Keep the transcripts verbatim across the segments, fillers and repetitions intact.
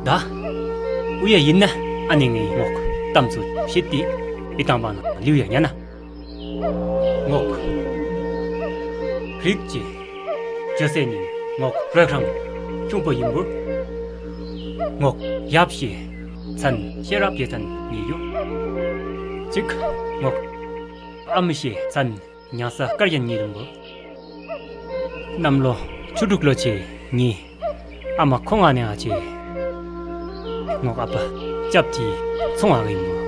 ད། ཨུ་ཡ་ཡིན་ན་ཨ་ནི་ངའི་ངོག་གཏམ་ཚུལ་བཤད་དེ་མི་དང་པ་ན་ལིའུ་ཡ་ཉ་ན། ངོག་རིགས་ཀྱི་ཇོ་སྲས་ནི་ངོག་རོས་རང་ཁྱུང་པོ་ཡིན་པུར། ངོག་ཡབ་ཤེ་ཚན་ཤེས་རབ་ཀྱི་ཚན་ཉིད་ཡོད། གཅིག་ངོག་ཨ་མི་ཤེ་ཚན་ཉ་ས་དཀར་ཡན་ཉིད་ཡིན་པུར། གནམ་ལོ་ཆུ་འབྲུག་ལོ་ཆེ་ཉི། ཨ་མ་ཁོ་ང་ནས་ང་ཆེ། ངོ་ཨ་ཕ་ཅབ་ཅི་ཚོང་ཨ་གི་མོ།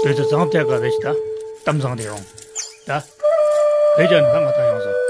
དེ་ཚོ་བཟང་ཐད་ཀ་རེ་ཞིག་ད་གཏམ་བཟང་དེ་ཡོང་ད། བོད་ཀྱི་ནང་ང་ད་ཡོང་སོང་།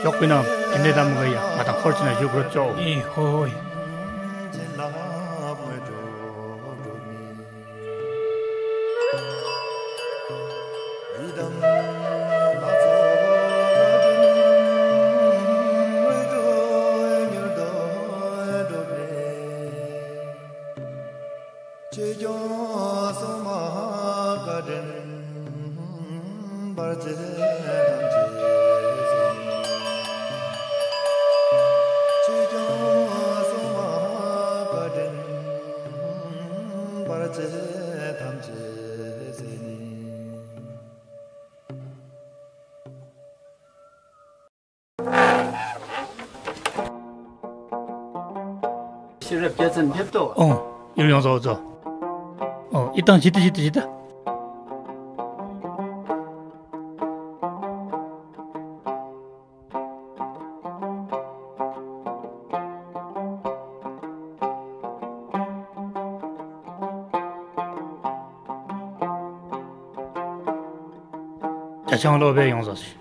ཞོགས་པའི་ནང་དེ་འདྲའི་གཏམ་ག་ཡ་ང་དང་འཁོར་ཕྱིན་ན་བཞུགས་རོགས་ཅོག་ཨེ་ཧོ་ཧོ། ཆོས་སྐྱོང་སྲུང་མ་བཀའ་དྲིན་འབར་བྱེད་ཐམས་ཅད་གཟིགས། ཆོས་སྐྱོང་སྲུང་མ་བཀའ་དྲིན་འབར་བྱེད་ཐམས་ཅད་གཟིགས་ནས། ཤེས་རབ་རྒྱལ་མཚན་ཕེབས་ཏོ། ཨོ། ཡུལ་ཡོངས་སུ་འོ་ཚོ། ཨོ། ཨི་ཏང་ཇི་ཏི་ཇི་ཏི་ཇི་ཏི། རྒྱ་ཆང་སློབ་དཔོན་ཡོངས་སུ་ཞིག་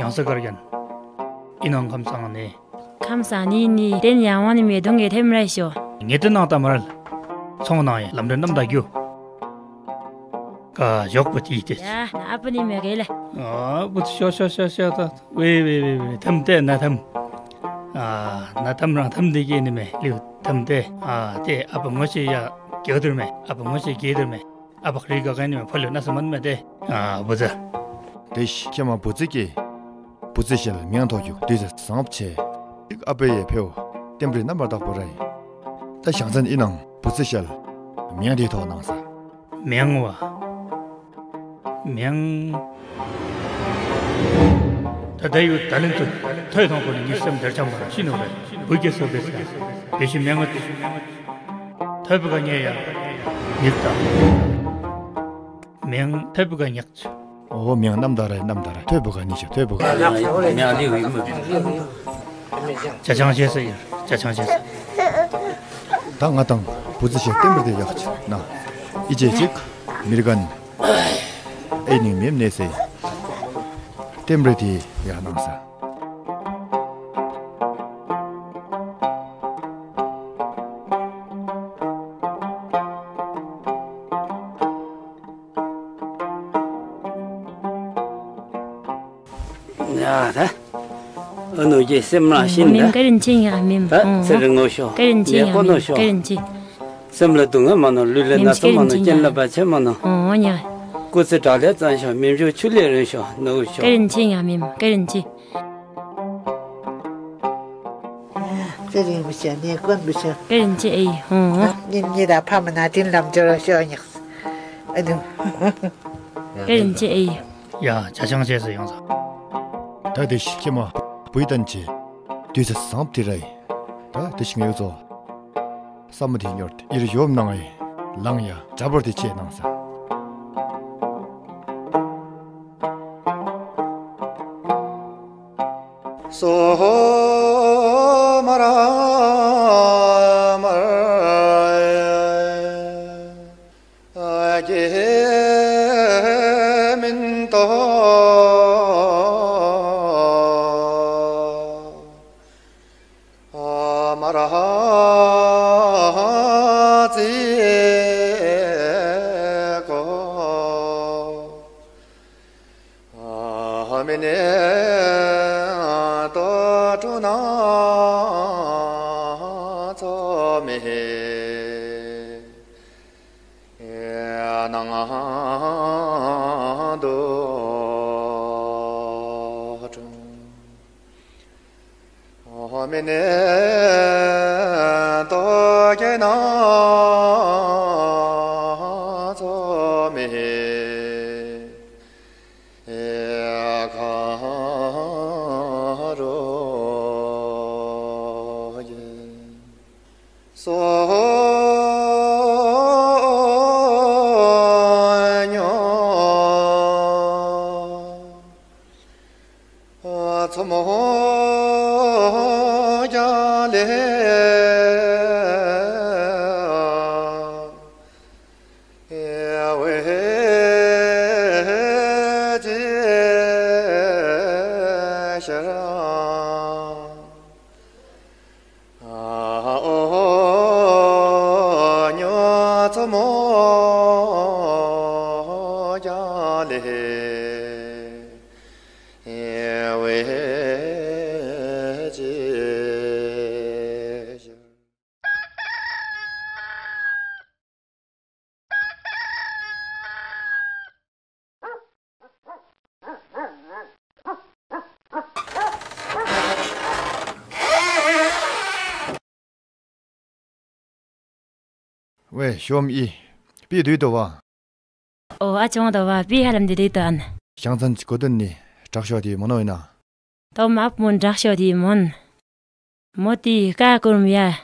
ཡང་ས་དཀར་རྒྱན། ཨི་ནང་ཁམས་བཟང་ནི། ཁམས་བཟང་ནི་ནི་རྟེན་ཡང་བ་ནི་མེ་དུང་གི་ཐེམ་ར་ཤོ། ངེ་ཏི་ནང་ལྟ་མ་རལ། ཚོང་ནང་ཡི་ལམ་འདྲེན་རྣམ་དག་རྒྱུ། ཀ་ཞོགས་པ་དེའི་ཏེ། ཡ་ཨ་པ་ནི་མེ་གེ་ལེ། ཨ་བུ་ཤོ་ཤོ་ཤོ་ཤོ་ད། ཝེ་ཝེ་ཝེ་ཝེ་ཐམ་ཏེ་ན་ཐམ། ཨ་ན་ཐམ་རང་ཐམ་དེ་གེ་ནི་མེ་ལིའུ་ཐམ་ཏེ། ཨ་ཏེ་ཨ་པ་ངོ་ཤེས་ཡ་གེ་དུར་མེ། ཨ་པ་ངོ་ཤེས་གེ་དུར་མེ། ཨ་ཕ་ཁ་རི་ག་གན་ནི་ཕ་ལུ་ན་སུ་མན་མེ་ཏེ། ཨ་བུ་ཛ། དེ་ཤི་ཁྱེད་མ་བུ་ཙི་ཀེ། བུ་ཙི་ཤལ་མིང་ཐོག་རྒྱུ་དུས་ཚེ་བཟང་པོ་ཆེ། ཨིག་ཨ་པེ་ཡེ་ཕེའུ། ཏེམ་པྲི་རྣམ་པར་དག་པོ་རེ། ད་ཞང་ཚན་ཨི་ནང་བུ་ཙི་ཤལ། མིང་དེ་ཐོག་ནང་ས། མིང་བ། མིང་། ད་ལྟ་ཡུལ་ད་ལན་དུ་ཐོས་ཐོང་པོ་ནི་ངའི་སེམས་འདིར་འཆམ་པར་ཤི་ནོ་བས་བུ་སྐྱེ་སོ་བས་ས་བེ་ཤི་མེ་ངོ་ཏི་ཐོས་པ་ག་ཉེ་ཡ་ཡིག་དང་ མིང་ཐོད་པུ་ག་ཉག་ཚུ། ཨོ་མིང་རྣམ་དག་རེད། རྣམ་དག་རེད། ཐོད་པུ་ག་ནི་ཤོ། ཐོད་པུ་ག། མིང་ལི་ཝི་མུ་བི། ཅ་ཆང་ཆེ་ས་ཡོད། ཅ་ཆང་ཆེ་ས། ད་ང་དང་བུ་ཚུ་ཞེ་བརྟན་པར་དེ་ཡག་ཆེ་ན། ཨི་ཅེ་ཅིག་མིར་གན་ཨེ་ནིང་མེམ་ནེ་སེ། བརྟན་པར་དེ་ཡག་ནང་ས། ཡ་ད། ཨ་ནུ་རྒྱལ་སེམས་མ་ཤིན་ད། མིན་ཀ་རིན་ཆེན་ཡ་མིན། ད་ཚེ་རིང་ངོ་ཤོ། ཀ་རིན་ཆེན་ཡ་ནེ་ཀོ་ནོ་མིན་ཤོ། ཀ་རིན་ཆེན། སེམས་ལ་སྡུག་བསྔལ་མ་ནོ། ལུས་ལ་ན་ཚ་མ་ནོ། རྐྱེན་ལ་བར་ཆད་མ་ནོ། ཨོ་ཉ། སྐུ་ཚེ་དྲག་ལས་བརྩམས་ཤོ། མིན་ཞུ་ཆུ་ལས་རིང་ཤོ། ནུ་ཤོ། ཀ་རིན་ཆེན་ཡ་མིན། ཀ་རིན་ཆེན། ཚེ་རིང་བུ་ཤ་ནེ་ཀོན་བུ་ཤ། ཀ་རིན་ཆེན་ཨེ་ཡི་ཧོ། ཉིན་གཉིས་ད་ཕ་མ་ན་དིན་ལམ་འབྱོར་ཤོ་ཉག། ཨ་ནུ། ཀ་རིན་ཆེན་ཨེ་ཡི། ཡ་ཅ་ཆང་ཆེ་ས་ཡོང་ས། ད་དེ་ཤི་ཁྱེད་མ་བུའི་བསྟན་ཆེ། དུས་ཚོད་བཟང་པོ་དེ་རེད། ད་དེ་ཤི་ངེའུ་ཚོ། ས་མོ་དེ་ཉོར་ཏེ་ཨིར་ཡོམ་ནང་ཨེ། ལང་ཡ་དྲ་བོར་དེ་ཆེ་ནང་ས། སོ་མ་ར་མ་ར་ཨེ། ཨ་ཀྱེ་མིན་ཏོ། ཨ་མ་ར་ཙི་ཀོ། ཨ་མི་ནེ་ཏོ་ཀྲུ་ན་ཚོ་མེ། ནང་དུ་ཀྲུང་། ཨོ་མི་ནེ་ཏོ་ཀེ་ན་ཚོ་མེ། ཁ་རོ་ཡེ། སོ་ཉོ་ཚོ་མོ་རྒྱ་ལེ། ཝེ་ཅེ་ཤ་ར། ཨ་ཨོ་ཉོ་ཚོ་མོ་རྒྱ་ལེ། ཝེ་ཅེ་ཤ་ར། ཝེ་ཤོམ་ཨི། པི་དུས་དོ་བ། ཨོ་ཨ་ཅོང་དོ་བ་པི་ཧ་ལམ་དེ་དུས་དོ་ཨན། ཞང་ཚན་གྱི་གོ་དོན་ནི་དྲག་ཤོས་དེ་མོ་ནོ་ཡིན་ན། དོ་མ་ཨབ་མོན་དྲག་ཤོས་དེ་མོན། མོ་དེ་ཀ་ཀུར་མི་ཡ།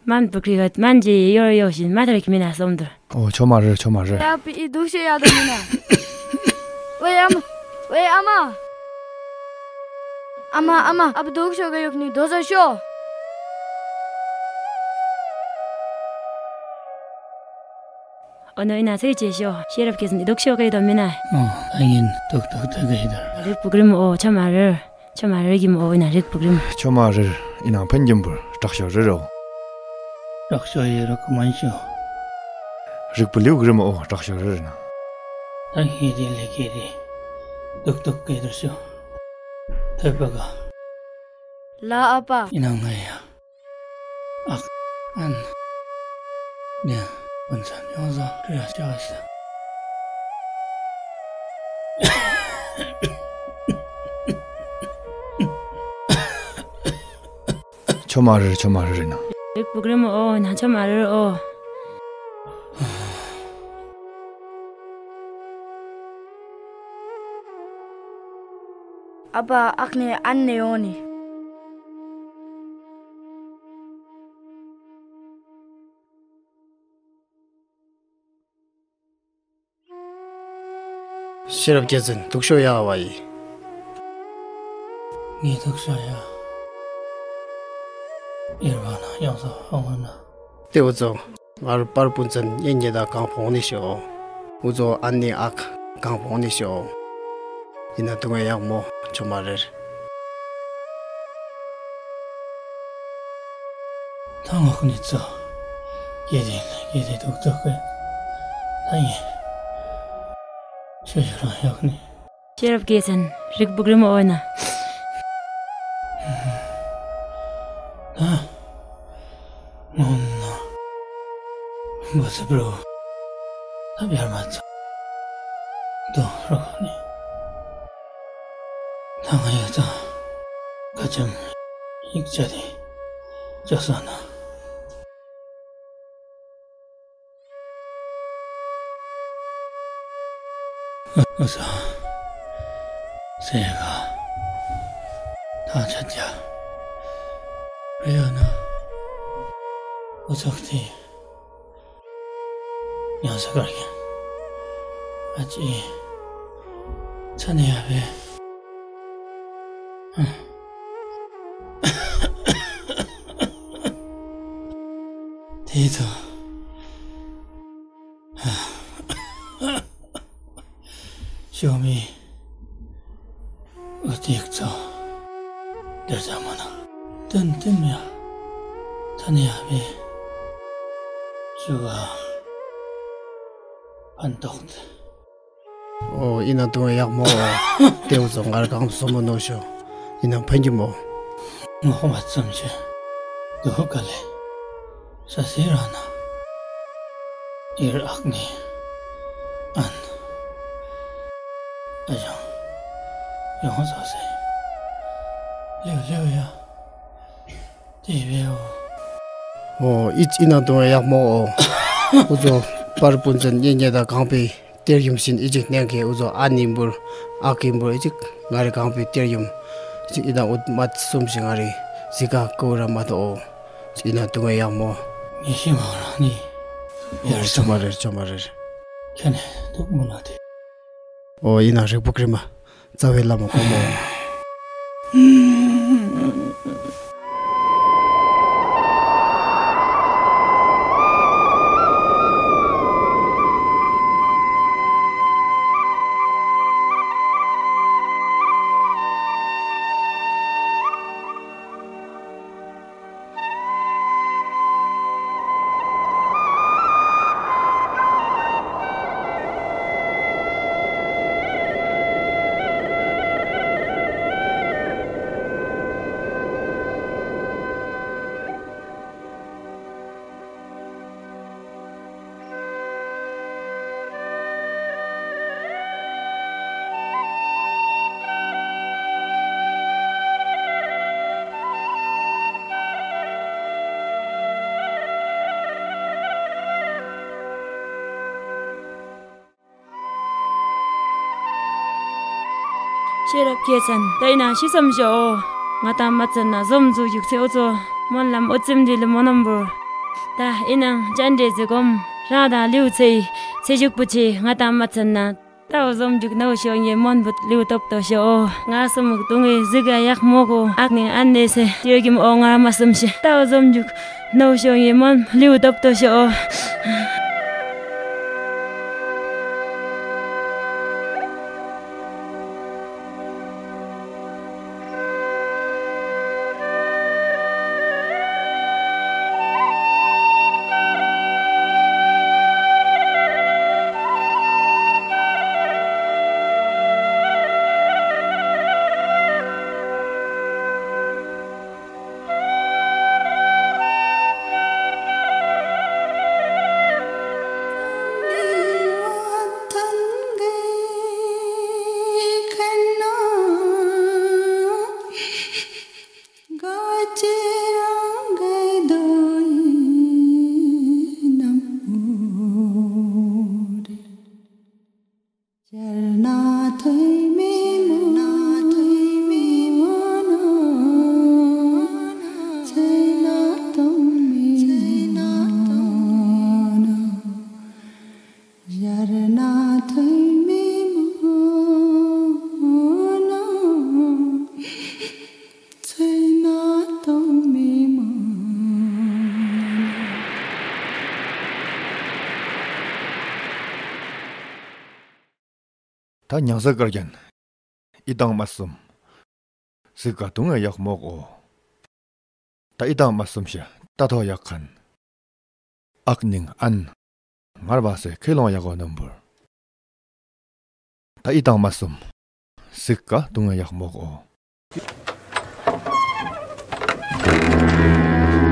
མན་བུ་ཁྲི་ག་མན་ཇི་ཡོར་ཡོ་ཤིན་མ་ཐར་གི་མི་ན་སོམ་དུ། ཨོ་ཆོ་མ་རེད། ཆོ་མ་རེད། ཡ་པི་ཨི་དུག་ཤེ་ཡ་དོ་མི་ན། ཝེ་ཨ་མ། ཝེ་ཨ་མ། ཨ་མ་ཨ་མ་ཨ་བུ་དུག་ཤོ་ག་ཡོག་ནི་དོ་ཟ་ཤོ། ཨོ་ནོ་ཨི་ན་ཚེ་ཅེ་ཤོ། ཤེས་རབ་ཀྱི་སི་ནི་དུག་ཤོ་ག་ཡི་དོ་མི་ན། ཨོ་ཨ་ཡིན་དུག་དུག་དུག་ག་ཡི་དོ། རིག་པུ་གྲིམ་ཨོ་ཆོ་མ་རེད། ཆོ་མ་རེད་གི་མོ་ཨོ་ཡིན་ན་རིག་པུ་གྲིམ། ཆོ་མ་རེད་ཡིན་ན་ཕན་གྱིན་པུར་དྲག་ཤོ་རེད་རོ། དྲག་ཤོ་ཡི་རོ་ཀ་མན་ཤོ། རིག་པུ་ལིའུ་གྲིམ་ཨོ་དྲག་ཤོ་རེད་རེད་ན། ད་ཧི་རི་ལི་ཀི་རི་དུག་དུག་གི་དུར་ཤོ། ཐོད་པ་ག། ལ་ཨ་པ། ཡིན་ན་ང་ཡ། ཨག་ཨན། ནི་ཀུན་ས་ཉོ་ཟ་ཀི་ར་ཅོ་ས། ཆོ་མ་རེད། ཆོ་མ་རེད་རེད་ན། རིག་པུ་གྲིམ་ཨོ་ན་ཆོ་མ་རེད་ཨོ། ཨ་པ་ཨག་ནི་ཨན་ནི་ཡོང་ནི། ཤེས་རབ་རྒྱལ་མཚན་སྡུག་ཤོས་ཡག་བ་ཡི། ངའི་སྡུག་ཤོས་ཡག་ཡེར་བ་ན་ཡོང་སོ་ཧོང་ན། ཏེ་འུ་ཚོ་ང་རུ་པར་པུན་ཚན་ཉེ་ཉེ་ད་གང་ཕོང་ནི་ཤོ། འུ་ཚོ་ཨ་ནི་ཨག་གང་ཕོང་ནི་ཤོ། ཡིན་ན་དུང་ཡག་མོ་ཆོ་མ་རེར། ད་ངོ་ཁུ་ནི་ཚོ། ཡེ་དེ་ཡེ་དེ་ཏུག་ཏུག་གི། ད་ཡེ། ཤོ་ཤོ་རང་ཡག་ནི། ཤེས་རབ་རྒྱལ་མཚན་རིག་པུ་གྲིམ་འོ་ན། ད། ངོམ་ན། བུ་ཚ་བྲོ། ད་བྱར་མ་ཚོ། དོ་རོགས་ནི། ད་ང་ཡ་ཚ། ཁ་ཆེམ། ཡིག་ཆ་དེ། ཅོ་ས་ན། ཨ་ཨ་ས། སེ་ག་ད་ཆ་ཅ། རེ་ཡོད་ན། འུ་ཚོགས་དེ། ཡང་ས་གར་ཡིན། ཨ་ཅེ། ཚ་ནི་ཡ་བེ། དེ་ཚོ། ཞོ་མི། འུ་ཏིག་ཚོ། དེར་ཚ་མ་ན། ཏན་ཏན་ཡ། ཐ་ནི་ཡ་བེ། ཞུ་བ། ཕན་ཐོགས་ཏེ། ཨོ་ཡིན་ན་དུང་ཡག་མོ། ཏེའུ་ཚོ་ངར་གང་སོ་མོ་ནོ་ཤོ། ཡིན་ན་ཕན་གྱི་མོ། ངོ་མ་ཙམ་ཆེ། དུ་ཧུ་ཀ་ལེ། ས་སེ་ར་ན། ཨིར་ཨག་ནི། ཨན། ཨ་ཞང་། ཡོང་ས་སེ། ལེའུ་ལེའུ་ཡ། ཏེ་བེའོ། ཨོ་ཨི་ཅི་ན་དུང་ཡག་མོ་ཨོ། ཨུ་ཚོ་པར་པུན་ཚན་ཉེ་ཉེ་དང་གང་པའི་གཏེར་ཡུམ་བཞིན་ཨི་ཅིག་གནས་མཁན་ཨུ་ཚོ་ཨ་ནི་འབུར་ཨ་ཀི་འབུར་ཨི་ཅིག་ང་རེ་གང་པའི་གཏེར་ཡུམ་ཅིག་ཨི་དང་ཨུ་མ་གསུམ་ཞིག་ང་རེ་གཟི་ཀ་ཀུ་ར་མ་ཏོ་ཨོ། ཅིག་ཨི་ན་དུང་ཡག་མོ། ངེ་ཤི་མ་ར་ནི། ཨོ་ཆོ་མ་རེར་ཆོ་མ་རེར། ཁྱེད་ནས་འདུག་མོ་ན་དེ། ཨོ་ཡིན་ན་རིག་པོ་ཀྲི་མ། རྩ་བའི་བླ་མ་གོང་མ། ཤེས་རབ་ཁྱེད་ཚན་ད་ཡིན་ན་ཤི་ཙམ་ཞོ། ང་དང་མ་ཚན་ན་འཛོམས་འཛུགས་བཞུགས་ཚེ་ཨོ་ཚོ་སྨོན་ལམ་ཨོ་ཙིམ་འདི་ལ་མོ་ནམ་བུར། ད་ཡིན་ནང་ཅན་འདྲེ་ཟི་གོམ་རང་དང་ལིའུ་ཚེ་ཡི་ཚེ་བཞུགས་པོ་ཆེ་ང་དང་མ་ཚན་ན་ད་ཨོ་འཛོམས་འཇུག་ནའོ་ཞོ་ངའི་མོན་བུ་ལིའུ་ཏོབ་ཏོ་ཞོ། ང་སུ་མུག་ཏུ་ངའི་གཟི་ག་ཡག་མོ་གོ་ཨག་ནིང་ཨན་ནེ་སེ་ཏིར་གིམ་ཨོ་ང་མ་སུམ་ཤེ་ད་ཨོ་འཛོམས་འཇུག་ནའོ་ཞོ་ངའི་མོན་ལིའུ་ཏོབ་ཏོ་ཞོ། ད་ཉང་ས་དཀར་རྒྱན། ཨི་དང་མ་སུམ། སི་ཀ་དུང་ཡག་མོག་ཨོ། ད་ཨི་དང་མ་སུམ་ཤ་ད་ཐོ་ཡག་ཁན། ཨག་ནིང་ཨན། ངར་བ་སེ་ཁེ་ལོང་ཡག་ཨོ་ནམ་བུར། ད་ཨི་དང་མ་སུམ། སི་ཀ་དུང་ཡག་མོག་ཨོ།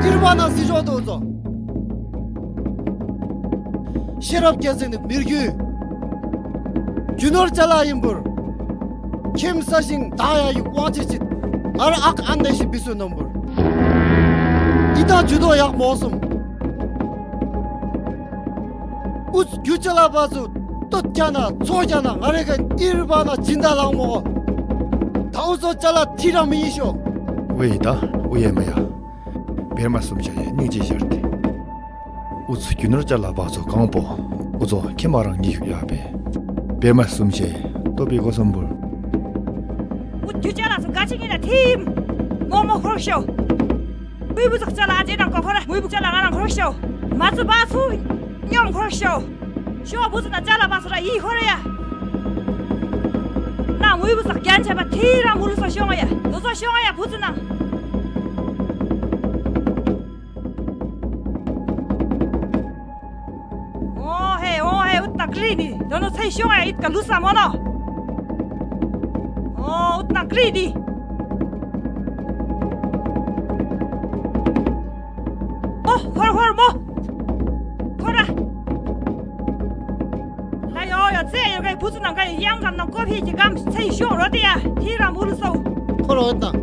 ཨིར་བ་ན་སི་ཞོ་དོ་ཙོ། ཤེས་རབ་རྒྱལ་མཚན་ནི་མི་རྒྱུད། རྒྱུ་ནོར་ཅ་ལག་ཡིན་པུར། ཁྱིམ་ས་ཞིང་བདག་ཡ་ཡུག་དབང་ཆེ་ཅིག་ངར་ཨག་ཨན་ནེ་ཤི་བི་སུ་ནོམ་པུར། ཨི་དང་ཇུ་དོ་ཡག་མོག་སུམ། ཨུ་ཙི་རྒྱུ་ཅ་ལག་པ་ཚོ་སྟོད་རྒྱ་ན་ཚོ་རྒྱ་ན་ང་རེ་ག་ཨིར་བ་ན་སྦྱིན་བདག་ལག་མོ། ད་ཨུ་ཚོ་ཅ་ལག་ཐི་ར་མི་ཡི་ཤོ། ཝེ་ད་ཨུ་ཡེ་མ་ཡ། བེར་མ་སུམ་ཆ་ཡེ་སྙིང་རྗེ་ཤར་ཏེ། ཨུ་ཚོ་རྒྱུ་ནོར་ཅ་ལག་པ་ཚོ་གང་པོ་ཨུ་ཚོ་ཁྱེ་མ་རང་ཉི་ཤུ་ཡ་བེ། བེར་མ་སུམ་ཆ་ཡེ་ཏོ་པི་གོ་སོམ་བུར། ཨུ་རྒྱུ་ཅ་ལག་ཚོ་ག་ཅི་ཉིན་ན་ཐིམ། མོ་མོ་ཁོར་ཤོ། མུའི་བུ་ཚོགས་ཅ་ལག་ཨ་ཅེ་དང་གོ་ཁོ་ར་མུའི་བུ་ཅ་ལག་ང་རང་ཁོར་ཤོ། མ་ཚུ་བ་ཚུ་སྙོམ་ཁོར་ཤོ། ཤོ་བུ་ཚུ་ན་ཅ་ལག་བ་ཚུ་ར་ཡི་ཁོ་ར་ཡ། ན་མུའི་བུ་ཚོགས་རྒྱན་ཆེ་བ་ཐི་ར་མུ་ལུ་སོ་ཤོ་ང་ཡ་དོ་ཚོ་ཤོ་ང་ཡ་བུ་ཚུ་ན། ཨོ་ཧེ་ཨོ་ཧེ་ཨུཏ་ན་ཀྲི་ནི་དོ་ནོ་ཚེ་ཤོ་ང་ཡ་ཨིད་ཀ་ལུ་ས་མོ་ནོ། ཨོ་ཨུཏ་ན་ཀྲི་ནི། ཨོ་ཧོར་ཧོར་མོ། ཁོ་ར། ལ་ཡོ་ཡོ་ཚེ་ཡོ་གའི་བུ་ཚུ་ནང་གའི་ཡང་གམ་ནང་ཀོ་ཕི་གི་གམ་ཚེ་ཤོ་རོ་ཏི་ཡ་ཐི་ར་མུ་ལུ་སོ། ཁོ་ར་ཨུཏ་ན།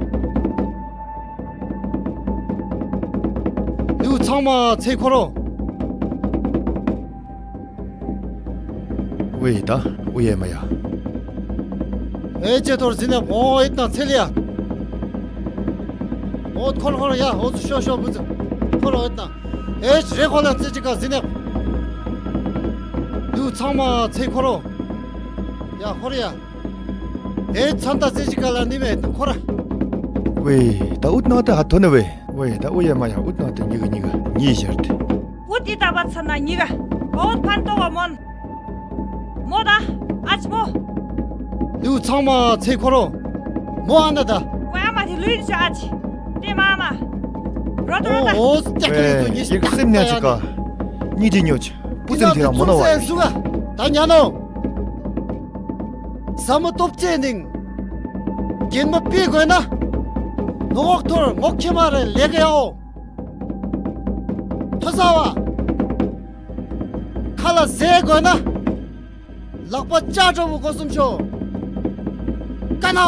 ལིའུ་ཚང་མ་ཚེ་ཁོ་རོ། ཝེ་ད་ཨུ་ཡེ་མ་ཡ། ཨེ་ཅེ་ཐོར་ཟིན་ནེ་བོ་ཨེ་ཏང་ཚེ་ལི་ཡ། ཨོ་ཁོར་ཁོར་ཡ་ཨོ་ཚུ་ཤོ་ཤོ་བུ་ཚུ་ཁོར་ཨེ་ཏང་། ཨེ་རེ་ཁོ་ལ་ཚེ་ཅི་ཀ་ཟིན་ནེ། ལིའུ་ཚང་མ་ཚེ་ཁོ་རོ། ཡ་ཁོར་ཡ། ཨེ་ཚན་ད་ཚེ་ཅི་ཀ་ལ་ནི་མེད་ཁོ་ར། ཝེ་ད་ཨུཏ་ན་ད་ཧ་ཐོ་ནེ་ཝེ། ཝེ་ད་ཨུ་ཡེ་མ་ཡ་ཨུཏ་ན་ད་ཉི་ག་ཉི་ག་ཉི་ཤར་ཏེ། ཨུཏ་ཏི་ད་བ་ཚ་ན་ཉི་ག་ཨོ་ཕན་ཏོ་བ་མོན། མོ་ད་ཨ་ཅི་མོ། ལིའུ་ཚང་མ་ཚེ་ཁོ་རོ། མོ་ཨ་ན་ད། ཝེ་ཨ་མ་དེ་ལུས་ཤ་ཨ་ཅི། དེ་མ་མ། རོ་ཏོ་རོ་ད། ཨོ་ཨོ་ཙི་ཀྱག་ཀྱག་ལི་ཚོ་ཉི་ཤི་ཡིག་སེམས་ནས་ཅི་ཀ་ཉི་ཅི་ཉོ་ཅི་པུ་ཙིན་ཐི་ར་མོ་ན་བ་ཡི། ད་ཉ་ནོ། ཟ་མོ་སྟོབས་ཆེ་ནིང་། རྒྱན་མ་པི་དགོས་ན། ནོ་ངོག་ཐོར་ངོག་ཁྱི་མ་རེ་ལེ་ག་ཡའོ། ཐོ་ས་བ། ཁ་ལ་ཟས་དགོས་ན། ལག་པ་ལྕགས་སྒྲོག་པོ་སྒོ་གསུམ་ཤོ། ཀ་ན་བ།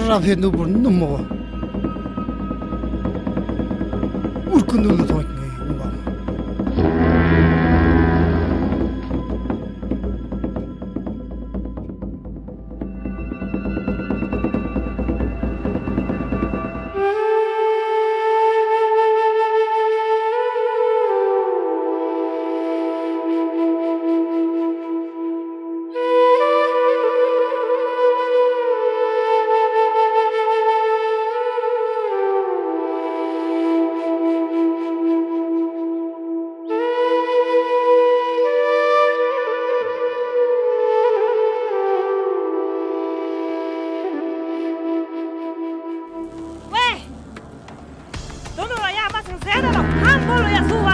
ར་ཕེ་ནུ་བུར་ནུ་མོ་བ། ཨུར་ཀུ་ནུ་ལུ་ཐོང་ངེ་ཡོང་བ། ཝེ། དོ་ནོ་ལ་ཡ་མ་སོང་ཟེར་ད་ལོ་ཧམ་པོ་ལོ་ཡ་སུ་བ།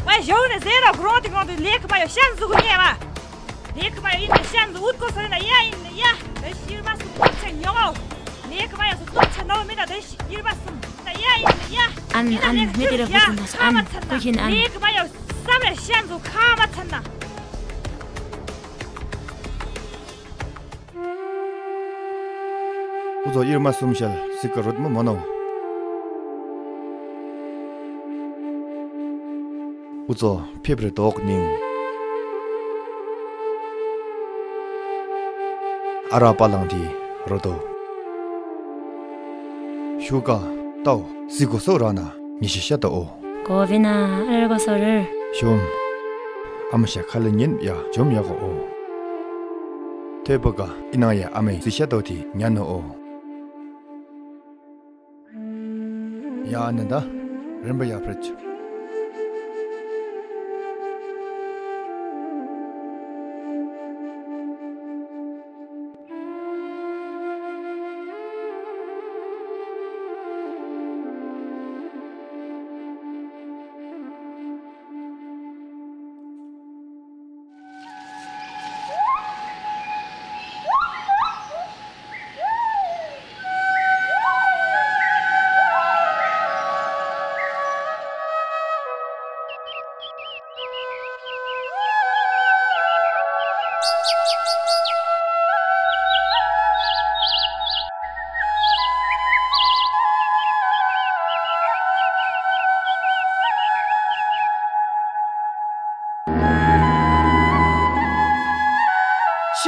ཝེ་ཞོ་ནེ་ཟེར་ད་གོ་རོང་ཏི་གོང་ཏི་ལེགས་མ་ཡོ་ཤན་ཟུག་ཉེ་བ། ལེགས་མ་ཡོ་ཡིན་ན་ཤན་ཟུག་ཨུད་ཀོ་སོ་ཡིན་ན་ཡ་ཡིན་ན་ཡ། ད་ཤིར་མ་སུ་ཏོག་ཆ་ཉོ་གོ། ལེགས་མ་ཡོ་སུ་ཏོག་ཆ་ནོ་མི་ད་ད་ཤིར་མ་སུ་ད་ཡ་ཡིན་ན་ཡ། ཨན་ཨན་མི་དེ་ར་བུ་ཚུ་ན་ཨན་ཀོ་ཤིན་ཨན། ལེགས་མ་ཡོ་བསམ་ར་ཤན་ཟུག་ཁ་མ་ཚན་ན། ཨུ་ཚོ་ཨིར་མ་སུམ་ཤལ་སི་ཀ་རུད་མོ་མོ་ནོ། ཨུ་ཚོ་ཕེབས་རེ་དོག་ནིང་། ཨ་ར་པ་ལང་དི་རོ་དོ། ཤུ་ཀ་ཏའོ་སི་ཀོ་སོ་ར་ན་ཉི་ཤི་ཤ་ཏོ་ཨོ། གོ་བི་ན་ཨ་ར་གོ་སོ་རེར། ཤོམ། ཨ་མ་ཤ་ཁ་ལ་ཉིན་ཡ་འཇོམ་ཡ་གོ་ཨོ། ཐོས་པ་ཀ་ཨི་ནང་ཡ་ཨ་མའི་སི་ཤ་ཏོ་དི་ཉན་ནོ་ཨོ། ཡ་ཨ་ནི་ད་རིམ་པ་ཡ་ཕྲད།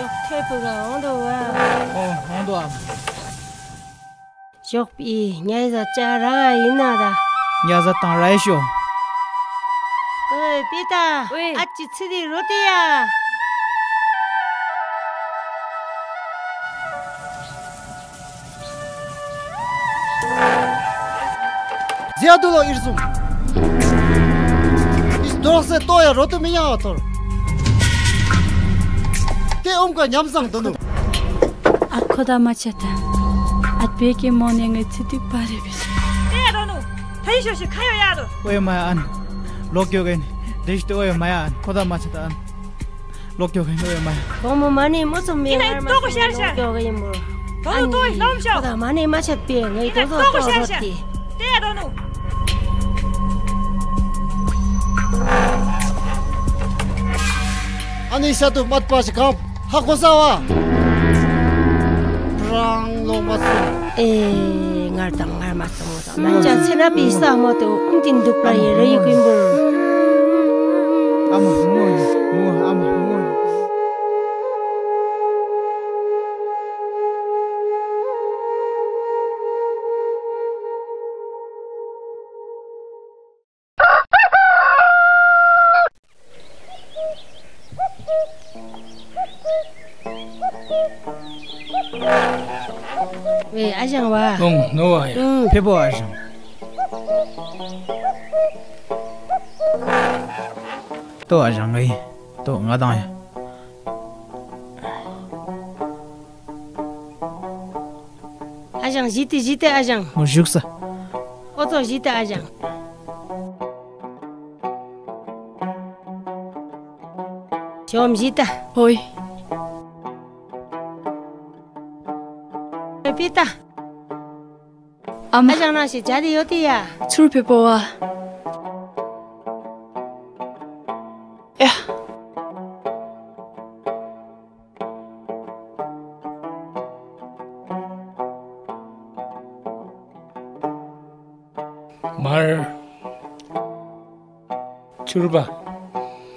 ཡོག་ཐེ་པུ་ག་འོང་དོ་བ། ཨོ་འོང་དོ་ཨམ། ཞོགས་པའི་ཉལ་ཟ་ཅ་ར་ཡིན་ན་ད། ཉལ་ཟ་དང་ར་ཡི་ཤོ། ཨོའི་པི་ཏ། ཨོའི། ཨ་ཅི་ཚི་དི་རོ་ཏི་ཡ། ཟེར་དུ་ལོ་ཨིར་སུམ། ཨིས་དོག་སེ་ཏོ་ཡ་རོ་ཏུ་མི་ཉག་ཐོར། ཏེ་ཨོམ་ཀ་ཉམས་བཟང་དུ་ནུ། ཨ་ཁོ་ད་མ་ཆད་ད། ཨ་བེ་ཀེ་མོ་ནེ་ངའི་ཚི་ཏི་པ་རེ་བི་སི། ཏེ་ཡ་རོ་ནུ། ཕ་ཡི་ཤོ་ཤི་ཁ་ཡོ་ཡ་རོ། ཨོ་ཡ་མ་ཡ་ཨན། ལོག་ཀྱོ་གན། དེ་ཤི་ཏེ་ཨོ་ཡ་མ་ཡ་ཨན། ཁོ་ད་མ་ཆད་ད་ཨན། ལོག་ཀྱོག་ཡིན་ནོ་ཡོད་མ་ཡིན། གོང་མོ་མ་ཎི་མུ་ཚོ་མི་ཡིན་ན་ལོག་ཀྱོག་ཡིན་མོ། ཏོ་ཏོ་ལོམ་ཤོག་ཁོ་ད་མ་ཎི་མ་ཆད་པས་ངའི་ཏོ་ཏོ་ཏོ་ཤོག་ཤོག་ཏེ། ཏེ་ ཨ་ནི་ཤ་དུ་མ་པ་ཞིག་གམ་ཧ་གོ་ས་བ། རང་ལོ་མ་སོང་། ཨེ། ངར་དང་ངར་མ་སོང་། ལན་ཅང་ཚེ་ན་པའི་ས་མོ་དེ་ཨུམ་ཏིན་འདུག་པ་ཡི་རེ་ཡི་ཀུན་པོར། ཨ་མ་མོ་ཡི་མོ། ཨ་མ་མོ་ཡི། ཝེ་ཨ་ཞང་བ། ཨོང་ནོ་བ་ཡ། ཨུང་། ཕེ་པོ་ཨ་ཞང་། ཏོ་ཨ་ཞང་ངའི་ཏོ་ང་དང་ཡ། ཨ་ཞང་བཞི་སྟེ་བཞི་སྟེ་ཨ་ཞང་། མོ་བཞུགས་ས། ཨོ་ཙོ་བཞི་སྟེ་ཨ་ཞང་། ཇོམ་བཞི་སྟེ། ཧོꯏ། པི་ཏ། ཨ་མ། ཨ་ཞང་ན་ཞེ་བྱ་དེ་ཡོད་དེ་ཡ། ཚུར་ཕེབས་པོ་བ། ཡ། མར། ཕྱུར་པ།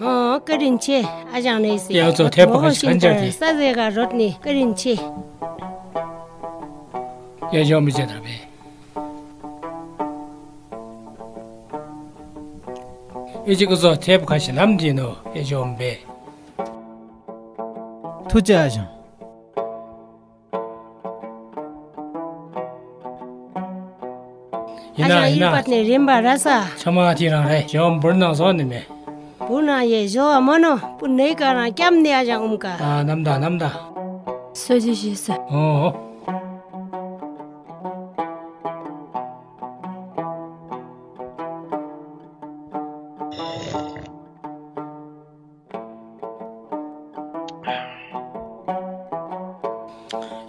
ཨོ་བཀའ་དྲིན་ཆེ། ཨ་ཞང་ནས་སི། ཡ་ཙོ་ཐེབས་པ་ཁ་ཤས་ཁ་འཇར་ཏེ། ས་ཟེ་ག་རོད་ནི་བཀའ་དྲིན་ཆེ། ཡ་ཞོ་མི་ཆེ་དར་བས། ཨི་ཅི་ཀུ་ཙོ་ཐེབས་པ་ཁ་ཤས་ལམ་དེ་ནོ་ཡ་ཞོ་མི་བས། ཐུགས་རྗེ་ཨ་ཞང་། ཡིན་ན་ཨ་ཞང་ཡིན་ན། ཡིར་པ་ནས་རིམ་པ་ར་ས། ཚང་མ་དེ་རང་རེད། ཇོམ་བུར་ནང་སོགས་ནི་མེད། བུར་ནང་ཡེ་ཞོ་བ་མོ་ནོ་བུ་ནེ་ཀ་རང་སྐྱམ་ནི་ཨ་ཞང་ཨུམ་ཀ། ཨ་ནམ་ད་ནམ་ད། སོ་ཇི་ཞི་ས། ཨོ།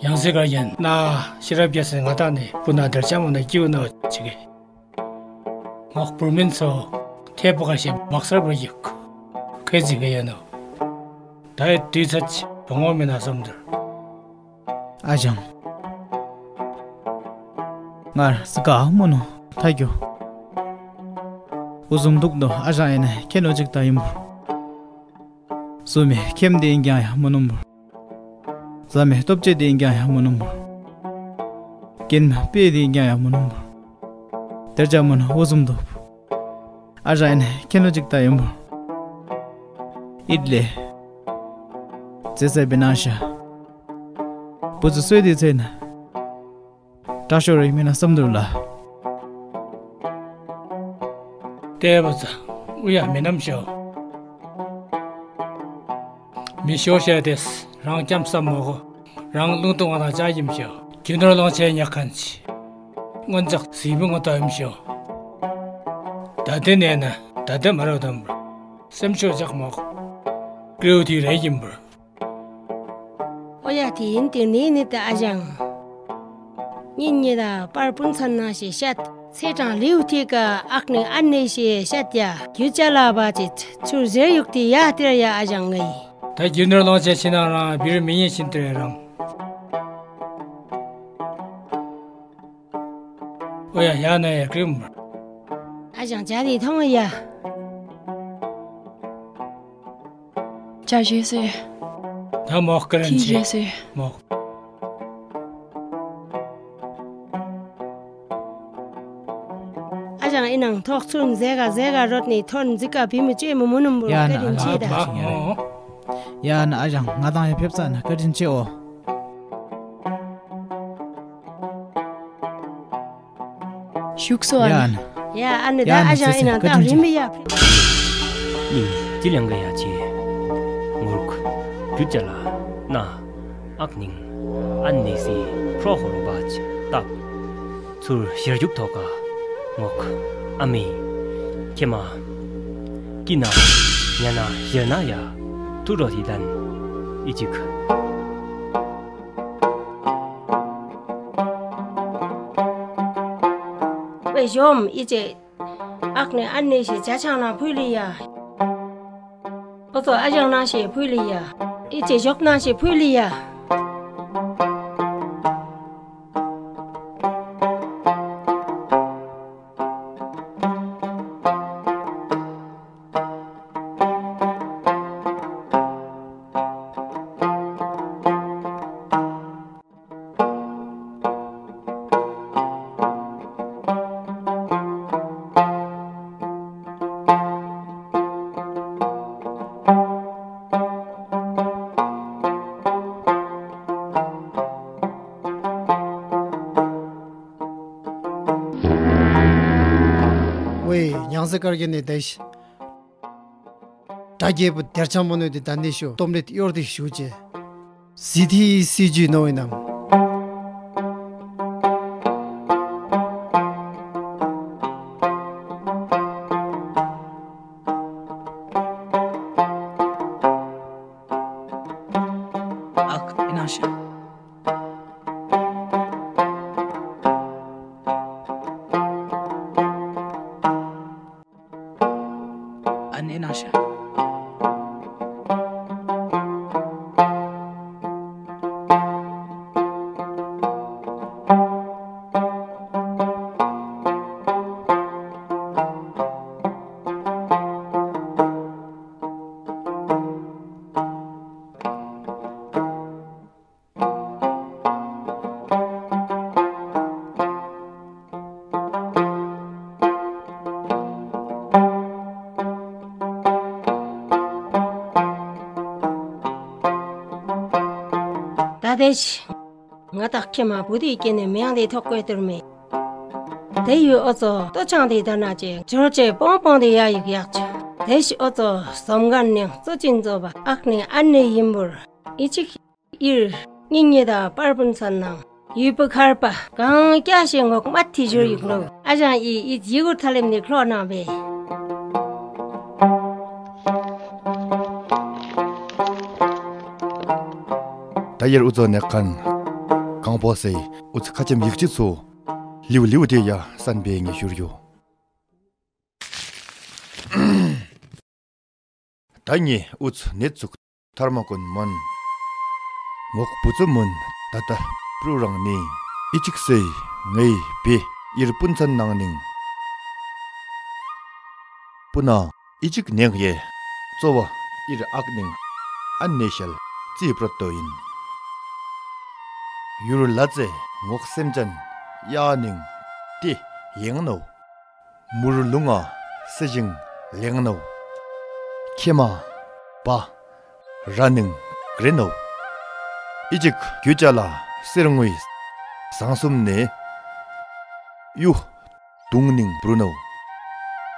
ཡང་སྲིད་གར་ཡིན་ན་ཤེས་རབ་རྒྱལ་སྲས་ང་དང་ནི་སྤུ་ན་དར་ཆ་མོ་ན་སྐྱིའུ་ན་ཆི་གེ། ངག་བུར་མིན་ཚོ་ཐེ་པོ་ག་ཤེ་མག་སར་བུར་ཡུག་ཁེ་ཟི་གེ་ཡོད་ནོ། ད་ཡི་དུས་ཚོད་བོ་ངོ་མི་ན་བསམ་དུར། ཨ་ཞང་། ངར་སི་ཀ་མོ་ནོ་ཐ་གྱོ། འུ་ཟུམ་འདུག་ནོ་ཨ་ཞང་ཡིན་ན་ཁྱེད་ནོ་ཅིག་ད་ཡིན་པོ། སུ་མེ་ཁྱེམ་དེ་ཡིན་ཀྱང་ཡ་མོ་ནོམ་པོ། ཟ་མེ་སྟོབས་ཆེ་དེ་ཡིན་ཀྱང་ཡ་མོ་ནོམ་པོ། རྐྱེན་མ་དཔེ་དེ་ཡིན་ཀྱང་ཡ་མོ་ནོམ་པོ། དེར་ཅག་མོ་ནོ་འུ་ཟུམ་འདུག་ཨ་ཞང་ཡིན་ན་ཁྱེད་ནོ་ཅིག་ད་ཡིན་པོ། ཨིད་ལེ། ཙེ་ཙེ་བི་ན་ཤ། བུ་ཚུ་སོས་དེ་ཚེ་ན། དྲག་ཤོར་རེ་མིན་ན་བསམ་འདུག་ལ། ལྟས་པ་ཚ་འུ་ཡ་མི་ནམ་ཤོ། མི་ཤོ་ཤ་དེས་རང་སྐྱམ་བསམ་མོ་གོ། རང་རླུང་སྟོང་བ་དང་ཅག་ཡིན་ཤོ། རྒྱུ་ནོར་ལོངས་ཆེན་ཉག་ཁན་ཆི། སྔོན་ཚག་སི་བུ་ངོ་ཏོ་ཡིན་ཤོ། ད་དེ་ནས་ན་ད་དེ་མ་རོ་དམ་པར། སེམས་ཤོ་ཇག་མོ་གོ། ཀྲེའུ་དེ་རེ་ཡིན་པར། ཨོ་ཡ་དེ་ཡིན་དེ་ནི་ནི་ད་ཨ་ཞང་། ཉིན་ཉི་ད་པར་སྤུན་ཚན་ན་ཞེ་ཤད། ཚེ་གྲང་ལིའུ་ཐི་ཀ་ཨག་ནི་ཨན་ནི་ཞེ་ཤད་ཡ། རྒྱུ་ཅ་ལ་བ་ཅི་ཚུར་ཟེར་ཡུག་དེ་ཡ་དེར་ཡ་ཨ་ཞང་ངི། ད་རྒྱུ་ནོར་ལོངས་ཆེན་ཕྱི་ནང་རང་བིར་མི་ཉན་ཕྱིན་དེར་རང་། ཨོ་ཡ་ཡ་ན་ཡ་ཀྲིམ། ཨ་ཞང་ཇ་ནི་ཐོང་ཡ། ཇ་ཞེས་སེ། ད་མོག་ཀ་རན་ཆེ། ཇ་ཞེས་སེ། མོག་ཨ་ཞང་ཨི་ནང་ཐོག་ཚུར་མཛེས་ག་མཛེས་ག་རོད་ནི་ཐོར་མཛི་ཀ་བི་མི་ཅེ་མི་མུ་ནུམ་བུ་ཡ་ཀ་ན་རིན་ཆེ་ད། ཡ་ན་ཨ་ཞང་ང་དང་ཡ་ཕེབས་ས་ན་ཀ་རིན་ཆེ་ཨོ། བཞུགས་སོ་ཨ་ནི། ཡ་ཨ་ནི་ད་ཨ་ཞང་ཨི་ན་ཏག་རིམ་མི་ཡ། སྙིང་ཅི་ལེང་ག་ཡ་ཆེ། ངུར་ཁུ་རྒྱུ་ཅ་ལ་ན་ཨག་ནིང་ཨན་ནི་སི་ཁྲོ་ཧོར་བ་ཅི་ཏག་ཚུར་ཞེར་རྒྱུག་ཐོག་ག་ངོག་ཨ་མི་ཁྱེ་མ་ཀི་ན་ཉ་ན་ཞེར་ན་ཡ་ཐུ་རོ་ཐི་དན་ཨི་ཅིག་ཝེ། ཞོམ་ཨི་ཅེ། ཨག་ནི་ཨན་ནི་ཞེ་ཇ་ཆང་ན་ཕུལ་ལི་ཡ། ཨོ་ཙོ་ཨ་ཞང་ན་ཞེ་ཕུལ་ལི་ཡ། ཨི་ཅེ་ཞོབ་ན་ཞེ་ཕུལ་ལི་ཡ། ཝེ། ཉང་སེ་དཀར་གྱི་ནི་དེ་ཤི། དགྲ་རྒྱལ་པོ་སྡེར་ཆང་མོ་ནོ་དེ་ད་ནི་ཤོ་སྟོམ་རེད་གཡོར་དེ་ཞུ་ཅེ། སི་ཐི་སི་ཇུ་ནོ་ཡིན་ནམ། ཨག་ཨེ་ན་ཤ། ཨ་ནེ་ནང་ཤ། ད་དེ་ཤི། ང་དག་ཁྱེད་མ་བུ་དེ་སྐྱེ་ནས་མིང་དེ་ཐོག་བཀོད་དུར་མེད། དེ་ཡོད་ཨོ་ཙོ་ལྟོ་ཆང་དེ་ད་ན་ཅེ་འབྱོར་ཅེ་པོང་པོང་དེ་ཡ་ཡིག་ཡག་ཆ། དེ་ཤི་ཨོ་ཙོ་ཟོམ་གན་ནས་གཙོ་ཅིན་ཙོ་བ་ཨག་ནས་ཨན་ནས་ཡིན་པུར་ཨི་ཅིག་ཨིར་སྙིང་ཉེ་དང་པར་བུན་ཚན་ནང་ཡུལ་པོ་མཁར་པ་གང་སྐྱ་ཞེ་ངོག་མ་ཐི་ཞུར་ཡིག་ལོ། ཨ་ཞང་ཨི་ཨི་ཇི་གུར་ཐ་ལེམ་ནི་ཁྲོ་ནང་བེ། ད་ཡར་ཨུ་ཚོ་ནེ་ཁན་གང་པོ་སེ་ཨུ་ཚོ་ཁ་ཆེམ་ཡིག་ཅི་ཚོ་ལིའུ་ལིའུ་དེ་ཡ་སན་བེ་ངེ་ཞུར་ཡོ། ད་ངེ་ཨུ་ཚོ་ནེ་ཚུགས་ཐར་མ་ཀུན་མོན། ངོག་བུ་ཚོ་མོན་ད་ལྟ་པྲུ་རང་ནི་ཨི་ཅིག་སེ་ངའི་བེ་ཨིར་པུན་ཚན་ནང་ནིང་། པུ་ན་ཨི་ཅིག་ནེང་ཡེ་གཙོ་བོ་ཨིར་ཨག་ནིང་ཨན་ནེ་ཤལ་ཙི་པྲོད་དོ་ཡིན། ཡུར་ལ་ཙེ་ངོག་སེམས་ཅན་ཡ་ནིང་ཏི་ཡེང་ནོ། མུར་ལུང་ང་སེ་ཞིང་ལེང་ནོ། ཁེ་མ་པ་ར་ནིང་གྲེ་ནོ། ཨི་ཅིག་གུ་ཅ་ལ་སེར་ངོས་ཟང་གསུམ་ནེ་གཡུ་དུང་ནིང་བུ་ནོ།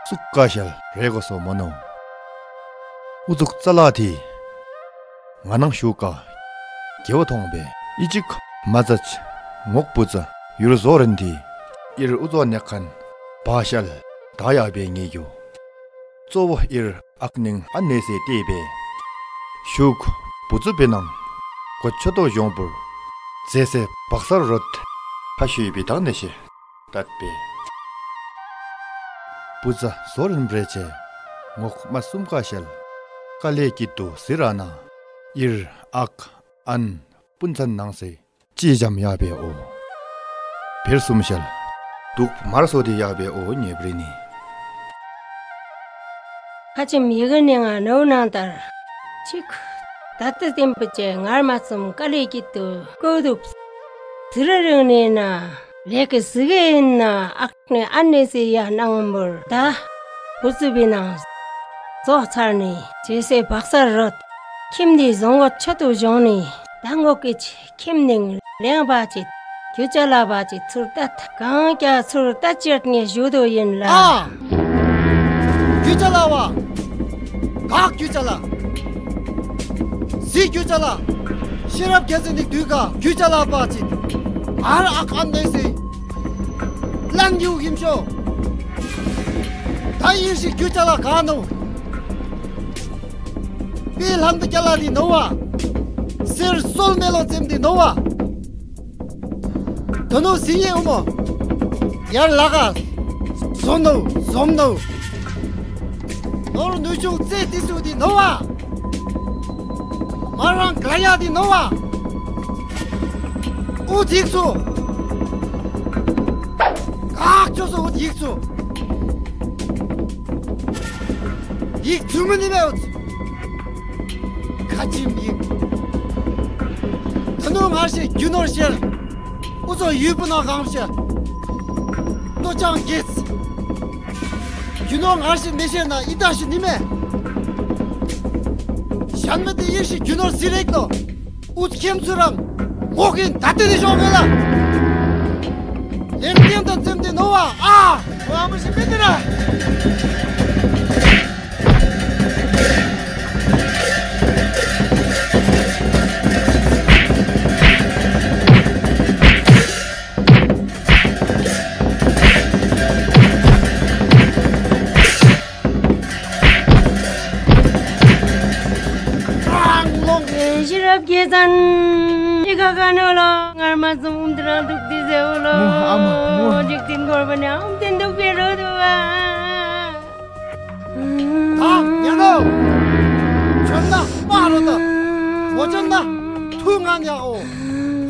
སུག་ཀ་ཤལ་རེ་གོ་སོ་མོ་ནོ། ཨུ་ཚུགས་ཙ་ལ་ཐི། ང་ནང་ཞུགས་ཀ་རྒྱལ་བ་ཐོང་བས་ཨི་ཅིག་མ་ཙ་ཅི་ངོག་པུ་ཙ་ཡུར་བཟོ་རན་ཏི་ཨིར་ཨུ་ཚོ་ནེ་ཁན་བ་ཤལ་ད་ཡ་བེ་ངེ་ཡོ། གཙོ་བོ་ཨིར་ཨག་ནིང་ཨ་ནེ་སེ་ཏེ་བེ་ཤུག་བུ་ཙུ་བེ་ནང་གོ་ཆོ་ཏོ་གཞོང་པུར་ཛེ་སེ་བག་སར་རོད་ཁ་ཤུའི་བི་དང་ནེ་ཤེ། ཏད་པེ། པུ་ཙ་ཟོ་རིན་བྲེ་ཆེ། ངོག་མ་སུམ་ཀ་ཤལ། ཀ་ལེ་ཀི་ཏུ་སི་ར་ན། ཨིར་ཨག་ཨན་པུན་ཚན་ནང་སེ། ཅི་འཇམ་ཡ་བེ་ཨོ། བེར་སུམ་ཤལ། དུག་མར་སོ་དི་ཡ་བེ་ཨོ་ཉེ་བྲི་ནི། ཁ་ཆེམ་ཡི་གེ་ནི་ང་ནོ་ནང་ལྟར། ཅིག་ད་ལྟ་བསྟན་པ་ཅེ་ངར་མ་སུམ་ཀ་ལེ་ཀི་ཏུ་ཀོ་དུབ། ཟི་ར་རིང་ནི་ན། ལེགས་ཀྱི་གཟི་གེ་ཡིན་ན་ཨག་ནི་ཨ་ནེ་སི་ཡ་སྣང་མོར་ད། བུ་ཙི་བི་ནང་། རྫོགས་ཚར་ནི་ཇེ་སེ་བག་སར་རོད། ཁྱིམ་འདི་བཟང་བོ་ཆེད་དུ་བྱུང་ནི་ད་ངོ་ཀི་ཆེ་ཁྱིམ་ནིང་ལེང་བ་ཅི། རྒྱུ་ཅ་ལ་བ་ཅི་ཚུར་ལྟ་གང་ཀྱ་ཚུར་ལྟ་ཅེར་ངེ་ཞུ་དོ་ཡིན་ལ། ཨ། རྒྱུ་ཅ་ལ་བ། གག་རྒྱུ་ཅ་ལ། སི་རྒྱུ་ཅ་ལ། ཤེས་རབ་རྒྱལ་མཚན་ནི་དུས་ཀ་རྒྱུ་ཅ་ལ་པ་ཅི། ཨར་ཨག་ཨན་ནེ་སི། ལན་ཡུ་ཧིམ་ཤོ། ད་ཡིན་ཞིག་རྒྱུ་ཅ་ལ་ག་ནོ། པི་ལྷན་དུ་ཀྱ་ལ་དི་ནོ་བ། སེར་སོལ་མེ་ལོ་ཙེམ་དི་ནོ་བ། དོ་ནོ་སི་ཡེ་ཨུ་མོ། ཡར་ལ་ག། བཟོ་ནོ་བཟོ་ནོ། ནོར་ནུས་ཆུང་རྩེ་དེ་སུ་དེ་ནོ་བ། མ་རང་ག་ཡ་དེ་ནོ་བ། ཨུ་ཐིག་ཚུ། ཀག་ཅོ་སོ་ཨུ་ཐིག་ཚུ། ཡིག་ཚུ་མི་ནི་མེ་ཨུ་ཚུ། ཁ་ཆིམ་ཡིག་ད་ནུ་ང་ཤེ་རྒྱུ་ནོར་ཤེར། ཨུ་ཚོ་ཡུལ་པོ་ན་གང་ཤེ། ཏོ་ཅང་གེས། རྒྱུ་ནོར་ང་ཤེ་མི་ཤེར་ན་ཨི་ད་ཤི་ནི་མེ། ཞན་མི་དེ་ཡིག་ཤི་རྒྱུ་ནོར་སི་རེག་ཏོ། ཨུ་ཁེམ་ཚུ་རང་མོ་གིན་ད་ཏེ་ནི་ཤོག་གི་ལ། ལེགས་ལྡན་དང་འཛེམ་སྟེ་ནོ་བ་ཨ། ཨ་མ་ཤི་མི་དེ་ར། ཤེས་རབ་རྒྱལ་མཚན། ཨི་ཁ་ཁ་ནོ་ལོ། ངར་མ་ཙམ་ཨུམ་དེ་རང་འདུག་དེ་ཟེར་འོ་ལོ། མོ་ཨ་མ་མོ། འཇིག་རྟེན་འཁོར་བ་ནས་ཨུམ་དེ་འདུག་པའི་རོ་དུ་བ། ད་ཉན་ནོ། ཆོན་ན་པ་རོ་ད། མོ་ཆོན་ན་ཐུ་ང་ཉ་འོ།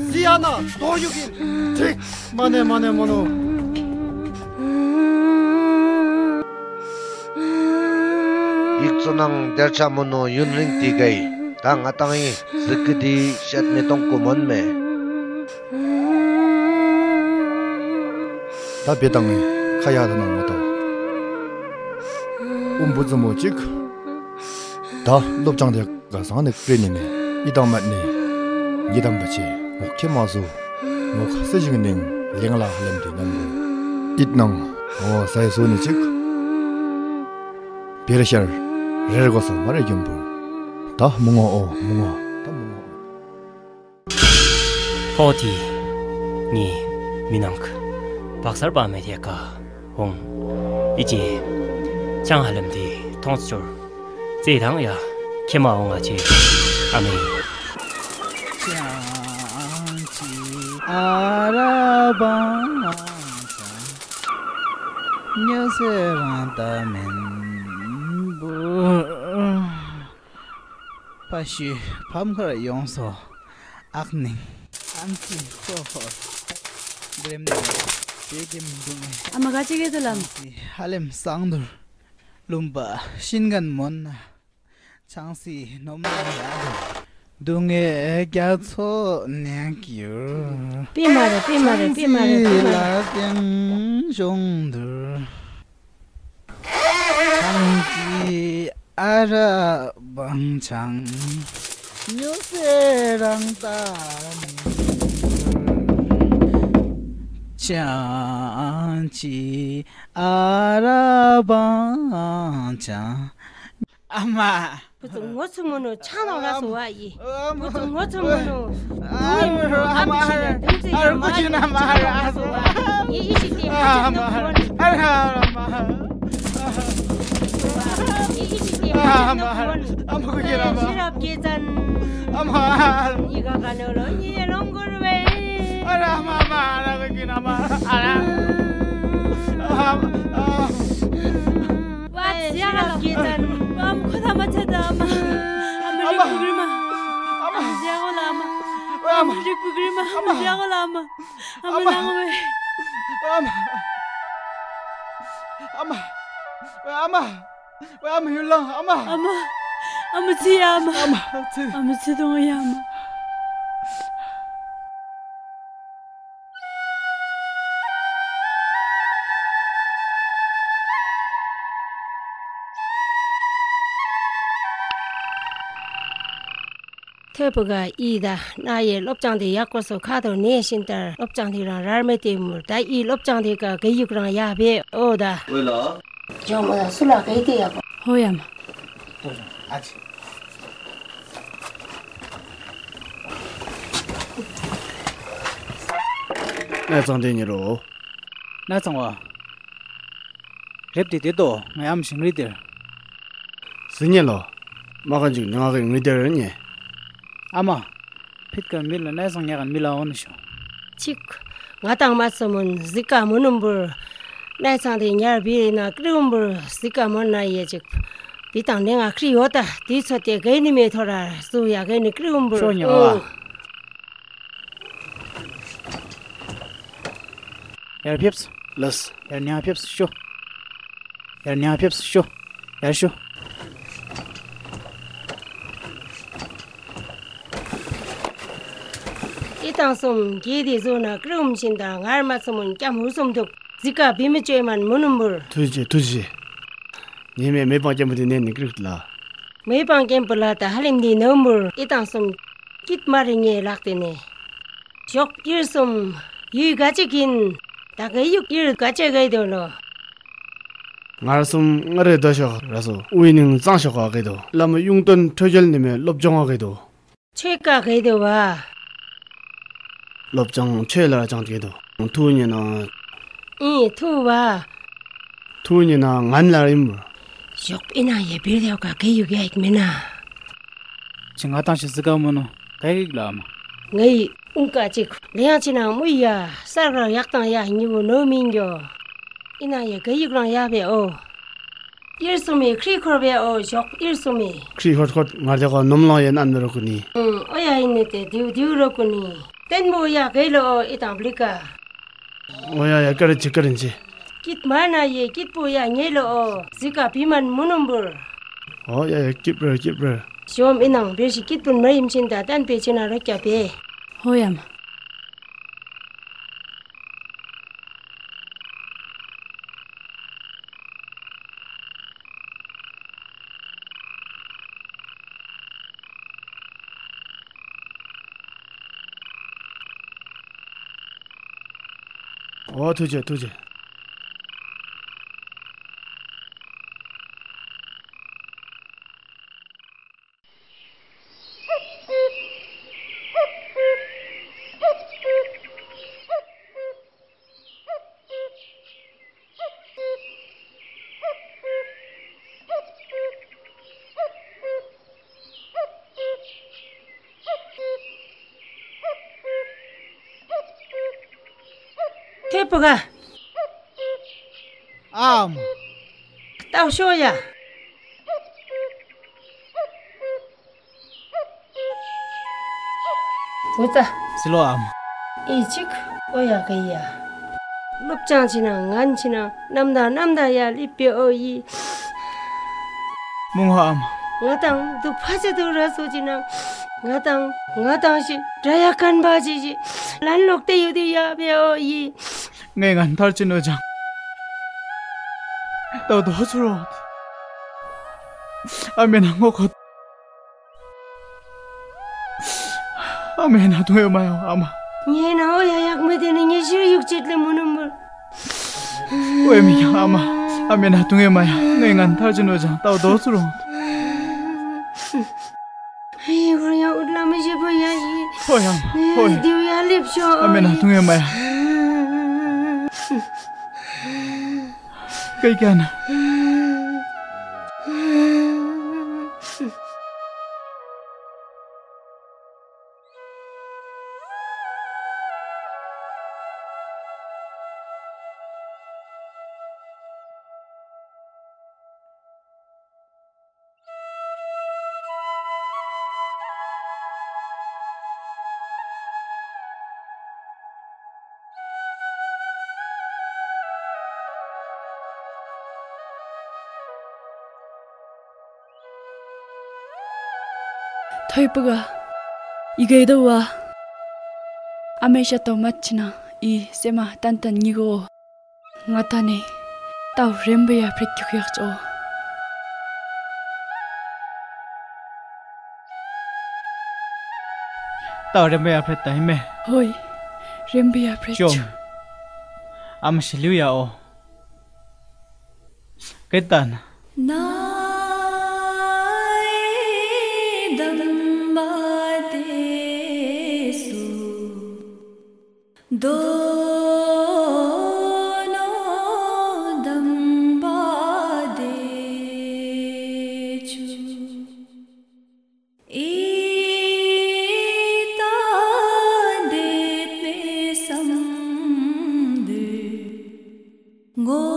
སི་ཡ་ན་དོ་ཡུ་གི་ཁྲིག་མ་ནེ་མ་ནེ་མོ་ནོ། ཡིག་ཚོ་ནང་དེར་ཆ་མོ་ནོ་ཡུན་རིང་དེ་གའི་ད་ང་ཏང་ཡིན་ཟིག་གི་དེ་བཤད་མི་གཏོང་གོ་མོན་མེ། ད་བེ་དང་ངས་ཁ་ཡག་ཏུ་ནང་མོ་ཏོ། ཨུམ་བུ་ཙི་མོ་གཅིག་ད་སློབ་སྦྱོང་དེ། ག་སང་ནི་ཀྲེ་ནི་ནི་ཨི་དང་མད་ནི། ཉི་དམ་པ་ཆེ་ངོ་ཁེ་མ་སུ། ངོ་ཁ་སི་ཞིག་ནིང་ལེང་ལ་ཧ་ལམ་དེ་ནང་གོ། ཨིད་ནང་ངོ་སའི་སུ་ནི་ཅིག་བེར་ཤར་རེར་གོ་སོ་མ་རེ་རྒྱུན་པུར། ད་མུ་ངོ་ཨོ་མུ་ངོ་ད་མུ་ངོ་ཨོ། ཕོ་དེ་ངའི་མི་ནང་གི་བག་གསར་པ་མེད་དེ་ཀ་འོང་། ཨི་ཅེ་ཅང་ཧ་ལམ་དེ་མཐོང་ཚོར་རྩེ་དང་ཡ་ཁྱེད་མ་འོང་ང་ཆེ་ཨ་མེ། ཅང་ཅི་ཨ་ར་བང་ཅང་ཉོ་སེ་རང་ད་མིན་བུ། ཕ་ཤུལ་ཕམ་ཁར་ཡོང་སོ། ཨག་ནིང་ཨམ་ཅི་ཁོ་ཧོར་འགྲེམ་ནས་བྱེད་ཀྱི་མི་འདུག་ངས། ཨ་མ་ག་ཅི་གེ་དུ་ལམ། ཨམ་ཅི་ཧ་ལམ་སང་དུར་ལུམ་པ་ཤིན་གན་མོན་ན་ཆང་སི་ནོམ་ན་ཡ་དུ་སྡུག་བསྔལ་རྒྱ་མཚོ་ནས་གྱུར། པི་མ་རེ་པི་མ་རེ་པི་མ་རེ་པི་མ་རེ། ལ་ཀྱང་གཞོང་དུར། ཆང་སི་ཨ་ར་བང་ཆང་ཉོ་སེ་རང་ད་ནི། ཆང་སི་ཨ་ར་བང་ཆང་། ཨ་མ། བུ་ཚོ་ངོ་ཚ་མོ་ནོ་ཆང་ནང་ར་སོ་བ་ཡི། བུ་ཚོ་ངོ་ཚ་མོ་ནོ། ཨ་མ་ཨ་མ་ཨ་མ་ཨ་མ་ཨ་ར་ཀུ་ཅི་ན་མ་ཧ་ར་ཨ་སོ་བ་ཡི། ཨི་ཤི་ཏི་ཨ་མ་ཨ་ར་མ། ཨི་ཤི་ཏི་ཨ་མ་ཨ་མ་ཀུ་ཅི་ན་མ། ཤེས་རབ་རྒྱལ་མཚན། ཨ་མ། ཉི་ག་ག་ནོ་ལོ་ཉི་ཡེ་ལོང་གོར་བེ། ཨ་ར་མ་མ་ཨ་ར་ཀུ་ཅི་ན་མ་ཨ་ར། ཨ་མ། ཨ་མ། ཨ་ཡ་ལ་སྐྱེས་ཙང་། ཨ་མ་ཁོ་ཐག་མ་ཆད་ད་ཨ་མ། ཨ་མ་རིག་པུ་གི་རི་མ། ཨ་མ་ཟེ་གོ་ལ་ཨ་མ། ཨ་མ་རིག་པུ་གི་རི་མ། ཨ་མ་ཟེ་གོ་ལ་ཨ་མ། ཨ་མ་ནང་བའི། ཨ་མ། ཨ་མ། ཨ་མ། ཨ་མ་ཡུལ་ལང་ཨ་མ། ཨ་མ། ཨ་མ་ཚི་ཡ་ཨ་མ། ཨ་མ་ཚི། ཨ་མ་ཚི་དོང་ཡ་ཨ་མ། ཐོས་པ་ག་ཨི་ད་ན་ཡེ་སློབ་སྦྱོང་དེ་ཡག་གོ་སོ་ཁ་དོ་ནས་ཤིན་ཏར་སློབ་སྦྱོང་དེ་རང་རར་མེད་དེ་མུར་ད་ཨི་སློབ་སྦྱོང་དེ་ག་ག་ཡུག་རང་ཡ་བེ་ཨོ་ད། ཝེ་ལ། ཇོ་མོ་ལ་སུ་ལ་ག་ཨི་དེ་ཡག་གོ། ཧོ་ཡ་མ། ཨ་ཅི། ན་ཚང་དེ་ཉེ་རོ། ན་ཚང་བ། རེབ་དེ་དེ་ཏོ་ང་ཡམ་ཞིང་རི་དེར། སི་ཉེ་ལོ། མ་ག་འཇིག་ནི་ང་གི་ངི་དེར་ཉེ། ཨ་མ། ཕིད་ཀ་མི་ལ་ན་ཚང་ཉ་ག་མི་ལ་འོ་ནི་ཤོ། ཅིག་ང་དང་མ་སོ་མོན་གཟིག་ག་མོ་ནུམ་བུར། གནས་ཚང་དེ་ཉར་བི་ན་ཀྲིའུ་འབུར་ཟི་ཀ་མོ་ན་ཡེ་ཅིག་བི་དང་ནེ་ང་ཁྲི་ཡོད་ད་དུས་ཚོད་དེ་གའི་ནི་མེ་ཐོ་ར་སུ་ཡ་གའི་ནི་ཀྲིའུ་འབུར་ཤོ་ཉོ་ཨོ། ཡར་ཕེབས། ལགས། ཡར་ཉ་ཕེབས་ཤོ། ཡར་ཉ་ཕེབས་ཤོ། ཡར་ཤོ། ཨི་དང་སོམ་གྱིས་དེ་བཟོ་ན་ཀྲུམ་བཞིན་དང་ངར་མ་སོམ་སྐྱམ་ཧུར་སོམ་འདུག་ཟི་ཀ་བི་མི་བཅོས་མན་མུ་ནུམ་འབུར། ཐུགས་རྗེ་ཆེ། ཐུགས་རྗེ་ཆེ། ཉི་མའི་མེ་སྤང་སྐྱེན་པོ་དེ་ནས་ནི་ཀྲིག་ལ། མེ་སྤང་སྐྱེན་པོ་ལ་ད་ཧ་ལིམ་དེ་ནོམ་འབུར། ཨི་དང་སོམ་སྐྱིད་མ་རེ་ངའི་ལག་དེ་ནས། ཞོགས་ཨིར་སོམ་ཡུལ་ག་ཅིག་ཡིན། ད་ག་ཡུག་ཨིར་ག་ཅེ་གའི་དོ་ལོ། ངར་སོམ་ང་རེ་དོ་ཤོག་ར་སོ་དབུས་ནིང་གཙང་ཤོག་ག་གའི་དོ། བླ་མ་གཡུང་སྟོན་ཁྲོ་རྒྱལ་ནི་མའི་སློབ་སྦྱོང་བ་གའི་དོ། ཆོས་བཀའ་གའི་དོ་བ། སློབ་སྦྱོང་ཆོས་ལ་སྦྱང་གའི་དོ། ཐུགས་ཉེ་ན། ཨིན་ཐུགས་བ། ཐུགས་ཉེ་ན་ངན་ལ་ཡིན་མོ། ཞོགས་པའི་ན་ཡེ་བིར་དེ་བ་ག་གའི་ཡུག་ཡ་ཡིག་མེ་ན། ཅི་ང་དང་ཞི་སི་ཀ་མོ་ནོ་གའི་ཡིག་ལ་མ། ངའི་ཨུང་ཀ་ཅིག་ལེ་ཡང་ཅི་ན་མུ་ཡ་ས་ར་ཡག་དང་ཡ་ཉི་བོ་ནོ་མིན་གྱོ། ཨི་ན་ཡ་ག་ཡིག་རང་ཡ་བེ་ཨོ། ཨིར་སུ་མི་ཁྲི་འཁོར་བེ་ཨོ་ཞོག་ཨིར་སུ་མི། ཁྲི་ཧོད་ཧོད་ང་རྒྱ་གོ་ནོམ་ལོང་ཡེ་ནན་མི་རོ་ཀུ་ནི། ཨུང་ཨོ་ཡ་ཨིན་ནི་ཏེ་དིའུ་དིའུ་རོ་ཀུ་ནི། ཏེན་མོ་ཡ་གེ་ལོ་ཨོ་ཨི་དང་བླི་ཀ། ཨོ་ཡ་ཡ་ཀར་ཅི་ཀར་ཅི། སྐྱིད་མ་ན་ཡེ་སྐྱིད་པོ་ཡ་ཉེ་ལོ་ཨོ་ཟི་ཀ་བི་མན་མུ་ནུམ་བུར། ཨོ་ཡ་ཡ་སྐྱིད་པར་སྐྱིད་པར། ཞོམ་ཨི་ནང་བེ་ཤི་སྐྱིད་པོ་མ་ཡིམ་ཆིན་ད་ཏན་པེ་ཆི་ན་རོ་ཀྱ་བེ། ཧོ་ཡ་མ། ཨོ་ཐུགས་རྗེ་ཐུགས་རྗེ། ཐེ་པོ་ག་ཨམ། ཏའོ་ཤོ་ཡ། འུ་ཙ། སི་ལོ་ཨམ། ཨི་ཅིག་ཨོ་ཡ་གི་ཡ། སློབ་སྦྱང་ཕྱི་ན་ངན་ཕྱི་ན་ནམ་ཟླ་ནམ་ཟླ་ཡ་ལིབ་པའི་ཨོ་ཡི། མུང་ཧ་ཨམ། ང་དང་དུ་ཕ་ཅི་དུ་ར་སོ་ཅི་ན། ང་དང་ང་དང་ཞི་དྲ་ཡ་ཀན་པ་ཅི་ཞི་ལན་ལོག་ཏེ་ཡུ་དུ་ཡ་བེ་ཨོ་ཡི། ངས་ང་མཐར་ཕྱིན་ནོ་ཅང་། ད་དོ་ཚུར་རོགས། ཨ་མེ་ན་ངོ་ཁོ། ཨ་མེ་ན་དུང་ཡོད་མ་ཡོང་ཨ་མ། ངས་ན་ཨོ་ཡ་ཡག་མི་དེ་ནི་ངས་ཤིར་ཡུག་ཅེད་ལེ་མུ་ནུ་མུར། ཨོ་ཡ་མི་ཡང་ཨ་མ། ཨ་མེ་ན་དུང་ཡོད་མ་ཡང་ངས་ང་མཐར་ཕྱིན་ནོ་ཅང་ད་དོ་ཚུར་རོགས། ཧེ་ཧོ་ཡ་འུ་ལ་མི་ཞེ་པོ་ཡ་ཡི། ཧོ་ཡ་ཧོ་ཡ། དེའུ་ཡ་ལེབ་ཤོ། ཨ་མེ་ན་དུང་ཡོད་མ་ཡ། ཀའི་ཀ་ན། ཐོས་པ་ག་ཡི་གེ་དུ་བ། ཨ་མེ་ཤ་ཏོ་མ་ཅི་ན་ཨི་སེ་མ་ཏན་ཏན་ཉི་གོ། ང་ད་ནི་ཏའོ་རེམ་བུ་ཡ་ཕྲེད་རྒྱུག་ཡག་ཅོ། ཏའོ་རེམ་བུ་ཡ་ཕྲེད་ད་ཧི་མེ། ཧོ་ཡི། རེམ་བུ་ཡ་ཕྲེད་ཅོ། ཨ་མ་ཤི་ལུ་ཡ་ཨོ། ཀེ་ཏན། ནའི་དམ་པ་དེ་སུ། དོ་ནོ་དམ་པ་དེ་ཆུ། ཨི་ཏ་དེ་པེ་སམ་དེ་ངོ།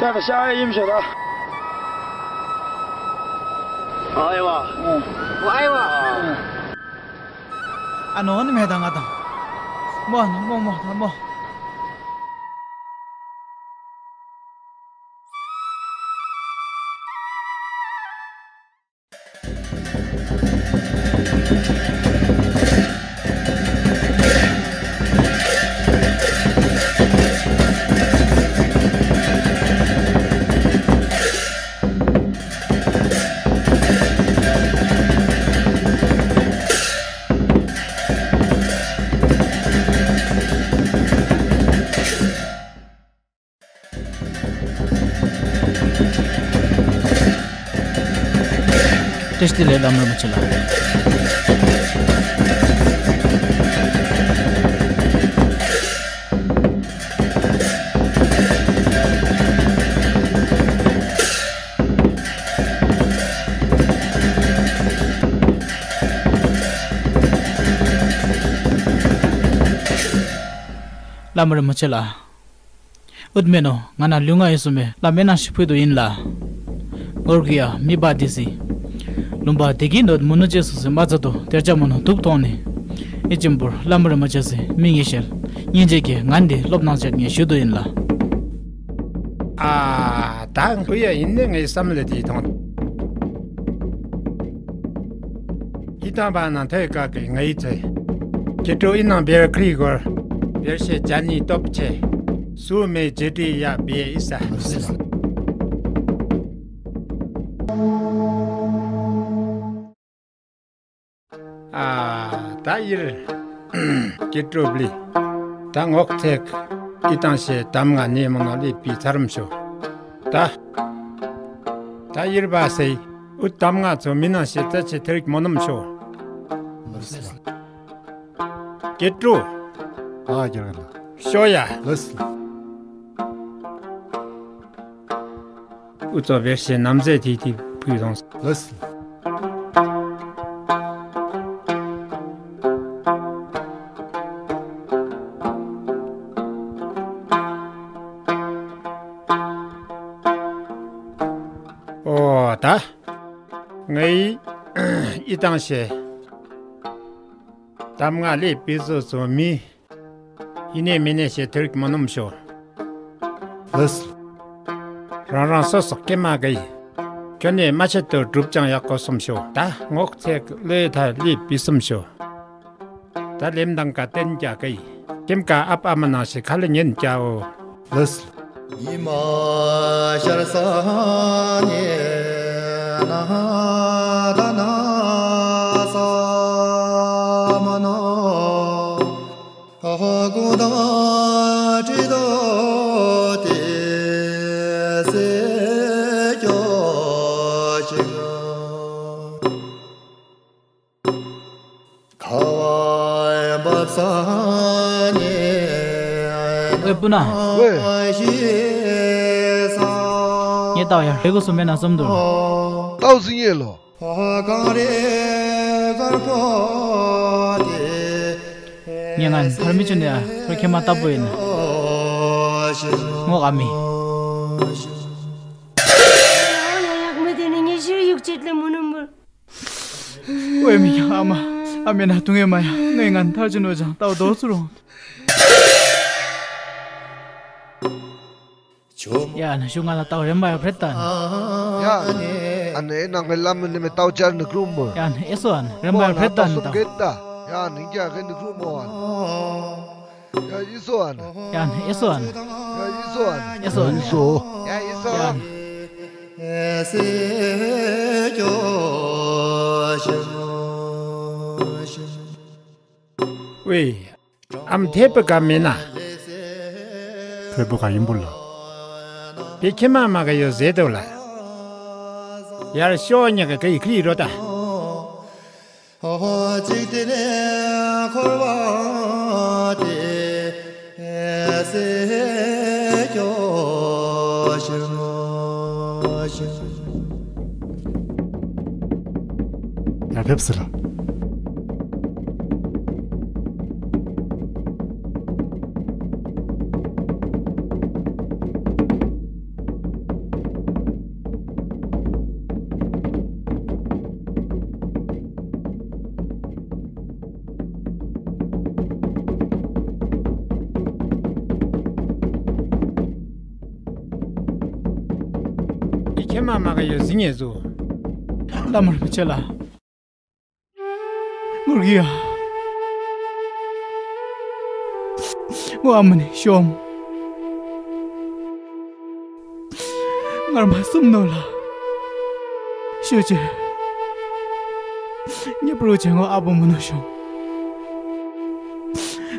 ཤ་ཡིན་ཤོད་ད། ཨ་ཡེ་བ། ཨ་ཡེ་བ། ཨ་ནོ་ནི་མེ་དང་ང་དང་། མོ་ནི་མོ་མོ་དང་མོ། བཀྲ་ཤིས་བདེ་ལེགས། ལམ་རིན་པོ་ཆེ་ལགས། ལམ་རིན་པོ་ཆེ་ལགས། ཨུཏྤལ་མོ། ང་ན་ལུས་ངག་ཡིད་གསུམ་པའི་བླ་མའི་སྣང་ཞིག་ཕུལ་དུ་ཡིན་ལ། ངོར་གི་ཡ་མི་པ་དེ་སི། ལུང་པ་དེ་གི་ནོད་མུ་ནུ་ཅེ་སུ་སི་མ་ཚ་དུ་དེར་ཅ་མོ་ནུ་དུག་ཐོང་ནི། ཨི་ཅིམ་པུར་བླ་མ་རི་མ་ཅེ་སི་མི་ངེ་ཤེལ། སྙིང་རྗེ་གི་ངན་དེ་སློབ་གནང་ཅེས་ངས་ཞུ་དུ་ཡིན་ལ། ཨ། ད་ཁོ་ཡ་ཡིན་ནི་ངའི་བསམ་ལ་དེ་ཐོང་། ཨི་ཏང་བ་ན་ཐོས་ཀ་གི་ངའི་ཚེ། ཁྱེད་ཀྲོ་ཨི་ནང་བེར་ཁྲི་གོར། བེར་ཤེ་ཇ་ནི་སྟོབས་ཆེ། སུ་མེ་ཇེ་ཏི་ཡ་བེ་ཨི་ས། ཨ། ད་ཡིར། ཁྱེད་ཀྲོ་བླི། ད་ངོག་ཚེག་ཨི་ཏང་ཤེ་དམ་ང་ནེ་མོ་ན་ལེ་པི་ཚར་མ་ཤོ། ད། ད་ཡིར་བ་སེ། ཨུ་དམ་ང་ཚོ་མི་ན་ཤེ་ཙ་ཆེ་ཐེ་རིག་མོ་ནམ་ཤོ། ཀེ་ཀྲུ། ཨ་རྒྱ་གར་ལ། ཤོ་ཡ། ལོས། ཨུ་ཚོ་བེར་ཤེ་ནམ་ཟེ་ཐི་ཐི་ཕུའི་རོང་། ལོས། ཨོ་ད། ངའི་ཨི་ཏང་ཤེ། གདམས་ངག་ལས་པི་ཟུ་ཟུ་མི། ཡིན་ནས་མིན་ནས་ཞེ་ཐུར་གི་མོ་ནུམ་ཤོ། ལུས། རང་རང་སོ་སོ་སྐྱེ་མ་གི་ཡི། ཁྱོད་ནས་མ་ཆེད་དུ་སྒྲུབ་ཅང་ཡག་གོ་སོམ་ཤོ། ད་ངོག་ཚེ་གི་ལོས་ཐ་ལས་པི་སུམ་ཤོ། ད་ལེམ་དང་ཀ་བསྟན་རྒྱ་གི་ཡི། ཁྱིམ་ཀ་ཨབ་ཨ་མ་ནང་ཞིག་ཁ་ལ་ཉན་རྒྱའོ། ལུས། ཉི་མ་ཤར་ས་ནས་ན་ད་ན་ས་མ་ན། ཨ་ཧོ་གུ་ད་ཏྲི་ད་ཏེ་སེ་ཀྱོ་ཤི་ག། ཁ་བ་བབས་ས་ནས། ཨེ་སྤུན་ན། ཝེ། ངས་ལྟ་བ་ཡང་རེ་གོ་སོ་མེད་ན་བསམ་འདུག་ལྟ་བ་ཟིན་ཡས་ལོ། ངས་ང་ཐར་མི་ཆུ་ནས་ཐོར་ཁྱེད་མ་ལྟ་བུ་ཡིན། ངོ་ཨ་མི། ཡག་མི་དེ་ནི་ངས་ཕྱིར་ཡུག་ཅེས་ལས་མུ་ནུ་མུར། ཨོའི་མི་ཡང་ཨ་མ། ཨ་མེ་ན་དུང་ངེ་མ་ཡང་ནས་ང་ཐར་ཅི་ནོ་ཅང་ལྟ་བ་རྡོ་ཚུ་རུང་། ཡ་ན་ཤུ་ང་ལ་ལྟ་བ་རན་པ་ཡ་བྲེད་ད། ཡ་ཨ་ནེ་ནང་གི་བླ་མ་ནི་མི་ལྟ་བ་ཅར་ནི་ཀྲུང་མོ། ཡ་ན་ཨེ་སོ་ཨ་ན་རན་པ་ཡ་བྲེད་ད་ནི་ལྟ་བ། ཡ་ནིང་རྒྱ་གི་ནི་ཀྲུང་མོ་ཨ་ན། ཡ་ཨི་སོ་ཨ་ན། ཡ་ཨི་སོ་ཨ་ན། ཡ་ཨི་སོ་ཨ་ན། ཨི་སོ་ཨ་ན། ཡ་ཨི་སོ། ཡ་ཨི་སོ་ཨ་ན། ཝེ། ཨམ་ཐེ་པི་ཀ་མེ་ན། ཐེ་པི་ཀ་ཡིན་པོ་ལ། པེ་ཁྱེ་མ་མ་ག་ཡོ་ཟེ་དོ་ལ། ཡར་ཤོ་ཉ་ག་གི་ཁི་རོ་ད། ཨོ་ཅིག་དེ་ནས་འཁོར་བ་དེ་སེ་སྐྱོ་ཞིང་ཞིང་། ཡ་ཕེབས་སི་ལ། ཁྱེད་མ་མ་ག་ཡོད་ཟིན་ངེས་སུ། བླ་མ་རིན་པོ་ཆེ་ལ། ངུར་གི་ཡ། ངོ་ཨ་མ་ནི་ཤོམ། ངར་མ་སུམ་ནོ་ལ། ཤོ་ཅེ། ངེ་པྲོ་ཅེ་ངོ་ཨ་བོ་མོ་ནོ་ཤོམ།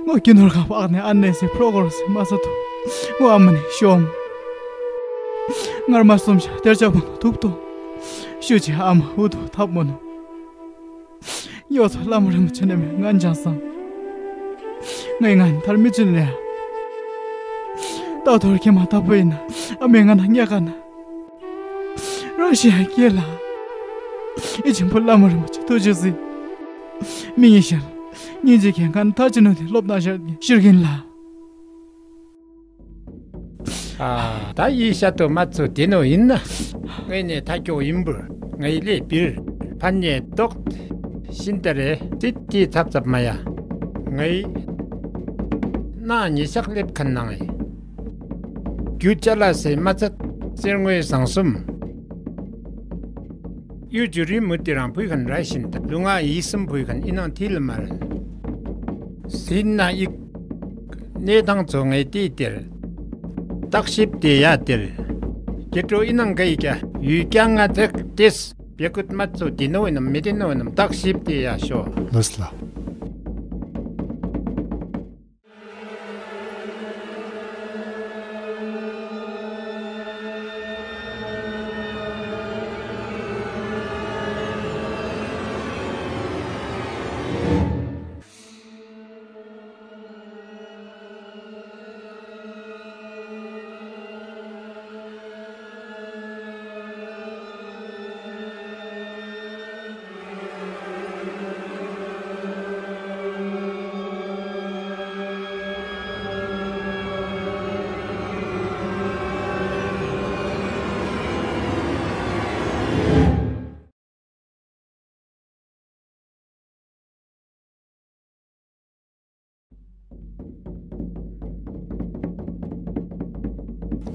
ངོ་ཀྱི་ནོར་ཁ་པག་ནས་ཨ་ནེ་སི་པྲོ་གོར་སི་མ་ས་ཐུ། ངོ་ཨ་མ་ནི་ཤོམ། ངར་མ་སུམ་ཤ་ཏེར་ཅག་མོ་ནོ་ཐུབ་ཏོ། ཤོ་ཅེ་ཨ་མ་ཧུ་ཐུ་ཐབ་མོ་ནོ། ཡོ་ཚོ་བླ་མ་རིན་པོ་ཆེ་ནས་མེད་ང་འཇང་སང་། ངའི་ང་ཐར་མི་ཆུན་ལས། ད་ཐོར་ཁྱེད་མ་ཐབ་པོ་ཡིན་ན་ཨ་མའི་ང་ན་ཉལ་ག་ན། རང་ཤི་ཡ་སྐྱེ་ལ། ཨི་ཆེན་པོ་བླ་མ་རིན་པོ་ཆེ་ཐུགས་རྗེ་གཟིགས། མི་ངེས་ཤར། སྙིང་རྗེ་ཁྱེད་ང་ཐ་ཅི་ནོ་དེ་སློབ་ན་ཤར་ཤིར་གིན་ལ། ཨ། ད་ཡི་ཤ་ཏོ་མ་ཚོ་དེ་ནོ་ཡིན་ན། ངའི་ནས་ཐ་ཀྱོ་ཡིན་པུར་ངའི་ལས་པིར་ཕན་ཉེ་ཏོག་ཤིན་ཏ་རེ་ཏི་ཏི་ཚབ་ཚབ་མ་ཡ། ངའི་ན་ཉི་ཤག་ལེབ་ཁན་ནང་ཡི། རྒྱུ་ཅ་ལ་སེ་མ་ཚད་གསེར་དངུལ་ཟངས་གསུམ། གཡུ་བྱུ་རུའི་མུ་ཏི་རང་ཕུལ་ཁན་ར་ཤིན་ཏ་ལུ་ང་ཡི་སུམ་ཕུལ་ཁན་ཨི་ནང་ཐིལ་མ་རེད། སིན་ན་ཡིག་གནས་དང་ཚོ་ངའི་ཏི་ཏེར། བརྟག་ཞིབ་དེ་ཡ་ཏེར། ཀྱེ་ཀྲོ་ཨི་ནང་ག་ཡི་ཀྱ་ཡུལ་ཀྱ་ང་ཐེག་ཏེས་བེ་ཀུད་མ་ཚོ་དེ་ནོ་ནམ་མི་དེ་ནོ་ནམ་བརྟག་ཞིབ་དེ་ཡ་ཤོ། ལོས་ལ།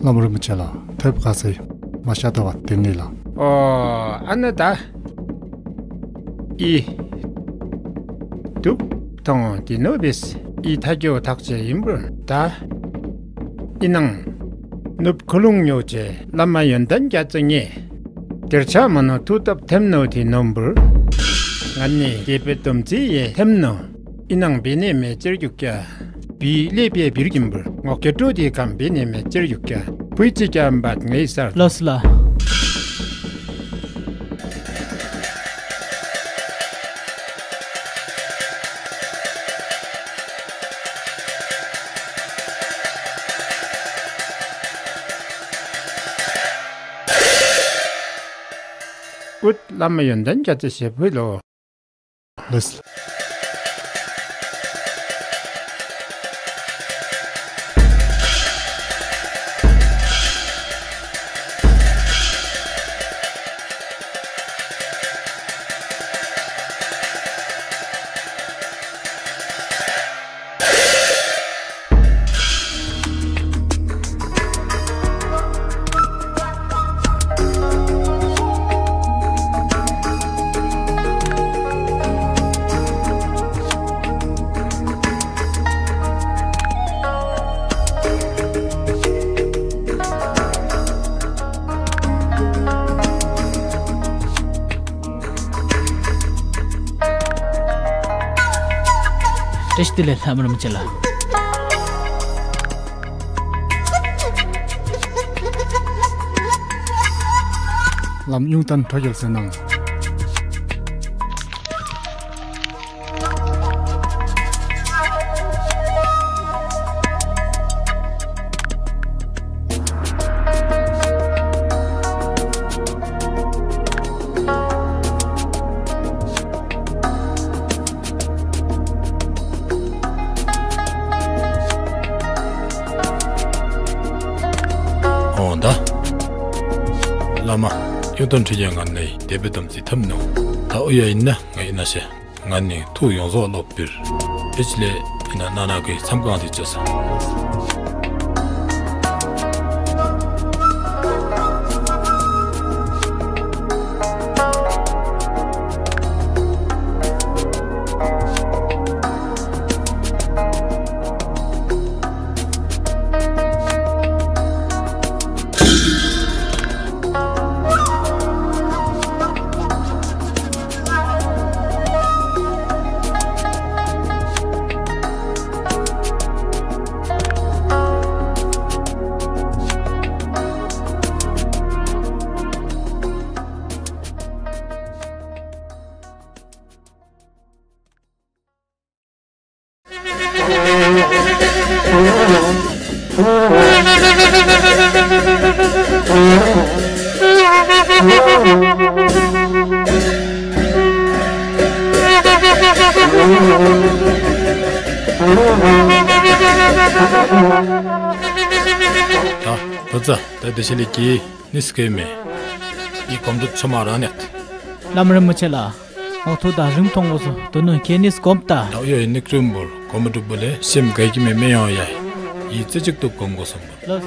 བླ་མ་རིན་པོ་ཆེ་ལ་ཐེབས་ཁ་སེ་མ་ཤ་ཏ་བ་དེ་ངེས་ལ། ཨོ། ཨ་ན་ད། ཨི། དུག་ཐོང་དེ་ནོ་བེས་ཨི་ཐ་ཀྱོ་ཐག་ཆེ་ཡིན་པུར་ད། ཨི་ནང་། ནུབ་ཁུ་ལུང་ཉོ་ཆེ་བླ་མ་ཡོན་ཏན་རྒྱ་ཚོ་ངེ། དེར་ཆ་མ་ནོ་ཐུ་ཐབ་ཐེམ་ནོ་ཐི་ནོམ་བུར། ང་ནི་རྒྱལ་པོའི་དོམ་ཚི་ཡེ་ཐེམ་ནོ། ཨི་ནང་བེ་ནེ་མེ་ཅེར་རྒྱུག་ཀྱ། བི་ལེ་པེ་བིར་གྱིམ་བུར། ངོ་ཀེ་ཀྲོ་དི་ཁམ་བེ་ནེ་མེ་ཅེར་རྒྱུག་ཀྱ། བུའི་ཅི་ཀྱ་འབད་ངའི་སར། ལོས་ལ། ཨུད་བླ་མ་ཡོན་ཏན་རྒྱ་ཚེ་ཞེ་ཕུལ་ལོ། ལོས། བཀྲ་ཤིས་བདེ་ལེགས་ལྷ་མོ་རིན་པོ་ཆེ་ལ། ལམ་གཡུང་བརྟན་ཁྲོ་རྒྱལ་ཟེར་ནང་། ཨོ་ད། བླ་མ། གཡུང་བརྟན་ཁྲི་རྒྱལ་ང་ནི་དེ་བེ་དམ་ཚིག་ཐུབ་ནོ། ད་ཨུ་ཡ་ཡིན་ན་ང་ཡིན་ན་ཤེ། ང་ནི་ཐུགས་ཡོངས་རྫོགས་སློབ་པིར། ཨེ་ཅི་ལེ་ཡིན་ན་ན་ན་གི་མཚམས་གང་དེ་བཅོས་ས། ད་བུ་ཚ། ད་དེ་བཞིན་ལས་ཀྱི་ནི་སྐད་མེད། ཡི་གོམ་འགྲོ་ཆུ་མ་ར་ནད། ལམ་རིམ་མི་ཆེ་ལ། ངོ་ཐུག་དང་རིང་མཐོང་གོ་སོ་དོ་ནུ་ཁྱེད་ནི་སྐོམ་ད། ད་ཡོ་ཡི་ནི་ཀྲུམ་བོར་གོམ་འགྲོ་བུ་ལས་སེམས་ག་གི་མེ་མེ་ཡང་ཡ། ཡི་ཙི་ཅིག་ཏུ་གོམ་གོ་སོམ་བུ། ལོས།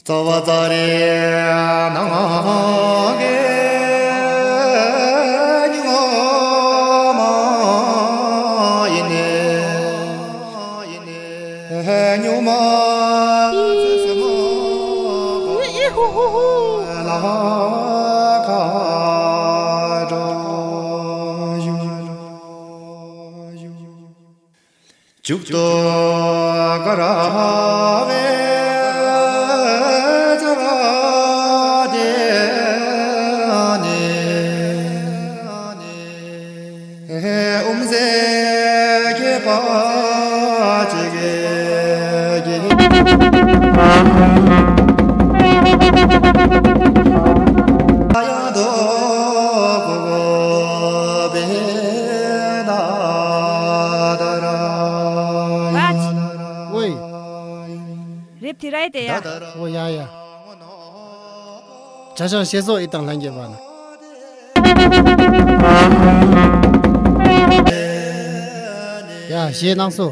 རྩ་བ་རྩ་རེ་ནང་གི་ཉི་མ་ཡིན་ནས། ཉི་མ་ཚེ་སྲིད་མ་ལ་ཁ་འགྲོ་ཡུ། མཇུག་ཏུ་ཀ་ར་བའི་ཚ་བ་དེ་ནི། ཨུམ་ཟེ་ཁྱེད་པ་ཅིག་གི། ཝེ། རེབ་དེ་ར་ཡི་དེ་ཡ། ཨོ་ཡ་ཡ། ཇ་ཆང་ཤེས་སོ་ཨི་དང་ལྷན་རྒྱས་པ་ན། ཡ་ཞེས་གནང་སོ།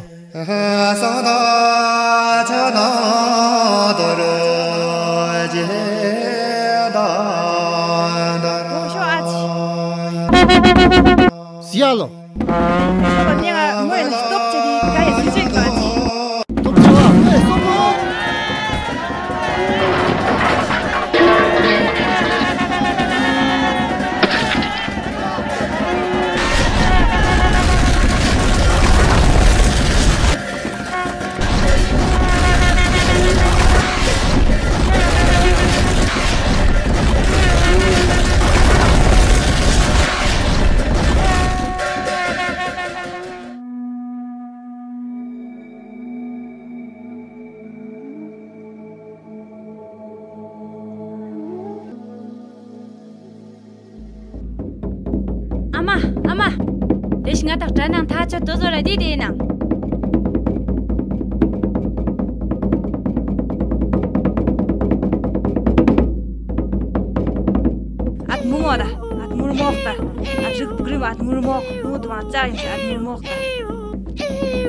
ཟི་ཡ་ལོ། ཁྱོད་ལ་ངས་ང་ངོས་ལ་སྟོབས་ཆེ་གི་ག་ཡེ་སི་ཅེག་པ་ཅི། སྟོབས་ཆེ་བ་ངས་སོང་ངོ་། ཨ་མ། ཨ་མ། དེ་ཞིག་ང་དང་སྐྲ་ནང་ཐག་ཆོད་དོ་བཟོ་ར་དེ་དེ་ནང་། ཨ་མུ་མོ་ད། ཨ་མུར་མོག་ད། ཨ་རིག་པུག་རིམ་ཨ་མུར་མོག་མུ་དུ་མ་ཙ་ཡིན་ཨ་མུར་མོག་ད།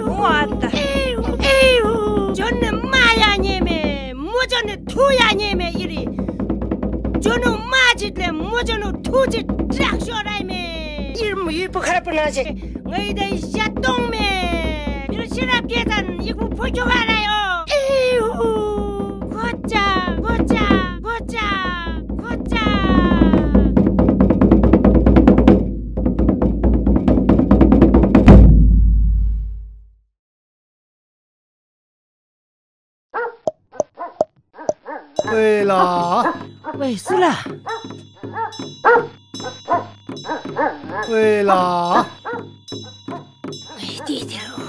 མུ་ཨ་ད། ཇོ་ནི་མ་ཡ་ཉེ་མེ། མོ་ཇོ་ནི་ཐུ་ཡ་ཉེ་མེ་ཨི་རི། ཇོ་ནུ་མ་ཅི་ལེ་མོ་ཇོ་ནུ་ཐུ་ཅི་དྲག་ཤོ་ར་མེ། ཨིར་མུ་ཡུ་པུ་ཁར་པུ་ན་ཅི། ངའི་ད་ཡ་ཏོང་མེ། ཨིར་ཤི་ར་པེ་ཙན་ཡིག་པུ་ཕོ་ཁྱོ་ག་ར་ཡོ། ཨི་ཧུ། ཁོ་ཅ། ཁོ་ཅ། ད། ཝེ་སུ་ལ། ཝེ་ལ། ཝེ་དེ་དེ་རུ།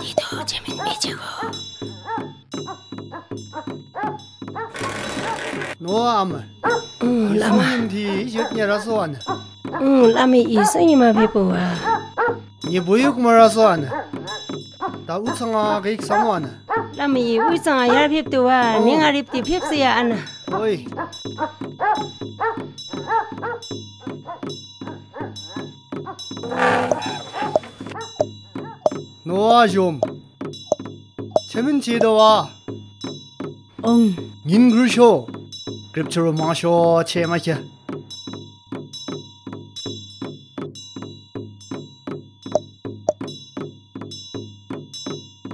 དེ་ཐོག་ཅེ་མིན་མེ་ཅེ་གོ། ནོ་ཨ་མ། ཨུང་། བླ་མ། སོང་ཡིན་དེ་ཡོད་ཉེ་ར་སོ་ཨ་ན། ཨུང་། བླ་མ་ཡིས་སུ་ཉི་མ་ཕེབས་པོ་བ། ཉེ་བོ་ཡུག་མ་ར་སོ་ཨ་ན། ད་དབུས་གཙང་ང་གེག་ས་མོ་ཨ་ན། བླ་མ་ཡིས་དབུས་གཙང་ང་ཡར་ཕེབས་ཏུ་བ། ཨོ། ནི་ང་རིབ་དེ་ཕེབས་སི་ཡ་ཨ་ན། ཨོའི། ནོ་ཨ་ཞོམ། ཆེ་མིན་ཆེ་དོ་བ། ཨོང་། ཉིན་གུར་ཤོ། གྲིབ་ཆུར་མང་ཤོ་ཆེ་མ་ཁྱེ།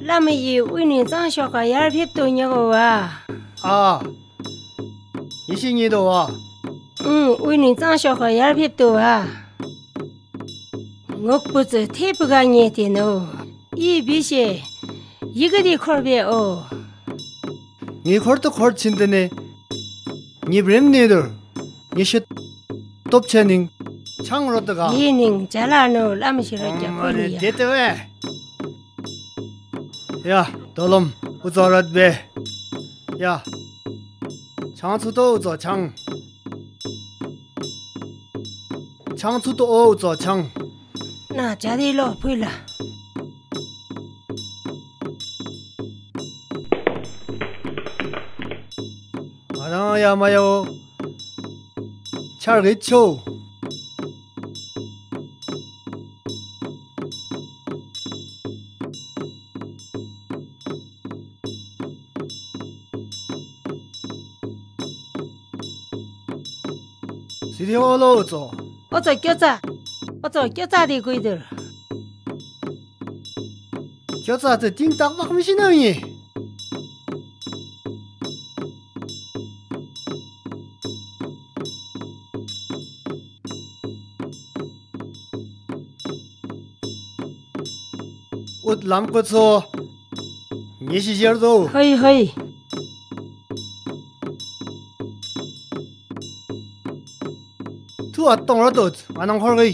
བླ་མ་ཡིས་དབུས་ནས་གཙང་ཤོག་ག་ཡར་ཕེབས་ཏུ་ཉེ་གོ་བ། ཨ། ཡེ་ཤེས་ཉེ་དོ་བ། ཨུང་། དབུས་ནས་གཙང་ཤོག་ག་ཡར་ཕེབས་ཏུ་བ། ངོག་པུ་ཙི་ཐེ་པུ་ག་ཉེ་དེ་ནོ། ཡི་བི་ཤེ། ཡི་གེ་དེ་འཁོར་བའི་ཨོ། ངའི་འཁོར་དུ་འཁོར་ཕྱིན་དུ་ནས། ཉིབ་རིམ་ནས་དུར། ཉི་ཤུ། སྟོབས་ཆེ་ནིང་། ཆང་རོ་དུ་ག་ཡི་ནིང་ཇ་ལ་ནོ་བླ་མ་ཤི་ར་རྒྱ་ཕུ་ནི་ཡ། དེ་ལྟ་བས། ཡ། རྡོ་ལོམ་འུ་ཚོ་རད་པས། ཡ། ཆང་ཚུ་ཏོ་འུ་ཚོ་ཆང་། ཆང་ཚུ་ཏོ་འོ་འུ་ཚོ་ཆང་། ན་ཇ་དེ་ལོ་ཕུ་ལ། ང་རང་ཡ་མ་ཡོ། ཆར་གི་ཆོ། སི་རི་ཨོ་ལོ་ཙོ། ཨོ་ཙོ་སྐྱོ་ཙ། ཨོ་ཙོ་སྐྱོ་ཙ་དེ་གུས་དུར། སྐྱོ་ཙ་དེ་ཏིང་ཏག་ཏག་མི་ཤེས་ན་ཡིན། ཨུད་ལམ་ཀོ་ཚོ། ཉེ་ཤི་ཞེར་དོ། ཧོའི་ཧོའི། ཐུ་ཨ་ཏོང་ར་དོ་ང་ནང་ཧོར་གི།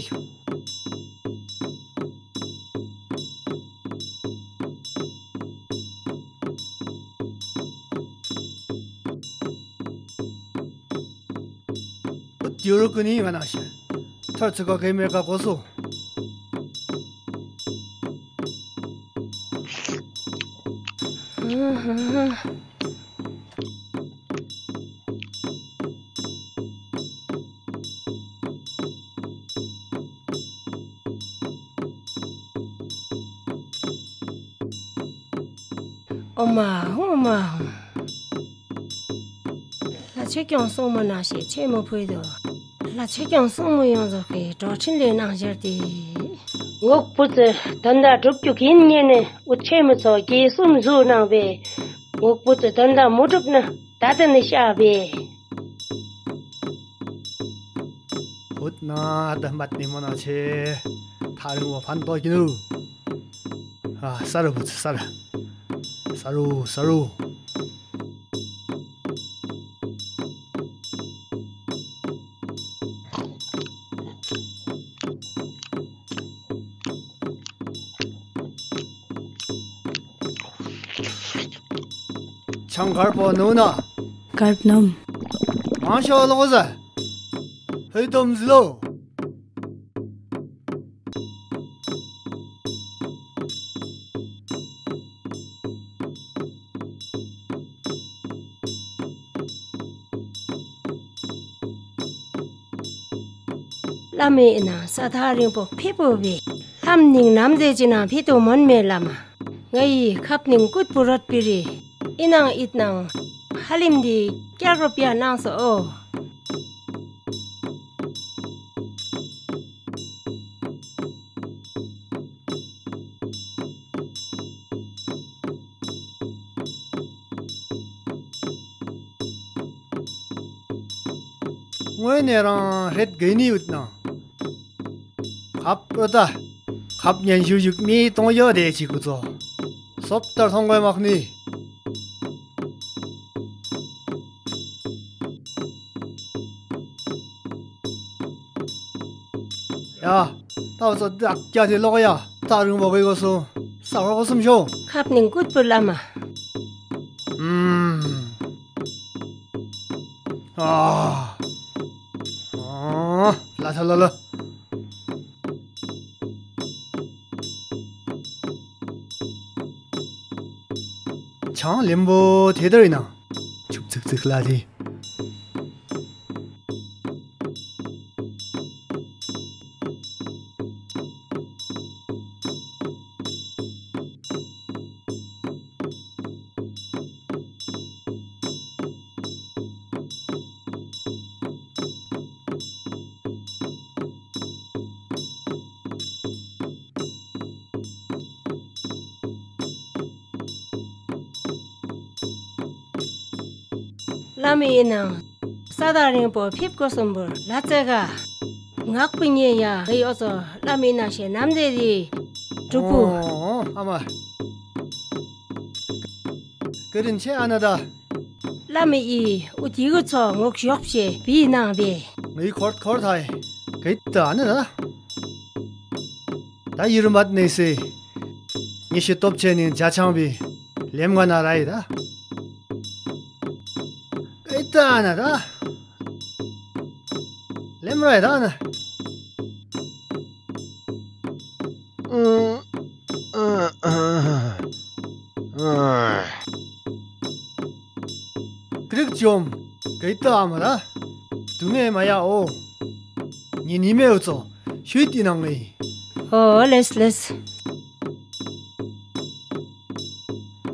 ཨུད་ཡོ་རོ་ཀུ་ནི་ང་ནང་ཤི། ཐར་ཚི་ཀ་གེ་མེ་ཀ་གོ་སོ། ཨོ་མ་ཧོ་མ་ཧོ། ལྷ་ཆོས་སྐྱོང་སྲུང་མོ་ནང་ཞེས་ཆེན་མོ་ཕུལ་དུ། ལྷ་ཆོས་སྐྱོང་སྲུང་མོ་ཡོངས་རྫོགས་ཀྱི་གྲོགས་འཕྲིན་ལས་གནང་བཞག་སྟེ། ངོག་པུ་ཙི་དོན་དག་སྒྲུབ་རྒྱུ་ཡིན་ཉེ་ནས་འུ་ཆེན་མོ་ཚོ་རྒྱལ་གསུམ་བཟོ་གནང་བས། ངོག་པུ་ཙི་དོན་དག་མུ་གྲུབ་ན་ད་ལྟ་ནས་བཤགས་པས། ཨུད་ན་ད་མད་ནི་མོ་ན་ཆེ། ཐ་རིང་བ་ཕན་ཏོ་གི་ནུ། ཨ་ས་རུ་བུ་ཚ་ས་རུ། ས་རུ་ས་རུ། ཆང་དཀར་པོ་ནུ་ན། དཀར་ནམ། མང་ཤོ་ལོག་ཟ། ཧོད་དོམ་ཟི་ལོ། བླ་མའི་ནང་ས་ཐག་རིང་པོ་ཕེབས་པོ་བས། ལྷམ་ནིང་ནམ་ཟེ་ཅི་ནང་ཕེ་ཏོ་མོན་མེ་བླ་མ། ང་ཡི་ཁབ་ནིང་ཀུད་པུ་རོད་པི་རི། ཨི་ནང་ཨིད་ནང་ཧ་ལིམ་དི་ཀྱག་རོ་པྱ་ནང་སོ་ཨོ། དངོས་གནས་རང་ཧྲེད་དགོས་ནི་ཡོད་ན། ཁབ་རོ་ད། ཁབ་ཉན་ཞུ་ཞུག་མི་གཏོང་ཡོད་དེ་ཅི་ཀུ་ཚོ། སོབ་ལྟར་མཐོང་དགོས་མ་ནི། ཡ། ད་བ་ཚོ་བདག་སྐྱ་དེ་ལོག་ཡ། ད་རིང་བ་གི་གོ་སོང་། ས་རོ་གོ་སུམ་ཤོ། ཁབ་ནི་གུད་པུ་བླ་མ། ཨུམ། ཨ། ཨ། ལ་ཐ་ལ་ལ། ཆང་ལེན་པོ་དེ་ལྟར་ཡིན་ན། ཆུབ་ཚིག་ཚིག་ལ་དེ། བླ་མའི་ནང་ས་དང་རིང་པོ་ཕེབས་དགོས་སམ་བུར་ལ་ཙེ་ག་ངག་པི་ཉེ་ཡ་གི་ཨོ་ཙོ་བླ་མའི་ནང་ཞེ་ནམ་ཟེ་རི་གྲུབ་པུ། ཨོ་ཨ་མ། ཀ་རིན་ཆེ་ཨ་ན་ད། བླ་མའི་ཨི་ཨུ་དི་གུ་ཚོ་ངོག་ཞོག་ཞེ་བི་ནང་བེ། ངའི་འཁོར་འཁོར་ཐའི་གི་ད་ཨ་ན་ད། ད་ཡིར་མད་ནེ་སེ། ཉི་ཤེ་སྟོབས་ཆེ་ནི་ཇ་ཆང་བི་ལེམ་ང་ན་ར་ཡི་ད། ཨེ་ད་ན་ད། ལེམ་ར་ཡི་ད་ན། ཀྲིག་ཅོམ་གི་ད་མ་ད། དུ་ངེ་མ་ཡ་ཨོ། ཉི་ནི་མེ་ཨུ་ཙོ་ཤུས་ཏི་ནང་ངེ། ཨོ་ལེས་ལེས།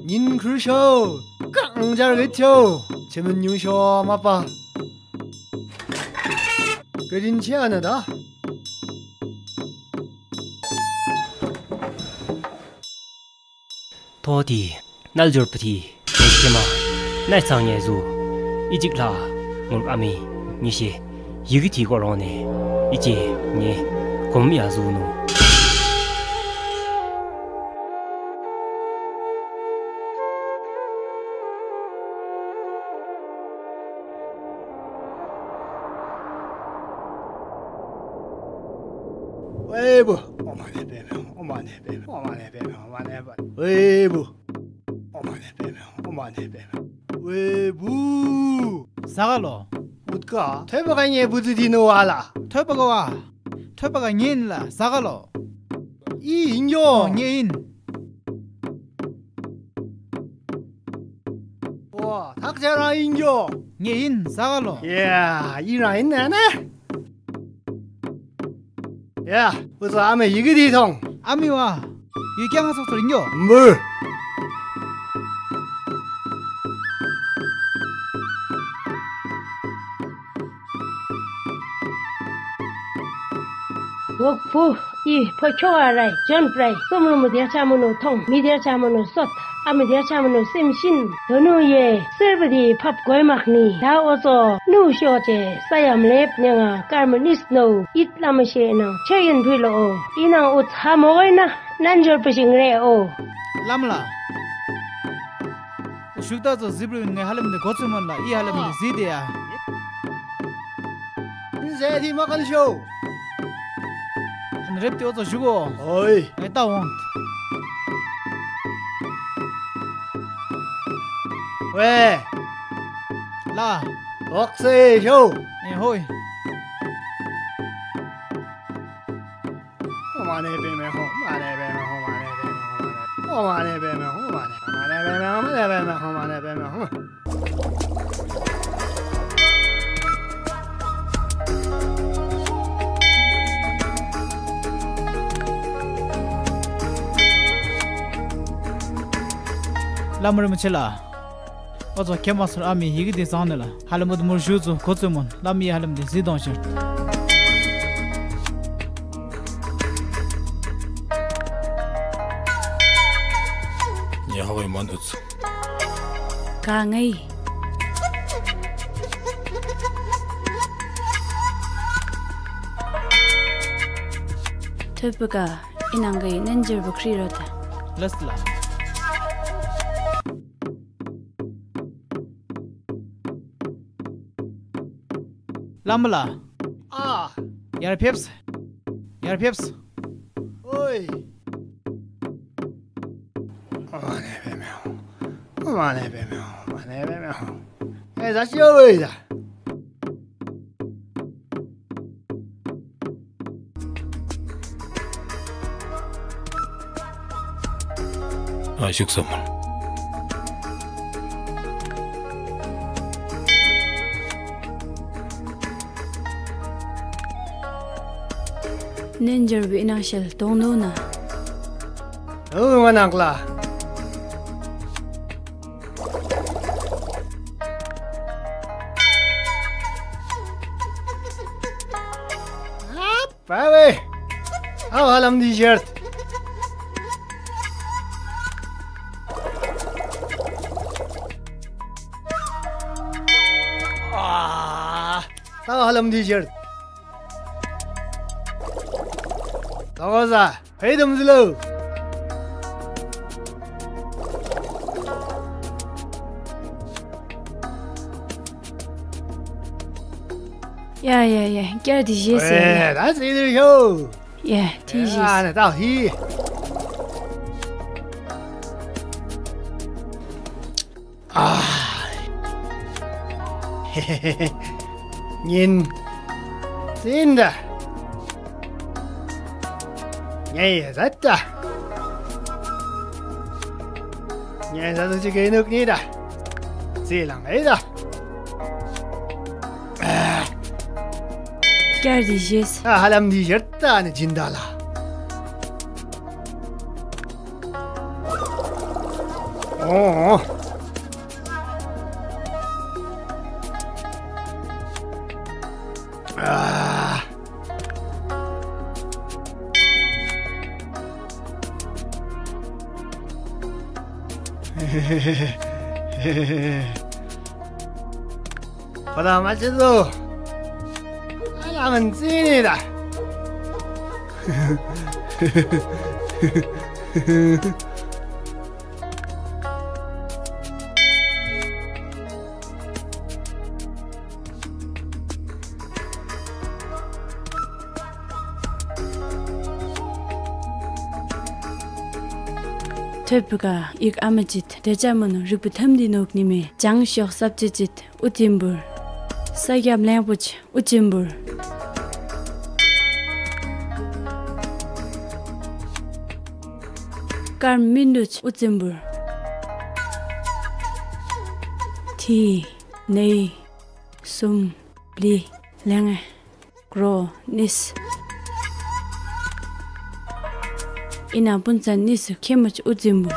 ཉིན་ཁུར་ཤོ། གང་ཇར་གི་ཆོ། ཆེ་མིན་ཉུང་ཤོ་མ་པ། ཀ་རིན་ཆེ་ཨ་ན་ད། ཐོ་དི། རྣལ་འབྱོར་པ་དི། ངས་ཁྱེད་མ། ནའི་ཚང་ངས་བཟུ། ཨི་ཅིག་ལྷ། ངུར་ཨ་མི། ཉི་ཤེ། ཡི་གེ་དེའི་སྐོར་འོང་ནས། ཨི་ཅེ། ངས། གོམ་ཡ་བཟུ་ནུ། ཝེ་བུ། ཨོ་མ་ནེ་པེ་མེ་ཧོ། ཨོ་མ་ནེ་པེ་མེ་ཧོ། ཨོ་མ་ནེ་པེ་མེ་ཧོ། ཨོ་མ་ནེ་པེ་མེ་ཧོ། ཝེ་བུ། ཨོ་མ་ནེ་པེ་མེ་ཧོ། ཨོ་མ་ནེ་པེ་མེ་ཧོ། ཝེ་བུ། ཟ་ག་ལོ། ཨུད་ཀ། ཐོས་པ་ག་ཉེ་བུ་ཙི་དི་ནུ་བ་ལ། ཐོས་པ་ག་བ། ཐོས་པ་ག་ཉེ་ཡིན་ལ་ཟ་ག་ལོ། ཨི་ཡིན་ཡོ། ཨོ་ཉེ་ཡིན། ཨོ་ཐག་ཆ་རང་ཡིན་ཡོ། ཉེ་ཡིན་ཟ་ག་ལོ། ཡ་ཡིན་རང་ཡིན་ན་ན། ཡ། བུ་ཚོ་ཨ་མའི་ཡི་གེ་དེ་ཐོང་། ཨ་མི་བ། ཡུལ་རྐྱང་ང་ཚོགས་ཚོར་ཉོ། མུར། འོག་བུ། ཨི་ཕོ་ཁྱོ་བ་རའི་ཇོན་པྲའི་སོམ་རུ་མུ་དེར་ཆ་མུ་ནུ་ཐོང་མི་དེར་ཆ་མུ་ནུ་སོད། ཨ་མི་དེར་ཆ་མུ་ནུ་སེམས་ཤིན། དོ་ནུ་ཡེ་སེར་པ་དེ་ཕབ་གོས་མག་ནི་ད་ཨོ་ཙོ་ནུ་ཤོ་ཅེ་ས་ཡམ་ལེབ་ཉེ་ང་ཀར་མ་ནིས་ནོ་ཨིད་བླ་མ་ཤེས་ནང་ཆོས་ཡོན་ཕུལ་ལོ། ཨི་ནང་ཨོ་ཚ་མོ་གོས་ན་རྣལ་འབྱོར་པ་ཞིག་རེད་ཨོ། ལམ་ལ། ཞུགས་ད་ཚོ་གཟིབ་རུ་ངའི་ཧ་ལམ་འདི་གོ་ཚོད་མོན་ལ་ཨི་ཧ་ལམ་འདི་གཟིགས་དེ་ཡ། ཟེ་ཐི་མ་ཀན་ཤོ། ཨན་རེབ་ཏེ་ཨོ་ཚོ་ཞུག་གོ། ཨོའི། ངའི་ད་འོང་། ཝེ། ལ། ལོག་སེ་ཤོ། ཨེ་ཧོའི། ཨོ་མ་ནེ་པེ་མེ་ཧོ། མ་ནེ་པེ་མེ་ཧོ། མ་ནེ་པེ་མེ་ཧོ། མ་ནེ། ཨོ་མ་ནེ་པེ་མེ་ཧོ། མ་ནེ། མ་ནེ་པེ་མེ་ཧོ། མ་ནེ་པེ་མེ་ཧོ། མ་ནེ་པེ་མེ་ཧོ། བླ་མ་རིན་པོ་ཆེ་ལགས། ཨོ་ཙོ་ཁྱེད་མ་སོར་ཨ་མི་ཡི་གེ་འདི་ཚང་ནས་ལ་ཧ་ལམ་མོ་དུ་མུར་ཞུ་ཚུ་གོ་ཚོད་མོན་བླ་མ་ཡི་ཧ་ལམ་འདི་གཟིགས་དང་ཤར། ཉེ་ཧོ་གི་མོན་དུ་ཚུ། ག་ངའི། ཐོད་པུ་ཀ་ཨི་ནང་གི་ནན་འཇར་བུ་ཁྲི་རོ་ད། ལས་ལ། བླ་མ་ལ། ཨ། ཡར་ཕེབས། ཡར་ཕེབས། ཨོའི། མ་ནས་པེ་མེའོ། མ་ནས་པེ་མེའོ། མ་ནས་པེ་མེའོ། ཨེ་ཟ་ཤི་ཨོའི་ཟ། ཨ་ཤུགས་སོ་མ། ནན་འབྱོར་བའི་ནང་ཞལ་གཏོང་ནོ་ན། ཨོ་མ་ནག་ལ། ཨ་པ་ཝེ། ཨ་ཧ་ལམ་འདི་ཤར། ཨ། ད་ཧ་ལམ་འདི་ཤར། ད་གོ་ས། ཧེ་དམ་ཟི་ལོ། ཡ་ཡ་ཡ། བསྐྱར་དེ་བཞེས་ཟེར་ཡ། ཨེ་ད་ཟེར་དེར་ཤོ། ཡ་དེ་བཞེས། ཨ་ནི་ད་ཧི། ཨ། ཉིན། ཙིན་ད། ཉེ་ཡེ་ཟ་ད། ཉེ་ཟ་ཟ་ཅི་གེ་ནུག་ནི་ད། ཙི་ལང་ཨེ་ད། བསྐྱར་དེ་བཞེས། ཨ་ཧ་ལམ་འདི་ཤར་ད་ནི་སྦྱིན་བདག་ལ། ཨོ། ཨ། ཁོ་ད་མ་ཅི་ལོ། ཨ་ལ་མན་ཙི་ནི་ད། ཐོད་པུ་ཀ་ཡིག་ཨ་མ་ཅིད་དེ་ཅ་མོ་ནོ་རིག་པུ་ཐམ་དི་ནོག་ནི་མེ་ཅང་ཤོག་སབ་ཅི་ཅིད་ཨུ་ཏིམ་བུར། ས་རྒྱབ་ལེང་པོ་ཅི་ཨུ་ཅིམ་བུར། ཀར་མིན་རུ་ཅི་ཨུ་ཅིམ་བུར། ཐི་ནེ་སུམ་ལི་ལེང་ངེ། ཀྲོ་ནིས། ཨི་ན་པུན་ཚན་ནིས་ཁེ་མ་ཅི་ཨུ་ཛིམ་བུ།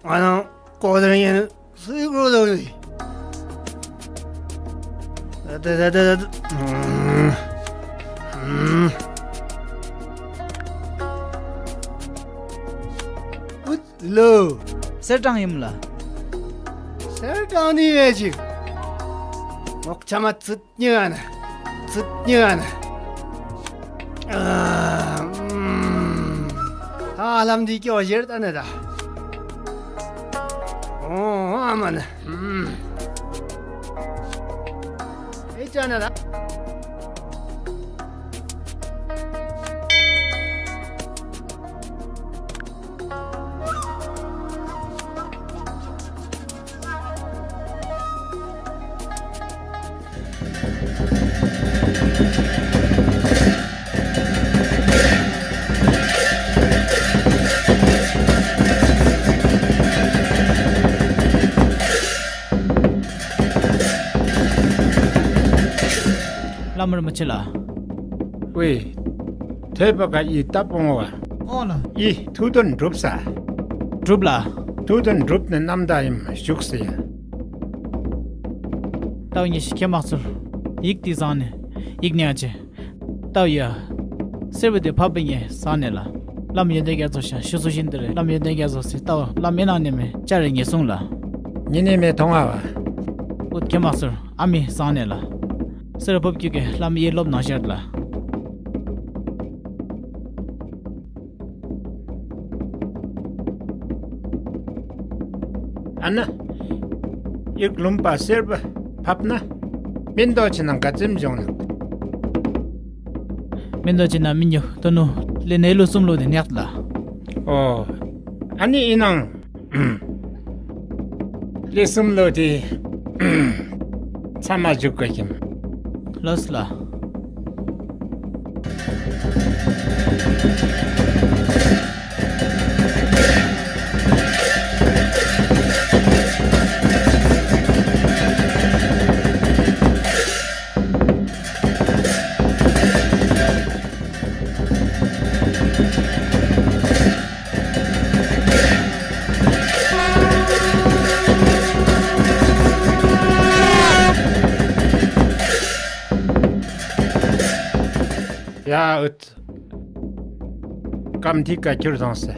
ང་ནང་ཀོ་དར་ཡན། སུའི་འགྲོ་དོ་ནི། ད་ད་ད་ད་ད། ཨུམ། ཨུམ། ཨུད་ལོ། གསེར་སྦྲང་ཡིན་ལ། གསེར་སྦྲང་ནི་ཡོད་ཅིག་ངོག་ཆ་མ་ཚུད་ཉི་ཨ་ན། ཚུད་ཉི་ཨ་ན། ཨ། ཨུམ། ཧ་ལམ་འདི་སྐྱོ་ཞེར་ལྟ་ནི་ད། ཨོ་ཨ་མ་ན། ཨུམ། ཨེ་ཅ་ན་ད། བླ་མ་རིན་པོ་ཆེ་ལགས། ཝེ། དེ་བ་ག་ཡི་ད་སྤོང་བ། ཨོ་ལ། ཡི་ཐུགས་དོན་འགྲུབ་ས། འགྲུབ་ལ། ཐུགས་དོན་འགྲུབ་ནས་རྣམ་དག་ཡིན་བཞུགས་ཟེར་ཡ། ཏའོ་ཉི་ཤི་ཁྱེད་མ་ཚུར། ཡིག་དེ་བཟང་ནས། ཡིག་ཉག་ཅེ། ཏའོ་ཡ། སེར་བུ་དེ་ཕབ་པའི་ངས་བཟང་ནས་ལ། བླ་མ་ཡོན་ཏན་རྒྱ་མཚོ་ཤ་ཤུ་སུ་བཞིན་དེ་རེད། བླ་མ་ཡོན་ཏན་རྒྱ་མཚོ་སི་ཏའོ་བླ་མ་ནང་ནས་མེ་ཅ་རེ་ངེས་སོང་ལ། ཉི་ནས་མེ་མཐོང་བ་བ། ཨུད་ཁྱེད་མ་ཚུར། ཨ་མི་བཟང་ནས་ལ། སེར་བུ་ཕབ་ཀྱི་གེ་བླ་མ་ཡེ་སློབ་ནང་ཤར་ལ། ཨ་ན། ཡིག་ལུམ་པ་སེར་པ་ཕབ་ན། མིན་དོ་ཆེ་ན་ག་ཙམ་བྱུང་ནི། མིན་དོ་ཆེ་ན་མི་ཉུ་ཏོ་ནུ་ལེ་ནེ་ལོ་སུམ་ལོ་དེ་ཉག་ལ། ཨོ། ཨ་ནི་ཨི་ནང་། ལེ་སུམ་ལོ་དེ། ཚ་མ་བཞུགས་ག་ཁྱིམ། ལོས་ལ། ཡ་ཨུད། སྐམ་ཐིག་ག་ཁྱུར་བཟང་སེ།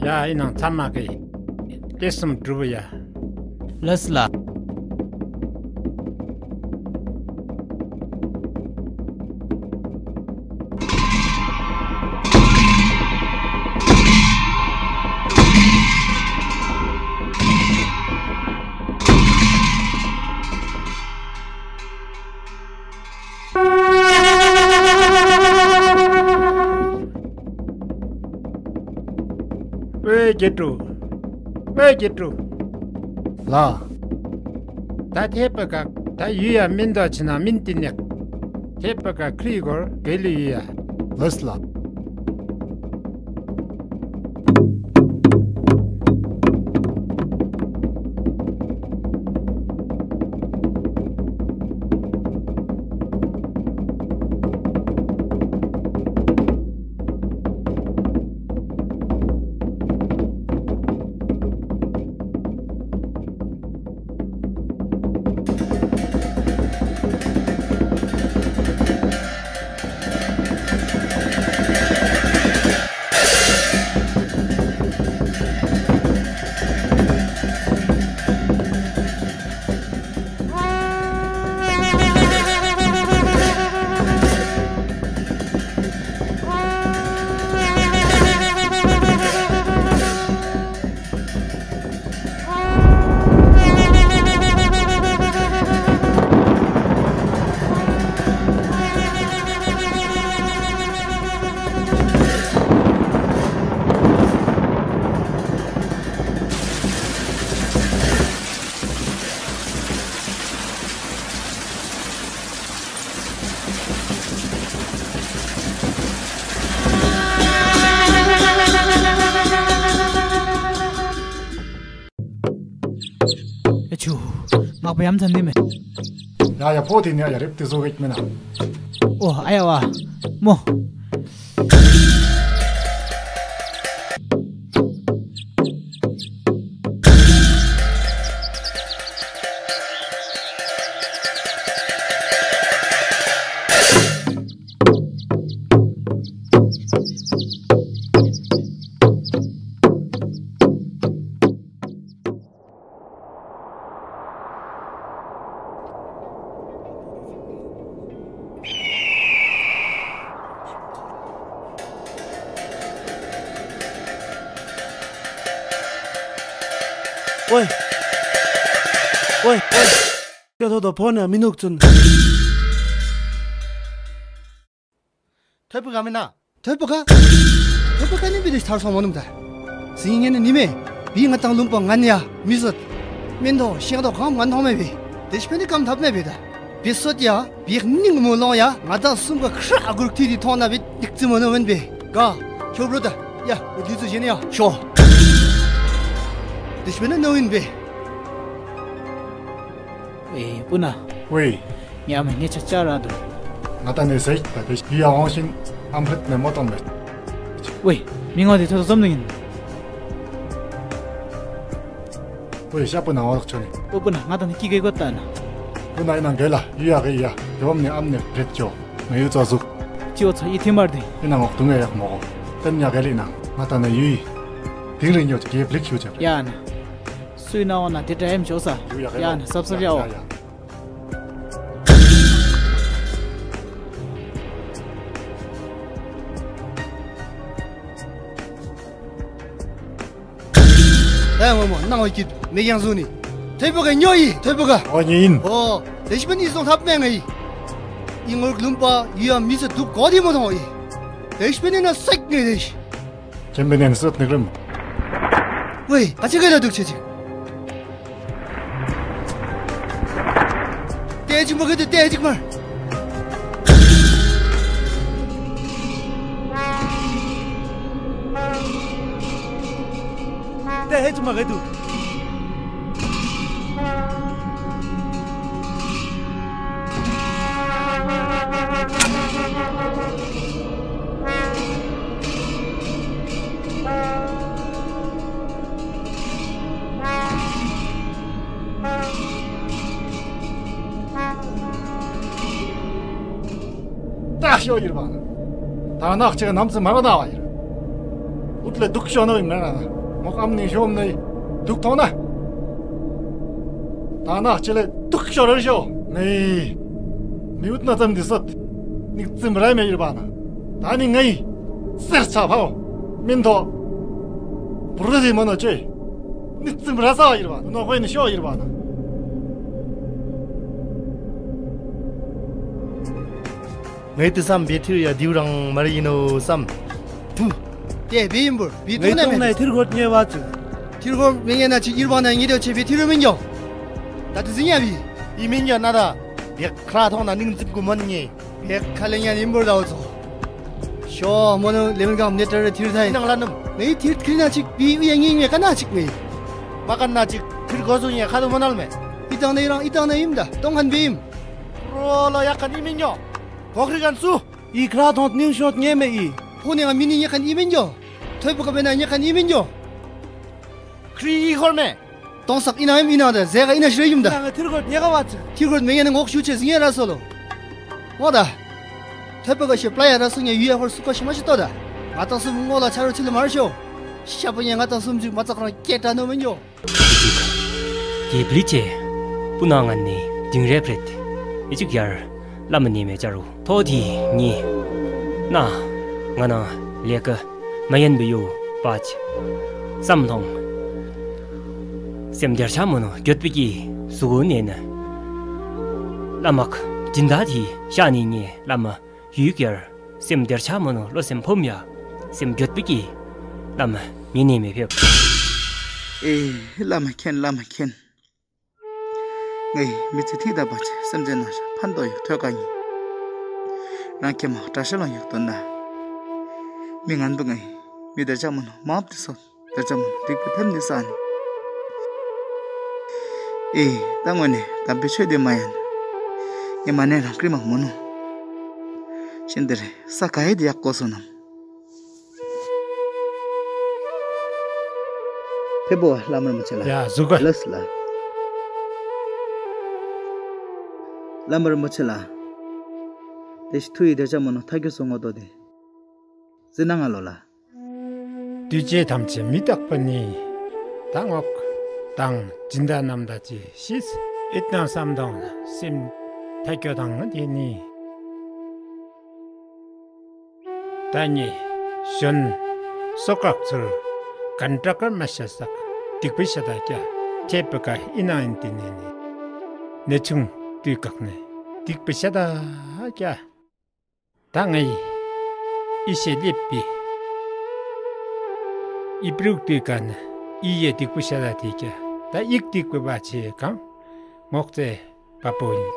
ཡ་ཨི་ནང་ཚ་མ་གི། ལེ་སུམ་གྲུབ་ཡ། ལོས་ལ། ཝེ་རྒྱལ་དྲུག་ཝེ་རྒྱལ་དྲུག་ལ། ད་ཐེ་པ་ཀ་ད་ཡུལ་ཡ་མིན་དོ་ཆེ་ན་མིན་ཏི་ནེག་ཐེ་པ་ཀ་ཁྲི་གོར་གེ་ལི་ཡུལ་ཡ། ལོས་ལ། ཨ་ཆུ། མག་པ་ཡམ་ཚ་ནི་མེ། ཡ་ཡ་ཕོ་དེ་ནི་ཡ་རེབ་དེ་བཟོ་གེག་མེ་ན། ཨོ་ཨ་ཡ་བ། མོ། ཨོའི། ཨོའི་ཨོའི། ཀྱ་ཐོ་ཐོ་ཕོ་ན་མི་ནུག་ཚུན། ཐོད་པ་ག་མི་ན། ཐོད་པ་ག་ཐོད་པ་ག་ནི་བི་དེ་ཐར་སོང་མོ་ནུམ་ད། སིང་ངེ་ནི་ནི་མེ། བི་ང་དང་ལུམ་པ་ང་ནི་ཡ་མི་སོད། མིན་དོ་ཤེང་དོ་གང་ང་མཐོང་མེ་བི། དེ་ཤི་ཕེ་ནི་ཀམ་ཐབ་མེ་བི་ད། བི་སོད་ཡ་བི་ནི་ངུ་མོ་ལོང་ཡ་ང་དང་སུམ་ག་ཁྲ་ཨ་གུར་ཐི་དི་ཐོང་ན་བི་ཉིག་ཙི་མོ་ནོ་མིན་བི། ག་ཁྱོ་བྲོ་ད། ཡ་འུ་དི་ཙུ་ཞེ་ནི་ཡ་ཤོ། དེ་ཤི་ཕེ་ནི་ནོ་ཡིན་བི། ཨེ་སྤུ་ན། ཝེ། ཉམས་ཉེ་ཆ་ཅག་ར་འདུག་ང་ད་ནས་ཟེར་ད་དེ་ཡི་ཡ་འོང་ཤིང་ཨམ་ཕྲད་ནས་མོ་བཏང་མེད། ཝེ། མི་ངོ་དེ་ཐོ་ཐོ་ཙམ་དུ་ཡིན། ཨོའི་ཤ་པུ་ན་འོ་རག་ཆོ་ནི། ཨོ་པུ་ན་ང་དང་ནི་ཀི་གེ་གོ་ཏ་ན། པུ་ན་ཨི་ན་འགལ་ལ་ཡུ་ཡ་གི་ཡ་དེ་བམ་ནི་ཨམ་ནི་བྲེད་ཆོ། ང་ཡུ་ཙོ་ཟུག་ཅི་འོ་ཚ་ཡི་ཐི་མར་དེ། ཨི་ན་ངོག་དུང་ངེ་ཡག་མོ་གོ། ཏན་ཉ་གལ་ལི་ན་ང་དང་ན་ཡུ་ཡི། དིང་རི་ཉོ་ཅི་གེ་བླིག་ཤུ་ཅེ། ཡ་ན། སུའི་ན་འོ་ན་དེ་དྲ་ཡམ་ཆོ་ས། ཡུ་ཡ་གི་ཡ་ན་སབ་སབ་ཡ་འོ། ཡ་ཡ། ད་ངོ་མ་སྣང་བ་སྐྱིད་མི་ཡང་བཟུང་ནི། ཐོས་པ་ག་ཉོ་ཡི་ཐོས་པ་ག་ཨོ་ཉེ་ཡིན། ཨོ། དེ་ཤི་པ་ནི་སོང་ཐབ་མེ་ང་ཡི། ཡི་ངོར་ལུམ་པ་ཡུ་ཡ་མི་ཚེ་སྡུག་གོ་དེ་མོ་མཐོང་ཡི། དེ་ཤི་པ་ནི་ན་སེག་ངེ་རེ་ཤི། ཁྱེད་པའི་ནན་སོད་ནི་རིམ། ཝེ་ཨ་ཅི་ག་ལ་སྡུག་ཆེ་ཆེ། ཏེ་ཅིག་མ་གི་ཏེ་ཏེ་ཅིག་མར། ཏེ་ཧེ་ཅིག་མ་གི་དུ། ཏག་ཤོ་ཡིར་བ་ན། ད་ནག་ཅིག་ནམ་ཚི་མ་ར་ན་བ་ཡིར། ཨུཏ་ལེ་དུག་ཤོ་ནོ་ཡིན་མེ་ར་ན། མོ་ཨམ་ནི་ཤོམ་ནི་དུག་ཐོང་ན། ད་ནག་ཅིག་ལེ་དུག་ཤོ་ར་ཤོ་ནི། མི་ཨུཏ་ན་ཙམ་འདི་སོད། ནིག་ཙིམ་ར་མེ་ཡིར་བ་ན། ད་ནི་ངའི་སེར་ཆ་ཕའོ། མིན་ཐོ། བུ་རུ་ཟི་མོ་ནོ་ཅེ། ནི་ཙིམ་ར་ས་ཡིར་བ་ནོ་ཧོའི་ནི་ཤོ་ཡིར་བ་ན། ངའི་དུ་བསམ་བེ་ཐིར་ཡ་དིའུ་རང་མ་རི་ཡིན་ནོ་བསམ། ཐུ། དེ་བེ་ཡིན་བུར་བེ་ཐུ་ནས་མེད། ཐིར་གོར་ཉེ་བ་ཙུ། ཐིར་གོར་མི་ངན་ན་ཅིག་ཡིར་བ་ན་ཉེ་དོ་ཆེ་བེ་ཐིར་མིན་ཡོ། ད་དུ་ཟིན་ཡ་བི། ཡི་མིན་ཡོ་ན་ད། བེ་ཁ་ཐོང་ན་ནིང་ཙིམ་གུ་མོན་ཉེ། བེ་ཁ་ལེ་ཉན་ཡིན་བུར་ད་འོ་ཚོ། ཤོ་མོ་ནུ་ལེ་མིན་གམ་ནེ་ཏྲ་རེ་ཐིར་ཐའི་ནང་ལ་ནུམ། ངའི་ཐིར་ཁིར་ན་ཅིག་བི་ཨུ་ཡ་ངིང་ངེ་ཀ་ན་ཅིག་མེ། མ་ཀ་ན་ཅིག་ཐིར་གོ་སུ་ཉེ་ཁ་དུ་མོ་ནལ་མེ། ཨི་ཏང་ནེ་རང་ཨི་ཏང་ནེ་ཡིམ་ད་ཏོང་ཁན་བི་ཡིམ། རོ་ལོ་ཡ་ཀ་ནི་མི་ཉོ། གོ་ཁྲི་ཀན་སུ། ཨི་ཁྲ་ཐོང་ནིང་ཤོད་ཉེ་མེ་ཨི། ཕོ་ནེ་ང་མི་ནི་ཉེ་ཁན་ཨི་མི་ཉོ། ཐོས་པོ་ཀ་མེ་ན་ཉེ་ཁན་ཨི་མི་ཉོ། ཁྲི་ཨི་ཁོར་མེ། ཏོང་སག་ཨི་ན་ཡིམ་ཨི་ན་ད་ཟེ་ག་ཨི་ན་ཤི་རེ་ཡིམ་ད། ང་ཐིར་གོ་ཉེ་ག་བ་ཙི། ཐིར་གོ་མེ་ཉེ་ནི་ངོག་ཤུ་ཆེ་ཟིང་ཡ་ར་སོ་ལོ། ངོ་ད། ཐོས་པོ་ཀ་ཤེ་པླ་ཡ་ར་སུ་ཉེ་ཡུ་ཡ་ཧོར་སུ་ཀ་ཤི་མ་ཤི་ཏོ་ད། ང་ཏང་སུམ་ངོ་ལ་ཆ་རོ་ཆི་ལ་མར་ཤོ། ཤ་པོ་ཉེ་ང་ཏང་སུམ་ཅིག་མ་ཙག་རང་སྐད་ཏྲ་ནོ་མི་ཉོ། ཏེ་བླི་ཅེ། པུ་ན་ང་ནི་དིང་རེ་ཕྲེད། ཨི་ཅིག་ཡར། བླ་མ་ནི་མེ་ཅ་རུ། ཐོ་དི་ཉི། ན། ང་ན། ལེ་ཀ། མ་ཡན་བི་ཡོ། པ་ཅི། བསམ་ཐོང་། སེམས་དེར་ཆ་མོ་ནོ་གྱོད་པི་ཀི། སུ་གོ་ནེ་ན། བླ་མ་ཁ། སྦྱིན་བདག་དི་ཤ་ནི་ཉེ་བླ་མ། ཡུལ་གྱར། སེམས་དེར་ཆ་མོ་ནོ་བློ་སེམས་ཕོམ་ཡ། སེམས་འགྱོད་པི་ཀི། བླ་མ་ཉེ་ནེ་མི་ཕེབས། ཨེ། བླ་མ་མཁྱེན། བླ་མ་མཁྱེན། ངའི་མི་ཚེ་ཐིག་ད་པ་ཆེ་སེམས་ཅན་ན་ཤ་ཕན་ཏོ་ཡོད་ཐོས་ཀ་ཡིན། རང་ཁྱེད་མ་དྲ་ཤ་ལ་ཡོད་དོན་ན། མི་ངན་པ་ངའི་མི་དེར་ཆ་མོ་ནོ་མ་བབ་དེ་སོད། དེར་ཆ་མོ་ནོ་སྡིག་པ་ཐེབས་ནི་ས་ནི། ཨེ། ད་དངོས་ནས་དམ་པའི་ཆོས་དེ་མ་ཡན། ངས་མ་ནས་རང་ཀྲི་མ་མོ་ནོ། ཤིན་ཏེ་རེ་ས་ག་ཡེ་དེ་ཡག་གོ་སོ་ནམ། ཕེ་པོ་བླ་མ་རིན་པོ་ཆེ་ལ། ཡ་ཟུག་ག་ལགས་ལ། བླ་མ་རིན་པོ་ཆེ་ལ། དེ་ཤི་ཐུ་ཡི་དེ་ཆ་མོ་ནོ་ཐ་གྱོ་སོ་ངོ་ཏོ་དེ། ཟི་ན་ང་ལོ་ལ། འདུས་བྱས་ཐམས་ཅད་མི་རྟག་པ་ནི། ད་ངོག་དང་སྦྱིན་བདག་རྣམས་ད་ཅི་ཤིས། ཨིད་དང་བསམ་དང་སེམས་ཐ་གྱོ་དང་དེ་ནི། ད་ཉེ་གཞོན་སོ་ཀག་ཚུར་གན་ཏྲ་ཀར་མ་ཤ་སག་སྡིག་པའི་ཤ་ད་ཀྱ་ཐེབས་པའི་ཀ་ཨི་ནང་ཨིན་ཏི་ནེ་ནི་ནེ་ཆུང་དུས་བཀག་ནས་སྡིག་པའི་ཤ་ད་ཀྱ། ད་ང་ཡི་ཨི་ཤེ་ལེབ་པི་ཨི་པྲུག་དུས་ཀ་ན་ཨི་ཡེ་སྡིག་པའི་ཤ་ད་དེ་ཀྱ། ད་ཡིག་སྡིག་པའི་བ་ཆེ་གང་ངོག་ཙེ། པ་པོ་ཡིན།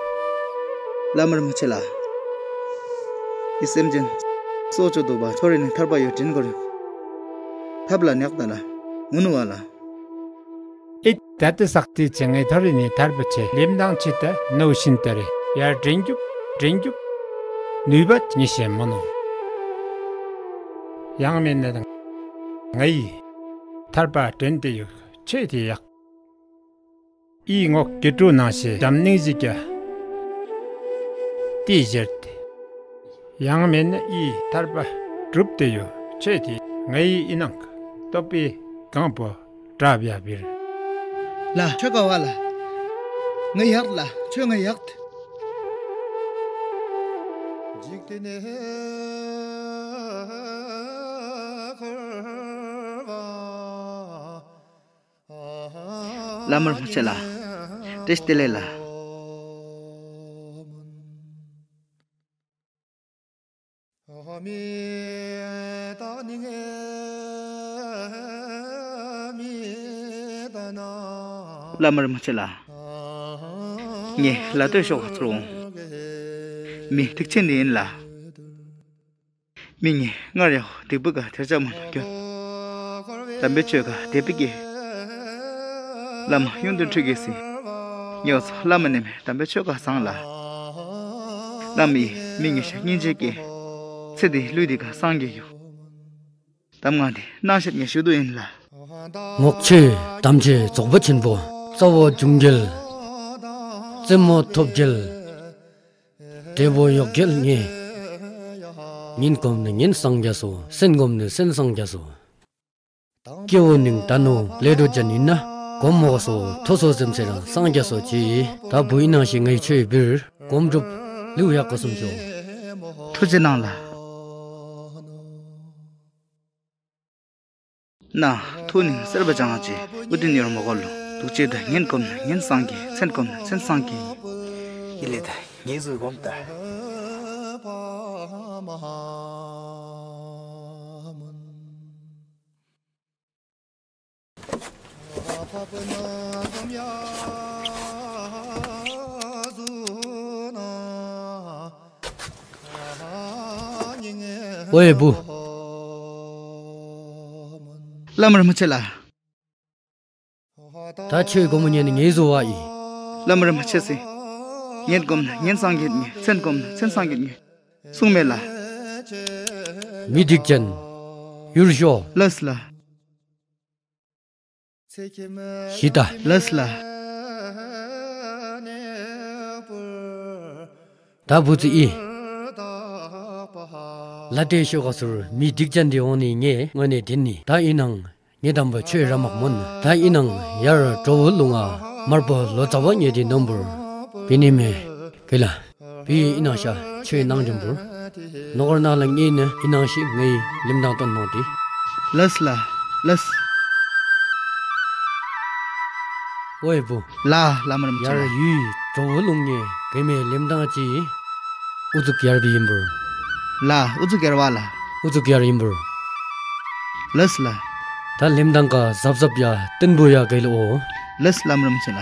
བླ་མ་རིན་པོ་ཆེ་ལགས། འདི་སེམས་ཅན་སྲོག་གཅོད་འདུག་པ་ཐོ་རེ་ནས་ཐར་པ་ཡོད་དྲིན་གོ་རེ། ཐབས་ལ་ཉག་ད་ལ་ངུ་ནུ་བ་ལ། ཨེ་ད་ལྟ་སག་ཏི་ཅེ་ངའི་ཐོ་རེ་ནས་ཐར་པ་ཆེ་ལེམ་དང་ཆེ་ད་ནོ་བཞིན་ད་རེ་ཡར་དྲན་རྒྱུག་དྲན་རྒྱུག་ནུས་པ་ཉི་ཤེ་མོ་ནོ། ཡང་མེད་ན་དང་ང་ཡི་ཐར་པ་དྲན་དེ་ཡོད་ཆེ་དེ་ཡག་ཨི་ངོགས་ཀྱི་གྲུ་ནང་བཞིན་བྱམས་སྙིང་རྗེ་རྒྱ། དེའི་ཕྱིར་ཏེ། ཡང་མིན་ཨི་ཐར་པ་གྲུབ་སྟེ་ཡོད་ཆོས་དེ་ངའི་ཨི་ནང་གི་རྟོགས་པའི་གང་པོ་གྲབ་ཡ་བིར། ལ་ཆོས་ག་བ་ལ། ངའི་ཡག་ལ་ཆོས་ངའི་ཡག་ཏེ། འཇིག་རྟེན་ནས་འཁོར་བ། བླ་མ་རིན་པོ་ཆེ་ལ། བཀྲ་ཤིས་བདེ་ལེགས་ལ། བླ་མ་རིན་པོ་ཆེ་ལ། ངས་ལ་སྟོད་ཤོག་ཁ་ཚུར་འོང་། མི་སྡིག་ཅན་འདི་ཡིན་ལ། མི་ངས་སྔར་ཡང་སྡིག་པ་ག་དེར་བྱ་མ་ན་གྱོད། དམ་པའི་ཆོས་ག་དད་པའི་སྐྱེ། བླ་མ་གཡུང་དྲུང་ཁྲི་གེ་སི། ཉོ་ཚོ་བླ་མ་ནས་མེད་དམ་པའི་ཆོས་ག་བཟང་ལ། བླ་མ་ཡིས་མི་ངེས་ཤ་སྙིང་རྗེ་སྐྱེ། ཚེ་འདི་ལུས་འདི་ག་སངས་རྒྱས་ཡོད། གདམས་ངག་འདི་གནང་བཤད་ངས་ཞུ་རྒྱུ་ཡིན་ལ། ངོགས་ཆོས་དམ་ཆོས་རྫོགས་པ་ཆེན་པོ། རྩ་བ་འབྱུང་རྒྱལ། རྩེ་མོ་ཐོབ་རྒྱལ། འབྲས་བུ་ཡོད་རྒྱལ་ངས། ཉིན་གོམས་ནས་ཉིན་སངས་རྒྱས་སོ། སེམས་གོམས་ནས་སེམས་སངས་རྒྱས་སོ། སྐྱེ་བོ་ནིང་ད་ནུ་ལས་འགྲོ་ཅན་ཡིན་ན། གོམས་མོག་སོ་ཐོ་སོ་སེམས་སེ་རང་སངས་རྒྱས་སོ་ཅི། ད་བུ་ཡིན་ནང་ཞིག་ངའི་ཆོས་བིར་གོམས་གྲུབ་ལེའུ་ཡག་གོ་སུམ་ཤོ། ཐུགས་རྗེ་གནང་ལ། ན་ཐུགས་ནི་སེར་བ་ཅང་ཅི། ཨུ་ཏི་ནི་ར་མོ་གོ་ལུ། ཐུགས་རྗེ་ད་ཉིན་གོམས་ན་ཉིན་སངས་རྒྱས། མཚན་གོམས་ན་མཚན་སངས་རྒྱས་ཡིན། ཡི་ལེ་ད་ངེས་སུ་གོམས་ད། ཨོའེ་བུ། བླ་མ་རིན་པོ་ཆེ་ལ། ད་ཆོས་སྒོ་མོ་ཉན་ནས་ངེས་བཟོ་བ་ཡིན། བླ་མ་རིན་པོ་ཆེ་སི། ཉན་སྒོམ་ན་ཉན་སངས་རྒྱས་ངེས། མཚན་སྒོམ་ན་མཚན་སངས་རྒྱས་ངེས། གསུང་མེད་ལ། མི་སྡིག་ཅན། ཡུལ་ཤོག་ལས་ལ། ཞི་ད། ལས་ལ། ད་བུ་ཙི་ཨི། ལ་ཏེ་ཤོ་ག་སུར་མི་སྡིག་ཅན་འདི་འོང་ནི་ངས་དངོས་གནས་དྲན་ནི་ད་ཨི་ནང་ངེ་དམ་པ་ཆོས་ར་མག་མོན་ད་ཨི་ནང་ཡར་གྲོ་བོ་ལུང་ང་མར་པོ་ལོ་ཙཱ་བ་ཉེ་དི་ནོམ་བུར་བི་ནི་མེ་གི་ལ། བི་ཨི་ནང་ཤ་ཆོས་ནང་འབྱུང་བུར། ནོ་གར་ནང་ལ་ངེས་ནི་ཨི་ནང་ཤི་ངའི་ལིམ་དང་སྟོན་མོང་དི། ལས་ལ་ལས། ཨོའེ་བུ། ལ་ལ་མ་རམ་ཆེ་ཡར་ལ། ཡུལ་གྲོ་བོ་ལུང་ངེ་གེ་མེ་ལིམ་དང་ཅི། ཨུ་ཚུགས་ཡར་བི་ཡིན་བུར། ལ་ཨུ་ཚུགས་ཡར་བ་ལ། ཨུ་ཚུགས་ཡར་ཡིན་བུར། ལས་ལ། ད་ལིམ་དང་ཀ་གཟབ་གཟབ་ཡ་བརྟན་པོ་ཡ་གེ་ལ་ཨོ། ལས་ལ་མ་རམ་ཆེ་ལ།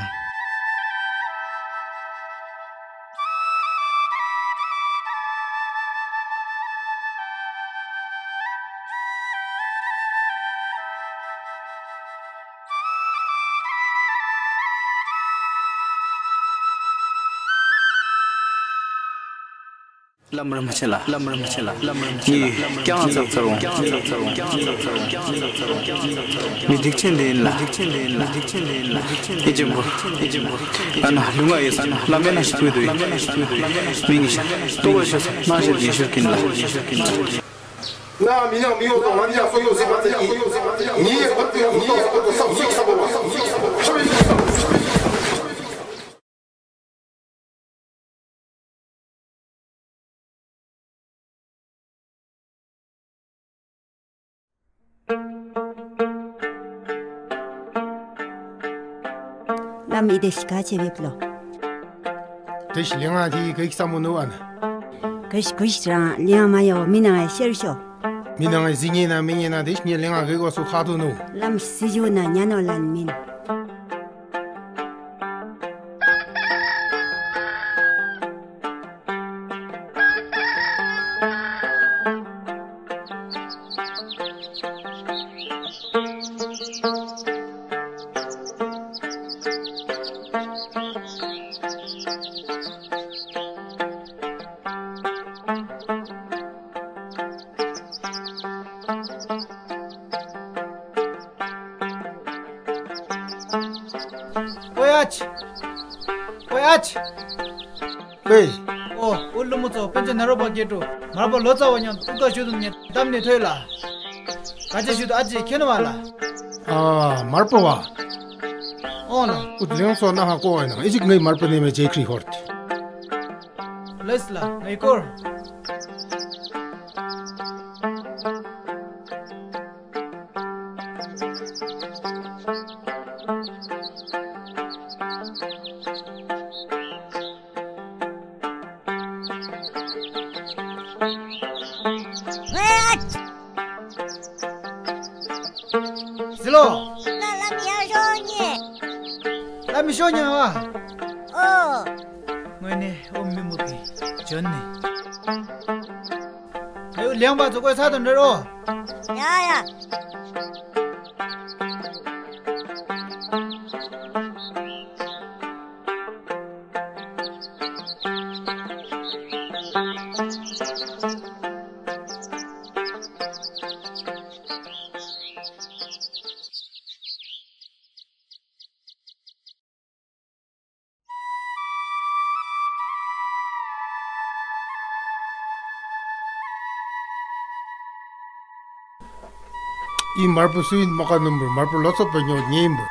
བླ་མ་རིན་པོ་ཆེ་ལ། བླ་མ་རིན་པོ་ཆེ་ལ། བླ་མ་རིན་པོ་ཆེ་ལ། ངས་ཀྱང་ཚར་ཚར་འོང་། མི་སྡིག་ཅན་འདི་ཡིན་ལ། མི་སྡིག་ཅན་འདི་ཡིན་ལ། ཨེ་ཅེ་འབུར། ཨེ་ཅེ་འབུར། ཨ་ན་ལུས་ངག་ཡིད་གསུམ་བླ་མའི་ནང་ཞིག་ཕུལ་དུ་ཡིན། མི་ངེས་ཤ་ལྟོ་བ་ཤོ་ས་ན་ཞིག་ཡིན་ཤུར་གིན་ལ། ན་མི་ཡང་མི་ཡོང་དང་ང་མི་ཡང་སོ་ཡོང་ཟེར་བ་ཙམ་གྱིས། ངའི་བུ་དེ་ཡང་མི་ཡོང་ཟེར་བ་ཙམ་ཞིག་བསམ་པ་བ། ལམ་ཨི་དེ་ཤི་ཁ་ཆེ་བེབ་ལོ། དེ་ཤི་ལེ་ང་དེ་གེག་ས་མོ་ནོ་ཨན། གེ་ཤི་གེ་ཤི་རང་ལེ་ང་མ་ཡོ་མི་ནང་ཨེ་ཤེར་ཤོ། མི་ནང་ཨེ་ཟི་ཉེ་ན་མི་ཉེ་ན་དེ་ཤི་ཉེ་ལེ་ང་གེག་བ་སོ་ཁ་ཏོ་ནོ། ལམ་སི་ཇུ་ན་ཉ་ནོ་ལན་མིན། ཨོ་ཡ་ཆི། ཨ་ཅེ། པེ། ཨོ། ཨུ་ལུ་མུ་ཚོ་པན་ཅ་ན་རོ་པ་སྐྱེ་དྲུག་མར་པ་ལོ་ཙཱ་བ་མཉམ་ཐུག་ག་ཞུ་དུ་ཉེ་གཏམ་ནས་ཐོས་ལ། ག་ཅེ་ཞུ་དུ་ཨ་ཅེ་ཁྱེད་ནི་བ་ལ། ཨ། མར་པ་བ། ཨོ་ལ། ཨུ་ལེང་སོ་ན་ཧ་ཀོ་བ་ན་ཨི་ཅིག་ངའི་མར་པ་ནས་མེ་ཇེ་ཁྲི་ཧོར། ལེས་ལ་ངའི་སྐོར། ཟི་ལོ། ང་ལ་མི་ཡང་ཤོག་ཉེ། ལ་མི་ཤོག་ཉེ་བ། ཨོ། དངོས་གནས་ཨོ་མི་མོ་གི་བྱོན་ནས། ཨེའུ་ལེང་པ་ཚོ་ཀོས་ས་དང་འདྲ་རོ། ཡ་ཡ། ཨི་མར་པོ་སུ་ཡིན་མ་ཀ་ནུམ་པར་མར་པོ་ལོ་ཚོ་པ་ཉོ་ཉེ་ཡིན་པར།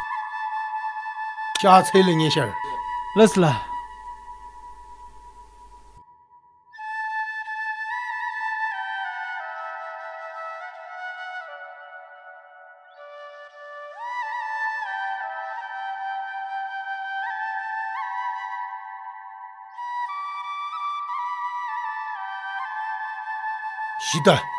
ཤ་ཚེ་ལ་ཉེ་ཤར། ལོས་ལ། ཞི་ད།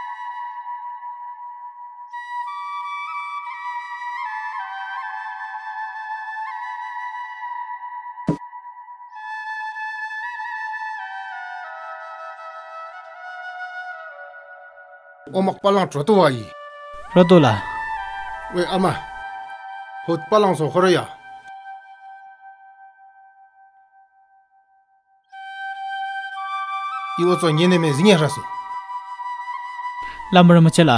ཨོ་མ་པ་ལང་གྲོ་ཏོ་བ་ཡི། རོ་ཏོ་ལ། ཝེ་ཨ་མ། ཧོད་པ་ལང་སོ་ཧོ་ར་ཡ། ཨི་ཨོ་ཙོ་ཉེ་ནེ་མེ་ཟི་ཉེ་ཧྲ་སོ། ལ་མོ་ར་མ་ཆེ་ལ།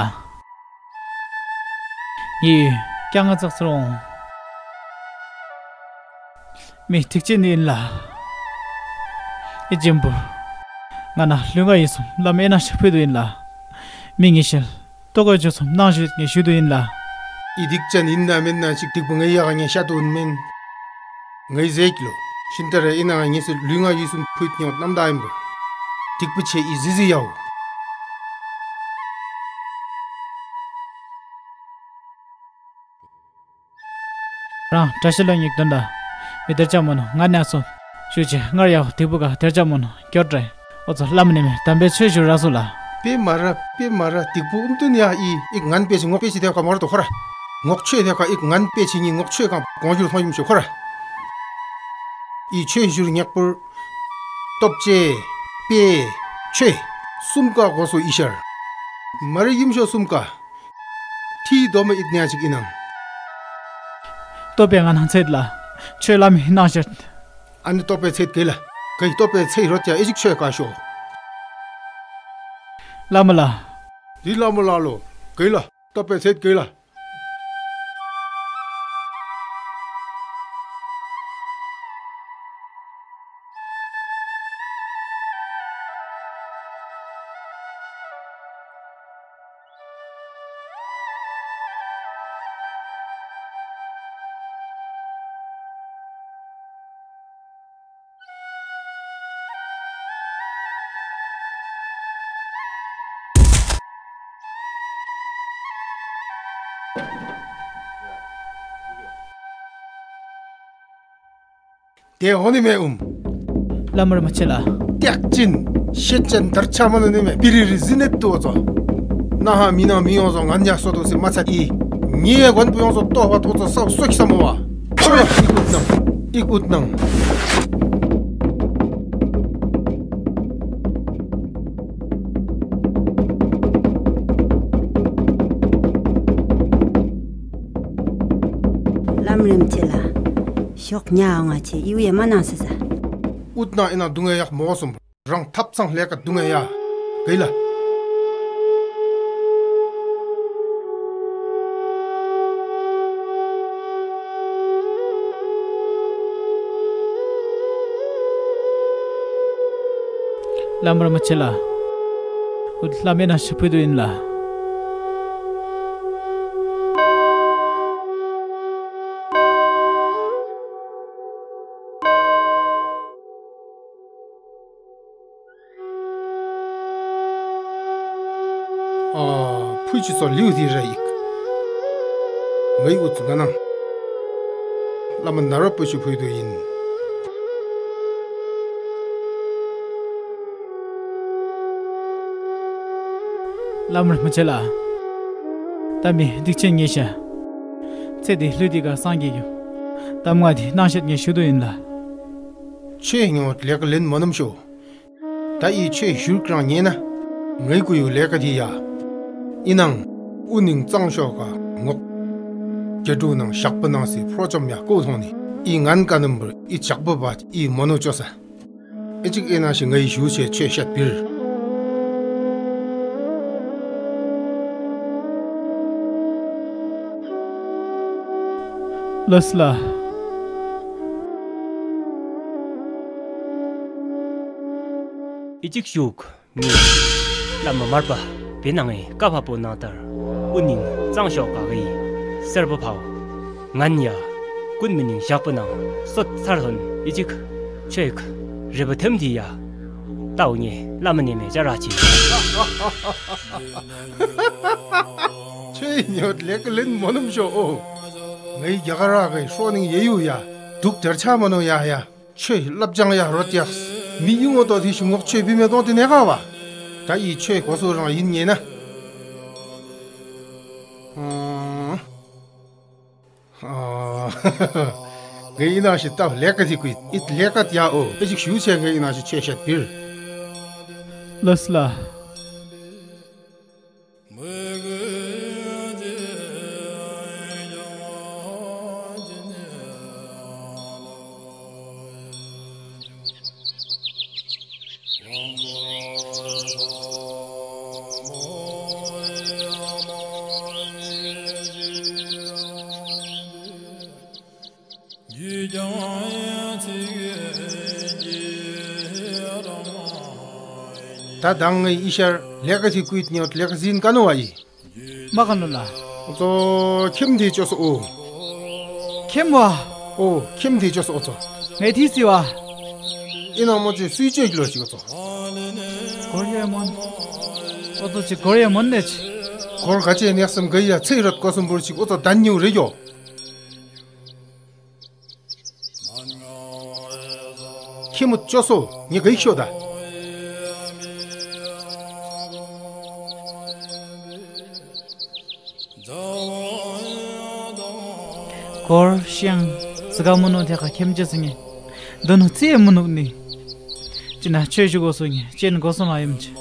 ཡི། ཀྱང་ང་ཙག་ཙི་རོང་། མི་ཐིག་ཅན་ཡིན་ལ། ཨེ་ཅེམ་པུ། ང་ན་ལུས་ངག་ཡིད་གསུམ་ལམ་ཨེ་ན་ཤ་ཕུད་དུ་ཡིན་ལ། མི་ངེས་ཤེས། ལྟོ་གོས་ཆོ་གསུམ་གནང་ཞུ་ངེས་ཞུ་དུ་ཡིན་ལ། ཨི་སྡིག་ཅན་ཡིན་ན་མིན་ན་ཅིག་སྡིག་པོ་ངའི་ཡག་ངས་ཤ་དུ་མིན། ངའི་ཟེག་ལོ། ཤིན་ཏ་ར་ཨི་ན་ང་ངེས་སུ་ལུས་ངག་ཡིད་གསུམ་ཕུད་ཉོ་གནམ་ད་ཡིན་པ། སྡིག་པོ་ཆེ་ཨི་ཟི་ཟི་ཡའོ། རང་བཀྲ་ཤིས་ལ་སྙིགས་དོན་ལ། མི་དེར་ཅག་མོ་ནོ་ང་ནས་སོ། ཞུ་ཆེ་སྔར་ཡག་སྡིག་པོ་ག་དེར་ཅག་མོ་ནོ་སྐྱོར་དྲ། ཨོ་ཚོ་ལམ་ནས་མེ་དམ་པའི་ཆོས་ཞུ་ར་སོ་ལ། པེ་མ་ར་པེ་མ་ར་སྡིག་པོ་ཨུམ་དུ་ནི་ཡ་ཨི་ཨིག་ངན་པེ་ཆི་ངོག་པེ་ཆི་དེ་ཀ་མོར་དུ་ཁོ་ར། ངོག་ཆོས་དེ་ཀ་ཨིག་ངན་པེ་ཆི་ཉི་ངོག་ཆོས་ཀ་གོང་ཞུར་ཐོང་ཡུམ་ཞུ་ཁོ་ར། ཨི་ཆོས་ཞུར་ཉག་པུར། སྟོབས་ཆེ། པེ། ཆོས། གསུམ་ཀ་གོ་སོ་ཨི་ཤར། མ་རི་ཡུམ་ཤོ་གསུམ་ཀ། ཐིའི་རྡོ་མ་ཨིད་ནས་ཅིག་ཨིན་ནང་། ལྟོ་པའི་ང་ནང་ཚེད་ལ། ཆོས་ལམ་ཧི་ནང་ཤར། ཨ་ནི་ལྟོ་པའི་ཚེད་གེ་ལ། གེ་ལྟོ་པའི་ཚེད་རོ་ཏྱ་ཨེ་ཅིག་ཆོས་ཀ་ཤོ། ལ་མ་ལ། དི་ལ་མ་ལ་ལོ། གེ་ལ། ལྟོ་པའི་ཚེད་གེ་ལ། དེ་འོ་ནི་མེ་ཨུམ། ལ་མར་མ་ཆེ་ལ། ཏེག་ཅིན། ཤེད་ཅན་དར་ཆ་མ་ལ་ནི་མེ་པི་རི་རི་ཟི་ནེ་ཏུ་ཨོ་ཙོ། ན་ཧ་མི་ན་མི་ཡོང་ཙོ་ང་ཉ་སོ་ཏོ་སི་མ་ཚ་ཨི། ཉི་ཡེ་གོན་པུ་ཡོང་ཙོ་ཏོ་བ་ཏོ་ཙོ་སོ་སོ་ཁི་ས་མོ་བ། ཨིག་ཨུད་ནང་། ཨིག་ཨུད་ནང་། ལམ་རིམ་ཆེ་ལ། ཤོག་ཉ་ཨ་ང་ཆེ་ཡིའུ་ཡེ་མ་ནང་སི་ས། ཨུད་ནང་ཨེ་ན་དུང་ངེ་ཡག་མོ་སོམ། རང་ཐབ་ཚང་ལས་ཀ་དུང་ངེ་ཡ། གེ་ལ། བླ་མར་མི་བྱེད་ལ། འོ་དེ་བླ་མའི་ནང་ཞིག་ཕུལ་དུ་ཡིན་ལ། ཨ། ཕུ་ཅི་ཚོ་ལིའུ་དེ་ར་ཡིག་ངའི་འུ་ཚུགས་ང་ནང་། བླ་མ་ན་རོ་པོ་ཞིག་ཕུལ་དུ་ཡིན། བླ་མར་མི་བྱེད་ལ། ད་མི་སྡིག་ཆེན་ཉེས་ཤ། ཚེ་འདི་ལུས་འདི་ག་སངས་རྒྱས་ཡོད། གཏམ་ང་འདི་གནང་བཤད་ངས་ཞུ་དུ་ཡིན་ལ། ཆོས་ཉོ་ལས་ཀ་ལེན་མོ་ནམ་ཤོ། ད་ཡི་ཆོས་ཞུར་ཀྲང་ཉེ་ན། ངའི་ཀུ་ཡུ་ལས་ཀ་དེ་ཡ། ཨི་ནང་། ཨུ་ནིང་གཙང་ཤོག་ག་ངོག་རྒྱ་ཕྲུག་ནང་ཞག་པོ་ནང་སི་ཕོ་ཅོམ་ཡ་ཀོ་ཐོང་ནི་ཨི་ངན་ཀ་ནམ་བར་ཨི་ཇག་པོ་བ་ཨི་མོ་ནོ་ཅོ་ས། ཨི་ཅིག་ཨི་ནང་ཞིག་ངའི་ཞུ་ཆེ་ཆོས་བཤད་པིར། ལོས་ལ། ཨི་ཅིག་ཞུག་ངས། བླ་མ་མར་པ་བེ་ནང་ངའི་བཀའ་བབས་པོ་ནང་ལྟར། ཨུ་ནིང་གཙང་ཤོག་ག་གི་སེར་པོ་ཕའོ། ངན་ཡ། ཀུན་མི་ནིང་ཞག་པོ་ནང་སོད་ཚར་ཧོན་ཨི་ཅིག་ཆོས་ཡིག་རི་བོ་ཐེམ་དི་ཡ། ཏའོ་ངས་བླ་མ་ནེ་མེ་ཅ་ར་ཅི། ཆོས་ཉོ་ལེགས་ལེན་མོ་ནམ་ཤོ་ཨོ། ངའི་རྒྱ་གར་ར་གི་ཧྲོ་ནིང་ཡེ་ཡུ་ཡ། དུག་དར་ཆ་མ་ནོ་ཡ་ཡ། ཆོས་བསླབ་སྦྱང་ཡ་རོ་ཏྱགས། མི་ཡི་ངོ་ཏོ་དེ་ཞིག་ངོག་ཆོས་བི་མེ་གཏོང་དེ་ནས་ག་བ། ད་ཡི་ཆོས་གོ་སོ་རང་ཡིན་ཉེ་ན། ཨང་། ཨ། ངའི་ཡིན་ནང་ཞིག་སྟབས་ལས་ཀ་དེ་ཀུན་ཨིད་ལས་ཀ་ཡ་ཨོ་ཨེ་ཅིག་ཞུ་ཆེ་ངའི་ཡིན་ནང་ཞིག་ཆོས་བཤད་པིར། ལོས་ལ། ད་དང་ངའི་ཨི་ཤར་ལས་ཀ་ཞིག་བསྐུལ་ཉོ་ལས་ཀ་ཟིན་ག་ནོ་བ་ཡི། མ་ག་ནོ་ལ། ཨོ་ཙོ་ཁྱིམ་དེ་ཅོ་སོ་ཨོ། ཁྱིམ་བ། ཨོ་ཁྱིམ་དེ་ཅོ་སོ་ཨོ་ཙོ། ངའི་ཐིག་སི་བ། ཨི་ནང་མོ་ཅི་སུས་ཅོ་གི་ལོ་ཅིག་ཨོ་ཙོ། གོར་ཡེ་མོན། ཨོ་ཙོ་ཅི་གོར་ཡེ་མོན་ནེ་ཅི། གོར་ག་ཅེ་ནེག་སམ་ག་ཡ་ཚེ་རོད་གོ་སམ་བུར་ཅིག་ཨོ་ཙོ་དན་ཉུ་རེ་ཡོ། ཁྱི་མོ་ཅོ་སོ་ཉི་གེ་ཤོ་ད། གོར་ཤང་ཙི་ག་མོ་ནོ་དེ་ག་ཁྱིམ་ཅི་སི་ངེ། འདི་ནོ་ཙི་ཡེ་མོ་ནུག་ནི། ཅི་ན་ཆོས་ཞུ་གོ་སོ་ངེ་ཅེན་གོ་སོ་མ་ཡིམ་ཅི།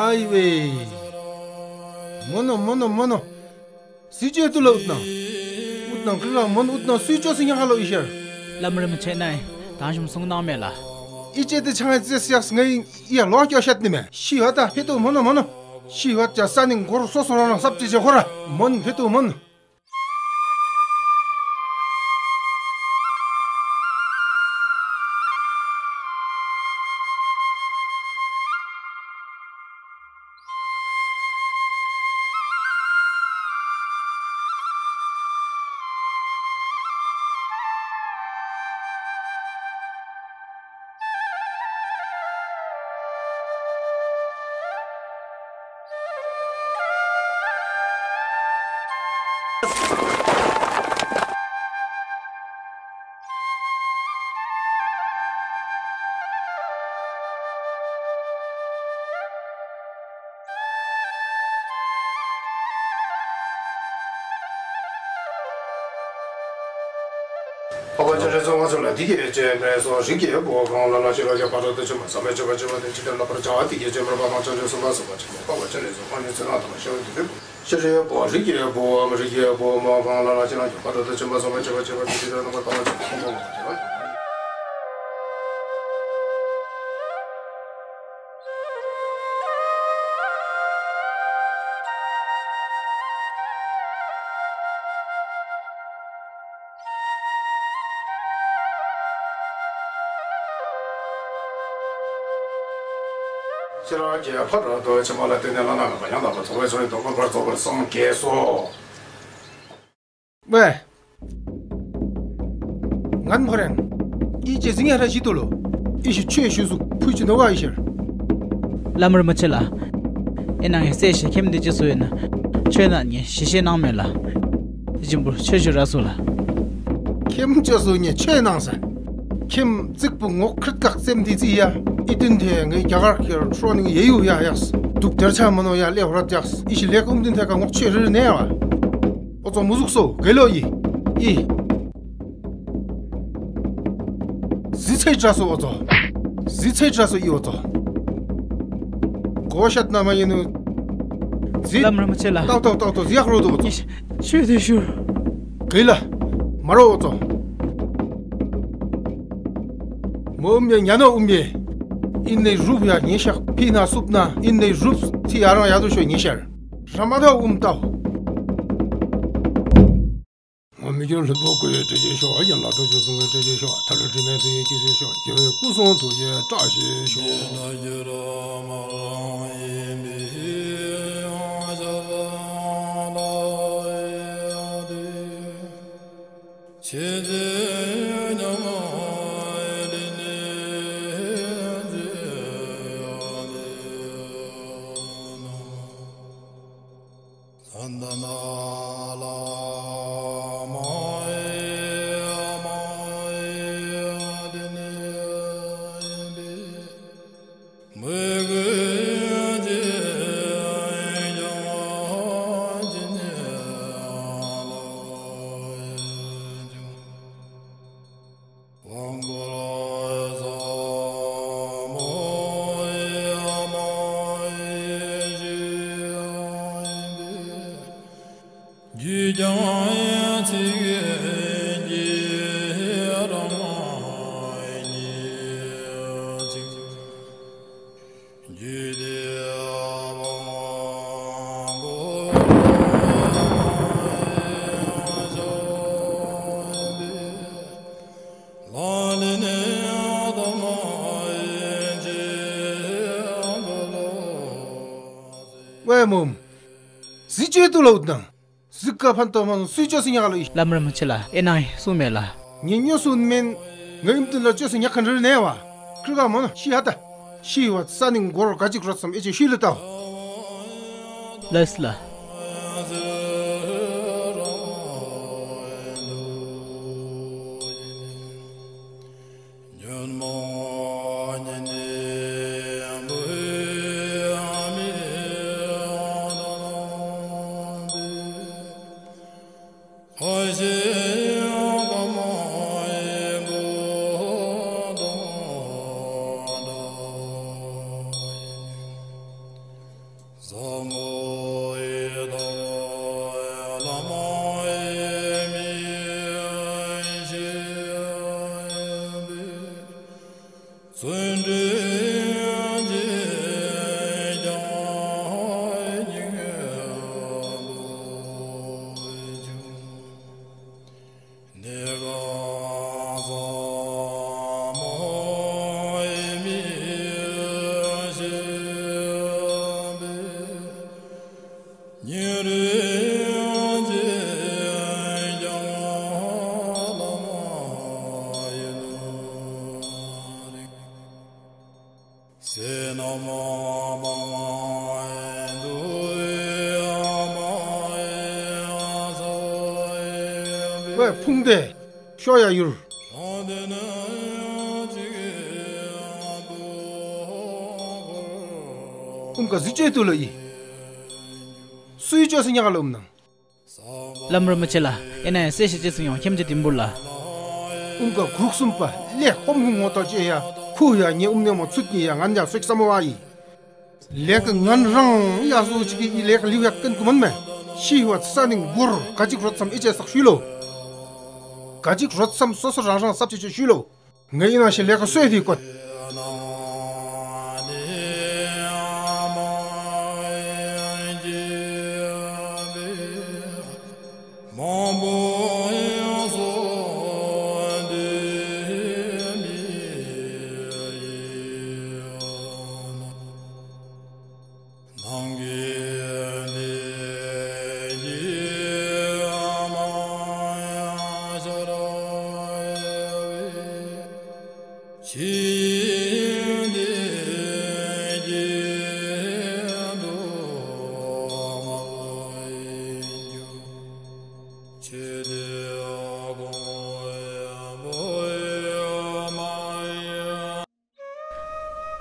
ཨའི་ཝེ། མོ་ནོ་མོ་ནོ་མོ་ནོ། སུས་བཅོས་ཏུ་ལ་ཨུད་ནང་། ཨུད་ནང་ཀི་ར་མོན་ཨུད་ནང་སུས་བཅོས་སུ་ཉག་ཧ་ལོ་ཨི་ཤར། ལམ་རིམ་ཆེ་ནའི་དང་ཞུམ་སོང་ནང་མེད་ལ། ཨི་ཅེ་ཏི་ཆང་ཨི་ཙེ་སི་ཡག་སི་ངའི་ཡ་ལོ་སྐྱོ་ཤད་ནི་མེ་ཤི་ཧ་ད་ཕེ་ཏུ་མོ་ནོ་མོ་ནོ། ཤི་ཧ་ཅ་ས་ནིང་གོར་སོ་སོ་རང་རང་སབ་ཅི་ཅེ་ཧོ་ར་མོན་ཕེ་ཏུ་མོན། འཕགས་པ་སྤྱན་རས་གཟིགས་དབང་ཕྱུག་ལ་འདི་སྐད་ཅེས་སྨྲས་སོ། རིགས་ཀྱི་བུ་གང་ལ་ལ་ཞིག་ལ་ཡོད་པ་རོ་དུ་ཆུ་མ་ཟ་མེད་ཆུ་བ་ཆུ་བ་དེ་ཅི་ལྟར་ལ་པར་བྱ་བ་དེ་སྐད་ཅེས་སྨྲས་པ་དང་བྱང་ཆུབ་སེམས་དཔའ་སོགས་པ་ཆེན་པོ་འཕགས་པ་སྤྱན་རས་གཟིགས་དབང་ཕྱུག་ཚེ་རབས་དང་ཤེས་རབ་ཀྱི་ཕུད། ཤེས་རབ་ཀྱི་བུ་རིགས་ཀྱི་བུའམ་རིགས་ཀྱི་བུ་མོ་གང་ལ་ལ་ཞིག་ལ་ཡོད་པ་རོ་དུ་ཆུ་མ་ཟ་མེད་ཆུ་བ་ཆུ་བ་དེ་ཅི་ལྟར་ལ་པར་བྱ་བ་ཆེན་པོ་འཕགས་པ་སྤྱན་རས་གཟིགས་དབང་ཕྱུག་ཚེ་རབས་དང་ཤེས་རབ་ཀྱི་ཕུད། ཤེས་རབ་ཀྱི་ཕ་རོལ་ཏུ་ཕྱིན་པ་ལ་བརྟེན་ནས་བླ་ན་མེད་པ་ཡང་དག་པར་རྫོགས་པའི་སངས་རྒྱས་སོ། ཝེ། ངན་ཕོ་རེན། ཨི་ཅེ་ཟིང་ཡ་ར་ཞི་ཏོ་ལོ། ཨི་ཤི་ཆོས་ཞུ་སུ་ཕུ་ཅི་ནོ་བ་ཨི་ཤར། ལམ་རིམ་ཆེ་ལ། ཨེ་ནང་ངས་སེ་ཤེ་ཁེམ་འདི་ཅི་སུ་ཡིན་ན། ཆོས་ན་ངས་ཞི་ཤེ་ནང་མེད་ལ། ཞིམ་པོ་ཆོས་ཞུ་ར་སུ་ལ། ཁེམ་ཅི་སུ་ངས་ཆོས་ནང་ས། ཁྱིམ་རྩིག་པོ་ངོ་ཁྲིད་ཀག་སེམས་འདི་ཙི་ཡ། ཨི་ཏིན་ཐེ་ངའི་རྒྱ་གར་ཁེར་ཧྲོ་ནིང་ཡེ་ཡུ་ཡ་ཡགས། དུག་དེར་ཆ་མ་ནོ་ཡ་ལེ་ཧོ་ར་ཡགས། ཨི་ཤི་ལེ་ཀུམ་ཏིན་ཐེ་ཀ་ངོ་ཆོས་རིར་ནེ་ཡ་བ། ཨོ་ཙོ་མུ་ཟུག་སོ་གེ་ལོ་ཡི། ཨི། ཟི་ཚེ་དྲ་སོ་ཨོ་ཙོ། ཟི་ཚེ་དྲ་སོ་ཡི་ཨོ་ཙོ། གོ་ཤད་ན་མ་ཡིན་ནུ། ཟི། ལམ་རིམ་ཆེ་ལ། ཏག་ཏག་ཏག་ཏག་ཟི་ཡག་རོ་དུ་ཨོ་ཙོ། ཆོས་དེ་ཞུ། གེ་ལ། མ་རོ་ཨོ་ཙོ། མོ་ཨུམ་ཡ་ཉ་ནོ་ཨུམ་ཡེ། ཨིན་ནེ་རུབ་ཡ་ཉེ་ཤག་ཕི་ན་སུབ་ན་ཨིན་ནེ་རུབ་ཚི་ཡ་རང་ཡ་དུ་ཤོ་ཉེ་ཤར། ར་མ་ཐ་ཨུམ་ཏའོ། ངོ་མི་སྐྱོན་ལྷུན་པོ་བཀོད་ཡོད་བཀྲ་ཤིས་ཤོག་ཡན་ལག་དྲུག་ཅུ་བཟུང་བའི་བཀྲ་ཤིས་ཤོག་ཐར་ལུགས་དྲི་མེད་དུ་ཡོད་ཀྱི་ཟེར་ཤོག་རྒྱལ་བའི་སྐུ་གསུང་ཐུགས་ཀྱི་བཀྲ་ཤིས་ཤོག་ཝེ་མོམ། ཟི་ཅོས་ཏུ་ལོ་དང་། ཟི་ཀ་ཕན་ཏོ་མང་སུས་ཅོས་སུ་ཉག་ལ་ཡི། ལམ་རིམ་ཆེ་ལ་ཨེ་ནང་སུ་མེད་ལ། ཉེ་ཉོ་སུ་མེན། ངའི་ཨིམ་ཏུ་ལ་ཅོས་སུ་ཉག་ཁན་རིལ་ནས་བ། ཀྲི་ག་མོ་ན་ཤི་ཧ་ད། ཤི་བ་ས་ནི་མགོར་ག་ཅིག་རོ་ཙམ་ཨེ་ཅེ་ཤུལ་ལ་ཏའོ། ལས་ལ། ཝེ་ཕུང་ཏེ། ཤོ་ཡ་ཡུར། ཨུམ་ཀ་ཟི་ཅེ་ཏུ་ལ་ཡི། སུའི་ཅོ་སི་ཉག་ལ་ཨུམ་ནང་། ལམ་རིན་པོ་ཆེ་ལ་ཨེ་ན་ཡ་སེ་ཤི་ཅེ་སུ་ཡོང་ཁྱིམ་གྱི་དིམ་བུར་ལ། ཨུམ་ཀ་གུག་སུམ་པ་ལེ་ཧོམ་ཧུ་ངོ་ཏོ་ཅེ་ཡ་ཁུ་ཡ་ཉེ་ཨུམ་ནེ་མོ་ཚུད་ཉེ་ཡ་ང་ཉ་སོ་ཅི་ས་མོ་བ་ཡི། ལེགས་ཀྱི་ངན་རང་ཡ་སོ་ཅིག་གི་ལེགས་ལིའུ་ཡ་ཀུན་ཀུ་མན་མེ། ཤི་བ་ས་ནི་མགོར་ག་ཅིག་རོ་ཙམ་ཨེ་ཅེ་སག་ཤུལ་ལོ། ག་ཅིག་རོ་ཙམ་སོ་སོ་རང་རང་སབ་ཅེ་ཅེ་ཤུལ་ལོ། ངའི་ནང་བཞིན་ལེགས་ཀྱི་སོས་དེ་བཀོད།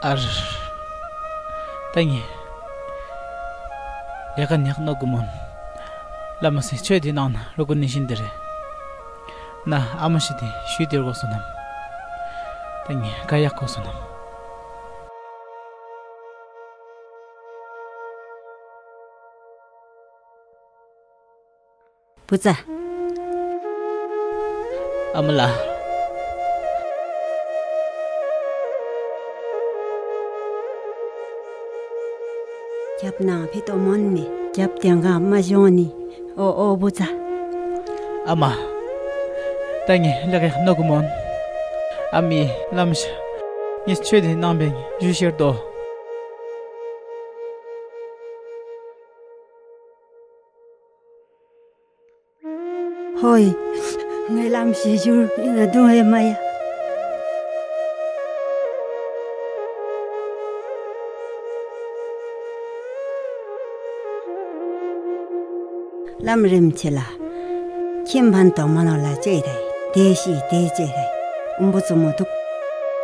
ཨར། ད་ངས་ལས་ཀ་ཉག་ནོ་གི་མོན། ལ་མ་སི་ཆོས་དེ་ནང་ན་རོ་གོ་ནི་ཤིན་དེ་རེད། ན་ཨ་མ་ཤི་དེ་ཞུས་དེར་གོ་སོ་ནམ། ད་ངས་ཀ་ཡག་གོ་སོ་ནམ། བུ་ཚ། ཨ་མ་ལགས། རྒྱབ་ནང་ཕི་ཏོ་མོན་ནི་རྒྱབ་དེང་ག་མ་ཞོན་ནི། ཨོ་ཨོ་བུ་ཚ། ཨ་མ། ད་ངས་ལག་ཡག་ནོ་གི་མོན། ཨ་མི་ལམ་ཤ། ངས་ཆོས་དེ་ནང་པའི་ཞུ་ཤེར་ཏོ། ཧོ་ཡི། ངའི་ལམ་ཞེ་ཞུར་ཡིན་ན་དུང་ཧེ་མ་ཡ། ལམ་རིམ་ཆེ་ལ། ཁྱིམ་ཕན་དང་མ་ནོར་ལ་ཅེ་རེ། དེ་ཤི་དེ་ཅེ་རེ། ཨུམ་བུ་ཙུ་མོ་འདུག་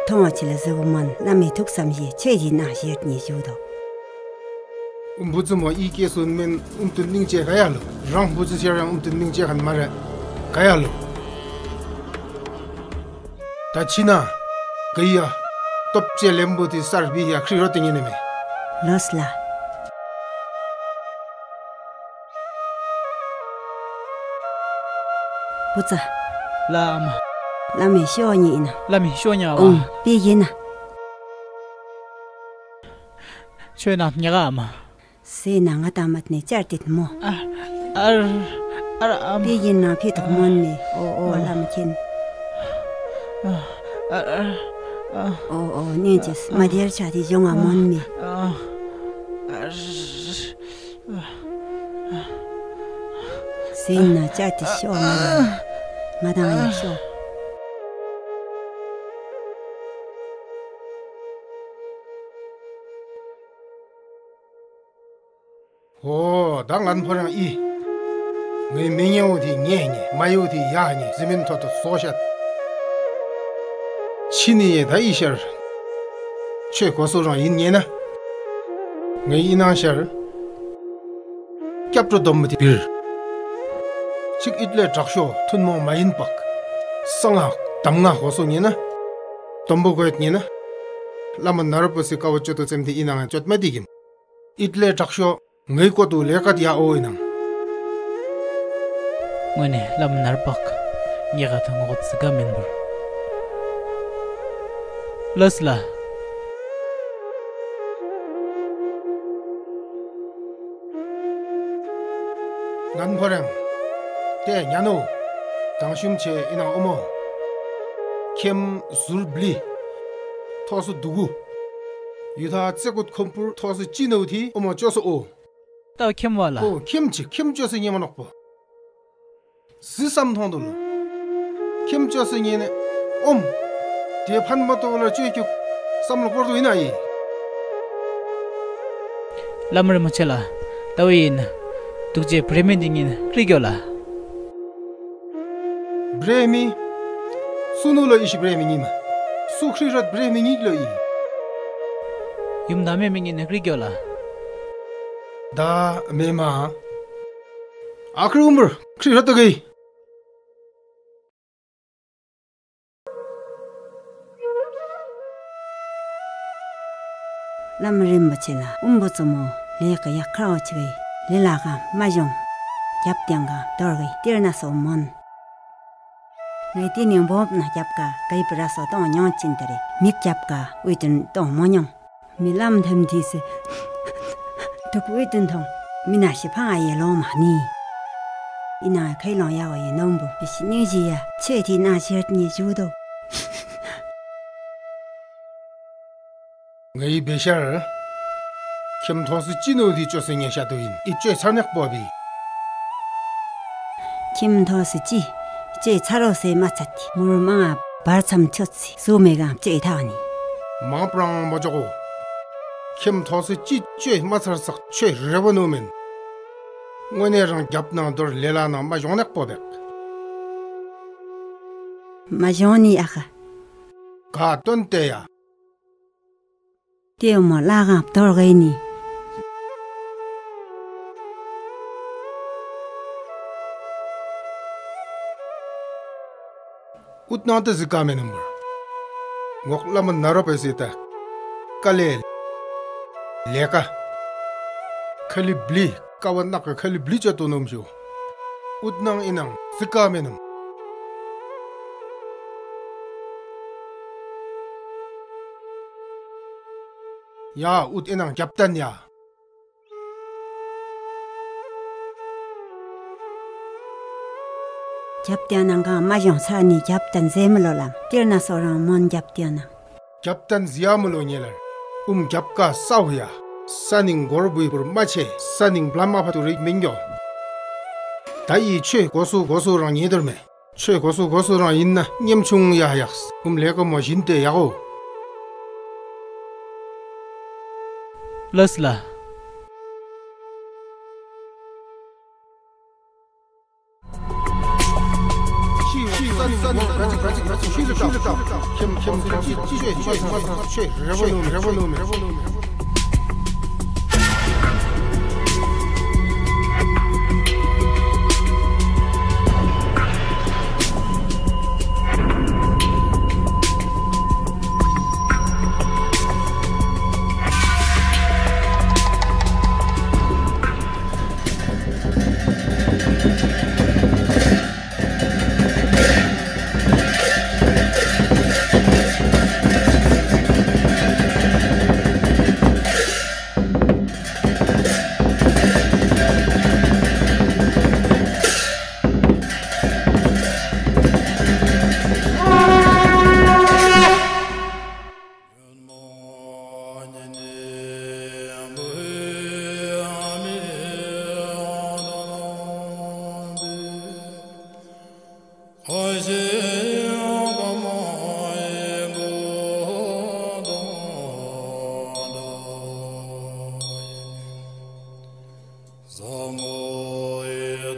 མཐོང་བ་ཆེ་ལ་ཟི་བུ་མོན་བླ་མའི་ཐུགས་བསམ་ཞེས་ཆོས་ཀྱི་ནང་ཞེར་ཉེ་ཞུ་དོ། ཨུམ་བུ་ཙུ་མོ་ཨི་སྐྱེས་སུ་མེན་ཨུམ་དུ་སྙིང་རྗེ་ག་ཡ་ལོ། རང་བུ་ཙུ་ཤེར་ཡང་ཨུམ་དུ་སྙིང་རྗེ་ག་མ་རེད། ག་ཡ་ལོ། ད་ཕྱི་ན། གི་ཡ། སྟོབས་ཆེ་ལེན་པོ་དེ་སར་བི་ཡ་ཁྲི་རོ་ཏི་ཉིན་ནི་མེ། ལོས་ལ། བུ་ཚ། ལ་ཨ་མ། ལ་མི་ཤོ་ཉི་ཡིན་ན། ལ་མི་ཤོ་ཉ་བ། ཨུང་པི་ཡིན་ན། ཆོས་ནང་ཉ་ག་ཨ་མ། སེ་ན་ང་ད་མ་ནི་ཅར་ཏིད་མོ། ཨར། ཨར། ཨར་ཨ་མ། པི་ཡིན་ན་ཕི་ཐོག་མོན་ནི། ཨོ་ཨོ་ལ་མི་ཁྱིན། ཨར། ཨར། ཨོ་ཨོ་ནེན་ཅེས་མ་དེར་ཆ་དི་ཡོང་ང་མོན་ནི། ཨར། སེམས་ན་ཅག་དེ་ཤོག་ང་ང་དང་ཡ་ཤོག་ཧོ། ད་ང་ཕོ་རང་ཨི། ངའི་མི་ཉེ་བོ་དེ་ཉེ་ཉེ་མ་ཡོ་དེ་ཡ་ཉེ་ཟི་མིན་ཐོ་ཐོ་སོ་ཤད། ཕྱི་ནི་ཡེ་ད་ཨི་ཤར། ཆོས་གོ་སོ་རང་ཡིན་ཉེ་ན། ངའི་ཨི་ནང་ཤར། སྐྱབས་འགྲོ་སྡོམ་མི་དེ་བིར། ཆིག་ཨིད་ལས་དྲག་ཤོ་ཐུན་མོང་མ་ཡིན་པག་གསང་སྔགས་གདམས་ངག་གོ་སོ་ཉེ་ན། སྡོམ་པོ་གོ་ཡོད་ཉེ་ན། བླ་མ་ནཱ་རོ་པ་སི་ཀ་བོ་སྤྱོད་དོ་ཙམ་དེ་ཨི་ནང་སྤྱོད་མ་དེ་གིམ། ཨིད་ལས་དྲག་ཤོས། ངའི་སྐོར་དུ་ལས་ཀ་ཡག་འོ་ཡིན་ནམ། དངོས་གནས་བླམ་ནར་བག་ངེད་ཀ་ཐང་ངོ་ཙི་ག་མིན་པར། ལགས་ལ། ངན་ཕོ་རེང་། དེ་ཉན་ནོ། དང་ཤུམ་ཆེ་ཨི་ནང་ཨོ་མོ། ཁྱིམ་ཟུར་བླི། ཐོག་སུ་དུ་གུ། ཡུ་ཐ་ཙེ་ཀུད་ཁོམ་པུར་ཐོག་སུ་ཅི་ནོ་ཐི་ཨོ་མོ་ཅོ་སུ་ཨོ། ཏའོ་ཁྱིམ་བ་ལ། ཨོ་ཁྱིམ་ཆི་ཁྱིམ་ཅོ་སུ་ཉེ་མ་ནོག་པོ། སི་སམ་ཐོང་དུ་ལོ། ཁྱིམ་ཅོ་སུ་ཉེ་ནི་ཨོམ། དེ་ཕན་མ་ཏོ་ལ་ཅོ་ཁྱུག་སམ་ལོ་སྐོར་དུ་ཡིན་ན་ཡིན། བླ་མ་རིན་པོ་ཆེ་ལ། ཏའོ་ཡིན། དུག་ཅེ་བྲེ་མི་འདི་ཉིན་ཀྲི་གྱོ་ལ། བྲེ་མི། སུ་ནུ་ལོ་ཡི་ཤི་བྲེ་མི་ཉི་མ། སུ་ཁྲི་རད་བྲེ་མི་ཉིག་ལོ་ཡི། ཡུམ་ད་མེ་མི་ཉིན་ཀྲི་གྱོ་ལ། ད་མེ་མ། ཨ་ཁྲི་ཨུམ་ར་ཁྲི་ར་ཏོ་གེ། བླམ་རིན་པོ་ཆེ་ལ་ཨུམ་བུ་ཙོ་མོ་ལས་ཀ་ཡག་ཁར་འོ་ཆི་གེ་ལས་ལ་ག་མ་ཞོང་། རྒྱབ་ཀྱང་ག་དོར་གེ་ཏིར་ན་སོ་མོན། ངའི་ཏི་ནི་འབོབ་ན་རྒྱབ་ཀ་གེ་པི་ར་སོ་ཏོང་ཉོང་ཅིན་ཏེ་རེ་མིག་རྒྱབ་ཀ་ཨུའི་ཏུན་ཏོང་མོ་ཉོང་། མི་ལམ་ཐམ་དི་སི། དུ་ཀུའི་ཏུན་ཐོང་། མི་ན་ཤི་ཕང་ཨ་ཡེ་ལོང་མ་ནི། ཨི་ན་ཁའི་ལོང་ཡ་བ་ཡེ་ནོམ་བུ་ཤི་ནིང་ཞི་ཡ་ཆེ་ཐི་ན་ཤེར་ཉི་ཞུ་དོ། ངའི་བེ་ཤར། ཁྱིམ་ཐོག་སི་ཅི་ནོ་དི་ཅོ་སི་ཉེ་ཤ་དོ་ཡིན་ཨི་ཅོ་ཚ་ནག་པོ་བི། ཁྱིམ་ཐོག་སི་ཅི། ཅེ་ཚ་རོ་སེ་མ་ཚ་ཏི་མུར་མང་ང་བར་མཚམས་ཆོད་སི་སུ་མེ་གང་ཅེ་ཐག་ནི། མང་པྲང་མོ་ཅོག་གོ། ཁྱིམ་ཐོག་སི་ཅི་ཅོས་མ་ཚར་སག་ཆོས་རེ་བོ་ནོ་མིན། དངོས་གནས་རང་རྒྱབ་ནང་དོར་ལེ་ལ་ནང་མ་ཞོང་ནག་པོ་བེག་མ་ཞོང་ནི་ཨ་ཁ། ག་དོན་ཏེ་ཡ། ཏེའུ་མོ་ལ་གང་དོར་གེ་ནི། ཨུཏ་ནང་ཏི་ཟི་ཀ་མེ་ནམ་བར། ངོག་བླ་མ་ན་རོ་པེ་སི་ཏ། ཀ་ལེ། ལེ་ཀ། ཁ་ལི་བླི། ཀ་བ་ནག་གི་ཁ་ལི་བླི་ཅ་ཏོ་ནོམ་ཤོ། ཨུཏ་ནང་ཨི་ནང་ཟི་ཀ་མེ་ནམ། ཡ་ཨུཏ་ཨི་ནང་རྒྱབ་ཏན་ཡ། རྒྱབ་ཏེ་ནང་གང་མ་ཞོང་ས་ནི་རྒྱབ་ཏན་ཟེ་མི་ལོ་ལམ་ཏིར་ན་སོ་རང་མོན་རྒྱབ་ཏེ་ན། རྒྱབ་ཏན་ཟེ་ཡ་མི་ལོ་ཉེ་ལར། ཨུམ་རྒྱབ་ཀ་སའུ་ཡ། ས་ནིང་གོར་བུའི་བུར་མ་ཆེ་ས་ནིང་བླ་མ་ཕ་ཏུ་རིག་མིན་གྱོ། ད་ཡི་ཆོས་གོ་སུ་གོ་སུ་རང་ཉེ་དོར་མེ། ཆོས་གོ་སུ་གོ་སུ་རང་ཡིན་ན་ཉམ་ཆུང་ཡ་ཡགས་ཀུམ་ལས་ཀ་མོ་བཞིན་ཏེ་ཡག་གོ། ལགས་ལ།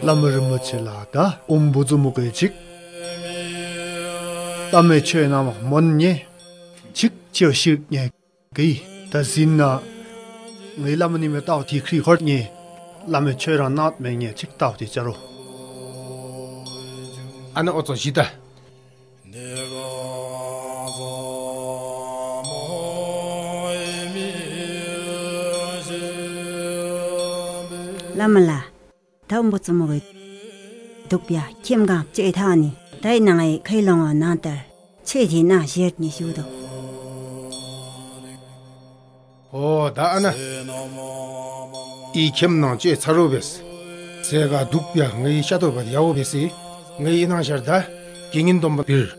བླ་མ་རིན་པོ་ཆེ་ལ་ད་ཨོམ་བུ་ཙུ་མུ་གེ་ཅིག་བླ་མའི་ཆོས་རྣམས་མོན་ཉེ་ཅིག་ཅེའུ་ཤིག་ཉེ་གི་ད་ཟིན་ན་ངའི་བླ་མ་ནི་མེ་ཏའོ་ཐི་ཁྲི་ཧོར་ཉེ་བླ་མའི་ཆོས་རང་ནག་མེ་ཉེ་ཅིག་ཏའོ་ཐི་ཅ་རོ། ཨ་ནི་ཨོ་ཙོ་ཞི་ད། བླ་མ་ལགས། ད་འབུ་ཙུ་མོ་གི་གདུག་པ་ཁྱིམ་གང་བཅད་ཐག་ནི་ད་ཡི་ནང་ཨེ་ཁའི་ལོང་བ་ནང་ལྟར་ཆེ་དེ་ན་ཞེར་ནི་ཞུ་དོ། ཨོ་ད་ཨ་ན། ཨི་ཁྱིམ་ནང་བཅད་ཚར་རོ་བེས། ཟས་ག་གདུག་པ་ངའི་ཤ་ཏོ་བ་ཡའོ་བེས་སི། ངའི་ནང་ཤར་ད་དགེ་བསྙེན་སྡོམ་པ་བིར།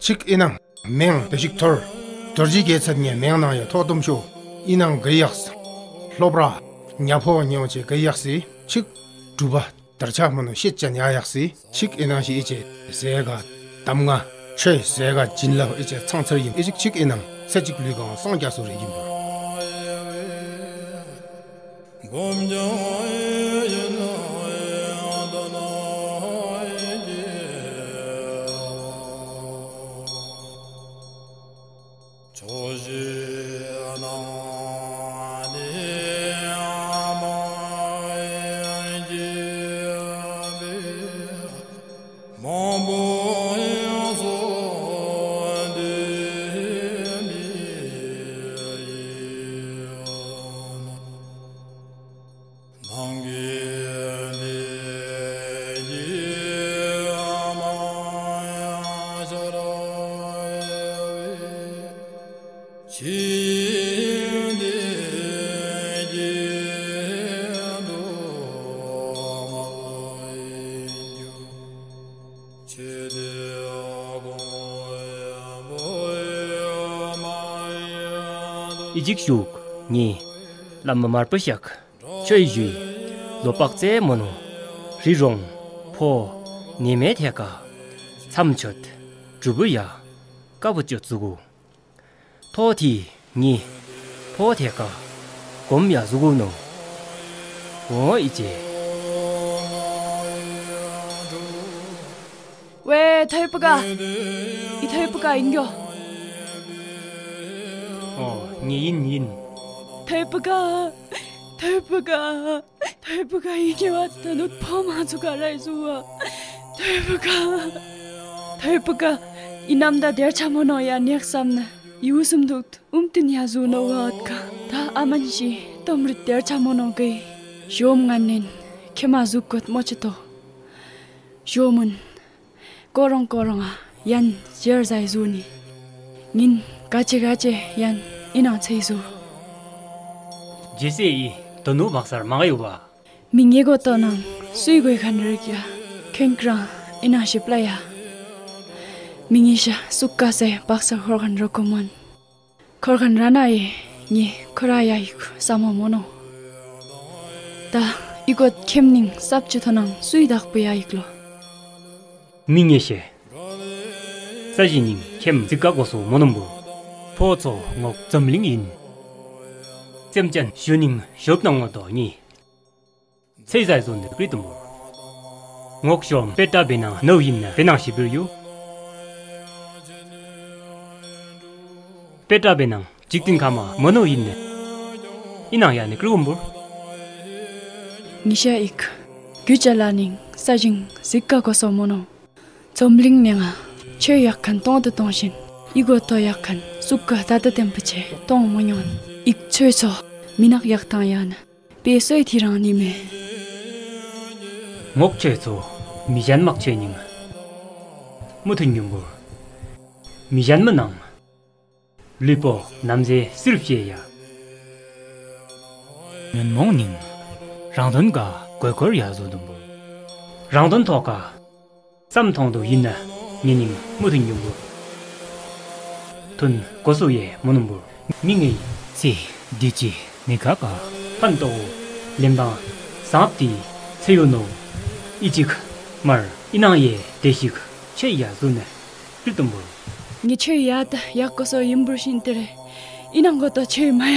ཆིག་ཨི་ནང་མེང་དེ་ཞིག་ཐོར། རྡོ་རྗེ་རྒྱལ་ཚབ་ངའི་མེང་ནང་ཡ་ཐོག་སྡོམ་ཤོ། ཨི་ནང་གི་ཡགས། སློབ་ར། ཉ་ཕོ་ཉེའོ་ཆེ་གི་ཡགས་སི། ཆིག་སྒྲུབ་པ་དར་ཆ་མོ་ནོ་ཤེད་ཅན་ཡ་ཡགས་སི། ཆིག་ཨི་ནང་ཞི་ཨི་ཅེ་ཟས་ག་གདམས་ངག་ཆོས་ཟས་ག་བྱིན་རླབས་ཨི་ཅེ་ཚང་ཚར་ཡིན་ཨི་ཞིག་ཆིག་ཨི་ནང་ཚེ་གཅིག་ལུས་གང་སངས་རྒྱ་སོ་རེ་ཡིན་པ། ཨི་ཅིག་ཞུག་ཉེ། བླ་མ་མར་པ་ཤག་ཆོས་ཞུས། ལོ་པག་རྩེ་མོ་ནོ། རི་རོང་། ཕོ། ནེ་མེ་ཐེ་ཀ་མཚམས་ཆོད། གྲུ་བུ་ཡ། ཀ་བུ་ཅོ་ཙུ་གུ། ཐོ་ཐི་ཉི། ཕོ་ཐེ་ཀ་གོམ་ཡ་ཟུ་གུ་ནོ། འོ་ཨི་ཅེ། ཝེ་ཐོས་པ་ག་ཨི་ཐོས་པ་ག་ཡིན་གྱོ། ཨོ་ཉི་ཡིན་ཡིན། ཐོས་པ་ག་ཐོས་པ་ག་ཐོས་པ་ག་ཡིན་གྱོ་བ་ད་ནུ་ཕོ་མ་ཚུ་ག་ར་ཡི་ཟུ་བ། ཐོས་པ་ག་ཐོས་པ་ག་ཨི་ནམ་ད་དེར་ཆ་མོ་ནོ་ཡ་ནེག་བསམ་ན་ཡུ་སུམ་དུག་ཨུམ་ཏིན་ཡ་ཟུ་ནོ་བ་ཨད་ཀ་ད་ཨ་མན་ཤི་ཏོམ་རི་དེར་ཆ་མོ་ནོ་གི་ཞོམ་ང་ནན་ཁེ་མ་ཟུག་གོད་མོ་ཆི་ཏོ། ཞོ་མུན། ཀོ་རོང་ཀོ་རོང་ཨ་ཡན་ཇེར་ཟའི་ཟུ་ནི། ཉིན་ག་ཅི་ག་ཅི་ཡན་ཨི་ནང་ཚེ་ཟུ། ཇེ་སེ་ཡི་དོ་ནུ་བག་སར་མ་ག་ཡོ་བ། མི་ངེ་གོ་ཏོ་ནང་སུའི་གོས་ཁན་རིག་ཡ། ཁེང་ཀྲང་ཨི་ནང་ཞིབ་ལ་ཡ། མི་ངེ་ཤ་སུག་ཀ་སེ་བག་སར་ཧོར་ཁན་རོ་ཀོ་མོན། ཁོར་ཁན་ར་ན་ཡེ་ཉེ་ཁོ་ར་ཡ་ཡིག་ས་མོ་མོ་ནོ། ད་ཨི་གོ་ཁེམ་ནིང་སབ་ཅི་ཐོ་ནང་སུའི་བདག་པོ་ཡ་ཡིག་ལོ། མི་ངེ་ཤེ། ས་ཞི་ནིང་ཁེམ་ཙི་ཀ་གོ་སོ་མོ་ནོ་བུ། ཕོ་ཚོ་ངོག་ཙམ་ལིང་ཡིན། ཙེམ་ཅན་ཞུ་ནིང་ཞོབ་ནང་ངོ་དོ་ཉེ། ཚེ་ཟའི་ཟོན་དུ་ཀྲི་དུ་མོ། ངོག་ཤོམ་པེ་ཏྲ་བེ་ནང་ནོ་ཡིན་ན་བེ་ནང་ཞི་བིར་ཡུ། པེ་ཏྲ་བེ་ནང་འཇིག་རྟེན་ཁ་མ་མོ་ནོ་ཡིན་ན། ཨི་ནང་ཡ་ནི་ཀྲི་འུམ་བུར། ཉི་ཤ་ཨིག་རྒྱུ་ཅ་ལ་ནིང་ས་ཞིང་གཟིག་ག་གོ་སོ་མོ་ནོ། ཙོམ་ལིང་ནེ་ང་ཆོས་ཡག་ཁན་ཏོང་དུ་ཏོང་ཤིན་ཨི་གོ་ཏོ་ཡག་ཁན་སུག་ག་ཏ་ཏ་ཏེམ་པ་ཆེ་ཏོང་མོ་ཉོན་ཨིག་ཆོས་ཚོ་མི་ནག་ཡག་ཏང་ཡ་ན། པེ་སོའི་ཐི་རང་ནི་མེ། ངོག་ཆོས་ཚོ་མི་གཞན་མག་ཆོས་ཉིང་། མུ་མཐུན་ཉུམ་བུ། མི་གཞན་མི་ནང་། ལུས་པོ་ནམ་ཟེ་སིར་བཤད་ཡ། ཉོན་མོངས་ཉིང་། རང་དོན་ག་གོས་འཁོར་ཡ་བཟོ་དུམ་བུ། རང་དོན་ཐོག་ག་བསམ་མཐོང་དུ་ཡིན་ན་ངེ་ཉིང་མུ་མཐུན་ཉུང་བུ། ཐུན་གོ་སུ་ཡེ་མུ་ནུམ་བུ། མི་ངེ་ཚེ་འདི་ཅི་ནི་ག་ག་ཕན་ཏོ་ལེམ་དང་སངས་ཏི་ཚེ་ཡོ་ནོ། ཨི་ཅིག་མར་ཨི་ནང་ཡེ་དེ་ཞིག་ཆེ་ཡ་ཟུ་ནེ་ཀྲི་དུམ་བུ། ངེ་ཆེ་ཡ་ད་ཡག་གོ་སོ་ཡིན་བུར་ཤིན་ཏེ་རེ་ཨི་ནང་གོ་ཏོ་ཆེ་མ་ཡ།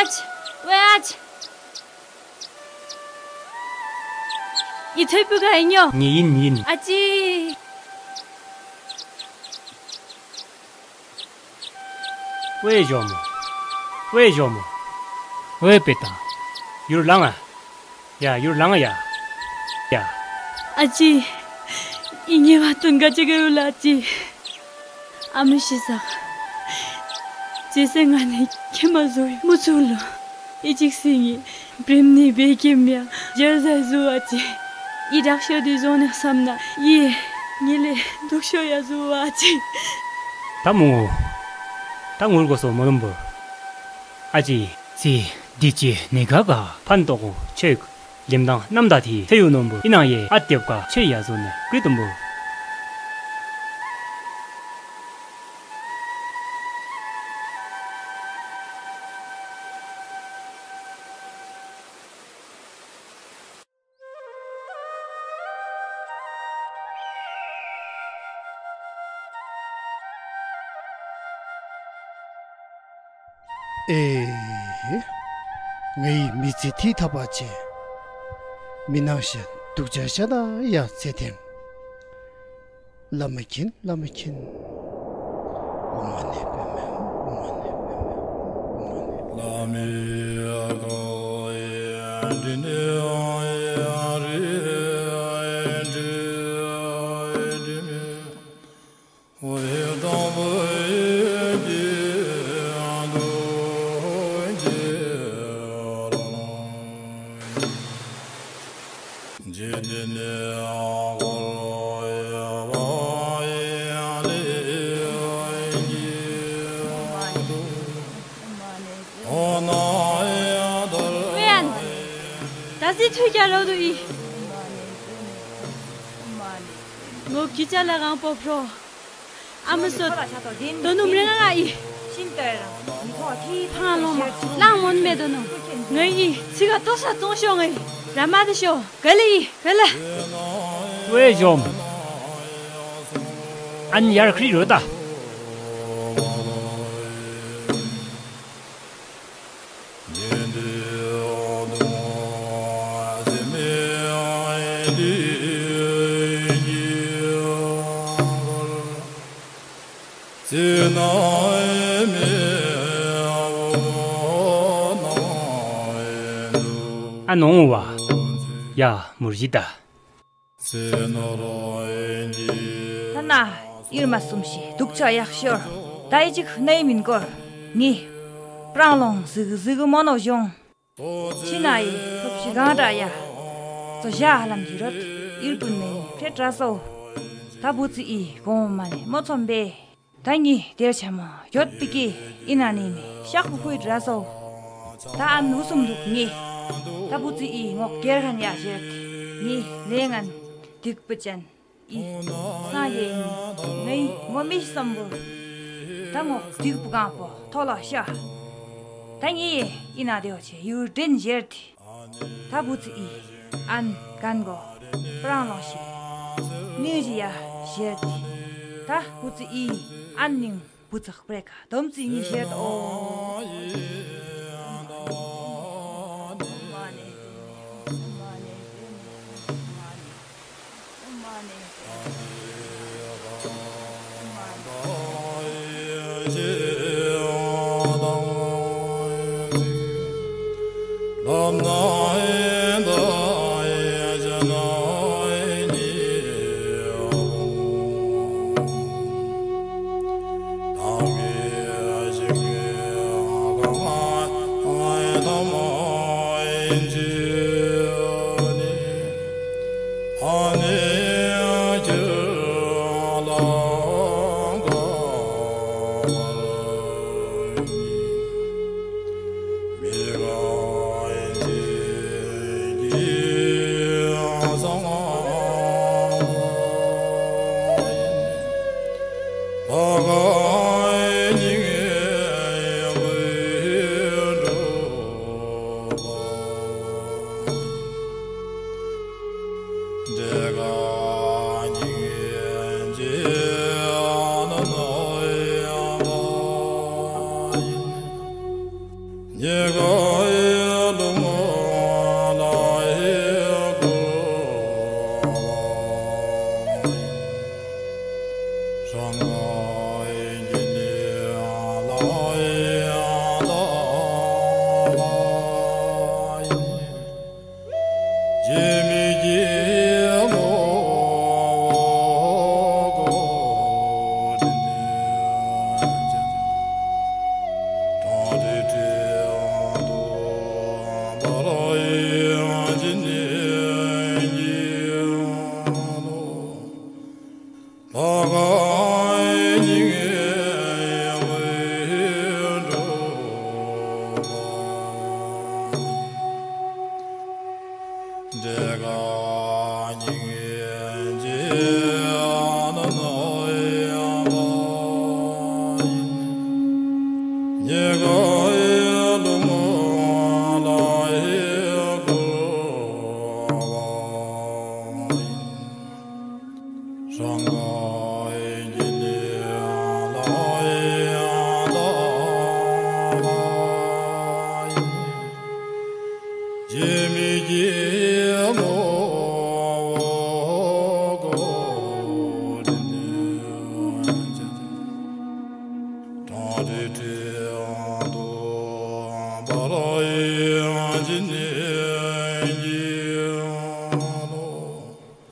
ཨ་ཅི། ཝེ་ཨ་ཅི། ཡི་ཐོས་པུ་ག་ཡིན་ཉོ། ཉེ་ཡིན་ཉེ་ཡིན། ཨ་ཅི། ཝེ་ཞོ་མོ། ཝེ་ཞོ་མོ། ཝེ་པེ་ཏང་། ཡུར་ལང་ཨ། ཡ་ཡུར་ལང་ཨ་ཡ། ཡ། ཨ་ཅི། ཡི་ཉེ་བ་དོན་ག་ཅི་ག་ཡུ་ལ་ཨ་ཅི། ཨ་མ་ཤི་ས། ཅེ་སེ་ང་ནི་ཁྱེད་མ་བཟོ་ཡི་མུ་ཚུགས་ལོ། ཨི་ཅིག་སི་ངི་པྲེམ་ནི་བེ་ཀེམ་ཡ་ཇར་ཟ་བཟོ་བ་ཅི། ཡི་དྲག་ཤོས་དེ་བཟོ་ནས་བསམ་ན་ཡི་ངི་ལས་སྡུག་ཤོས་ཡ་བཟོ་བ་ཅི། ད་མོ། ད་ངུར་གོ་སོ་མོ་ལུམ་བུ། ཨ་ཅི། ཙི། འདི་ཅི་ནི་ག་ག་ཕན་ཏོག་ཆོས། ལིམ་དང་རྣམ་དག་དེ་ཚེ་ཡུ་ནོམ་བུ་ཨི་ནང་ཡེ་ཨ་ཏེབ་ཀ་ཆོས་ཡ་བཟོ་ནས་ཀུས་དུམ་བུ། ཨེ། ངའི་མི་ཚེ་ཐིག་ཐག་པ་ཆེ། མི་ནང་བཞིན་སྡུག་ཅག་ཤ་སྟག་ཡ་ཚེ་ཐེངས། བླ་མ་མཁྱེན། བླ་མ་མཁྱེན། ཨོཾ་མ་ཎི་པདྨེ་ཧཱུྃ། ཨོཾ་མ་ཎི་པདྨེ་ཧཱུྃ། ཨོཾ་མ་ཎི། ཝེ་ཨན། ད་སི་ཐུའི་རྒྱ་རོ་དུ་ཡི། ངོ་གི་ཅ་ལ་གང་པོ་ཕྲོ། ཨ་མ་སོ། དོ་ནུ་མི་ང་ང་ཡི། ཕང་ལོང་མ་ལང་མོན་མེ་དོ་ནུ། ང་ཡི་ཚི་ག་ཏོ་ས་ཏོང་ཤོ་ང་ཡི། ར་མ་དི་ཤོ། ག་ལི་ཡི་ག་ལ། ཝེ་ཞོམ། ཨན་ཡར་ཁྲི་རོ་ད། ཨ་ནོང་བ། ཡ་མུར་ཞི་ད། ཐ་ན་ཡུར་མ་གསུམ་ཞིག་སྡུག་ཅག་ཡག་ཤོར། ད་ཡི་ཅིག་ནའི་མིན་སྐོར། ངས་སྤྲང་ལོང་ཟིག་ཟིག་མོ་ནོ་གཞུང་། ཕྱི་ན་ཡི་ཐོབ་ཤི་གང་འདྲ་ཡ། ཙོ་ཞ་ཧ་ལམ་གྱི་རོད། ཡུར་པུན་ནས་ཕེ་དྲ་སོ། ད་བུ་ཙི་ཡི་གོང་མ་ནས་མོ་ཚོམ་པས། ད་ངི་དེར་ཆ་མ་ཡོད་པི་ཀི་ཨི་ན་ནི་མི་ཤག་པུ་ཧུད་ར་སོ། ད་ཨ་ནུ་སུམ་འདུག་ངི། ད་བུ་ཙི་ཨི་ངོག་གེར་ཁན་ཡ་ཞེར་ཏེ་ངི་ལེ་ངན་སྡིག་པ་ཅན་ཨི་སང་ཡེ་ཨིན་ངའི་ངོ་མི་སམ་བུ། ད་ངོག་སྡིག་པུ་གང་པོ་ཐོ་ལ་ཤ། ད་ངི་ཨི་ན་དེའོ་ཆེ་ཡུར་དྲིན་ཞེར་ཏེ། ད་བུ་ཙི་ཨི་ཨན་གན་གོ་པྲང་ལོང་ཤི། ནི་ཇི་ཡ་ཞེར་ཏེ། ད་བུ་ཙི་ཨི་ཨན་ནིང་བུ་ཚག་པྲེ་ཁ་དོམ་ཙི་ངི་ཞེར་ཏོ།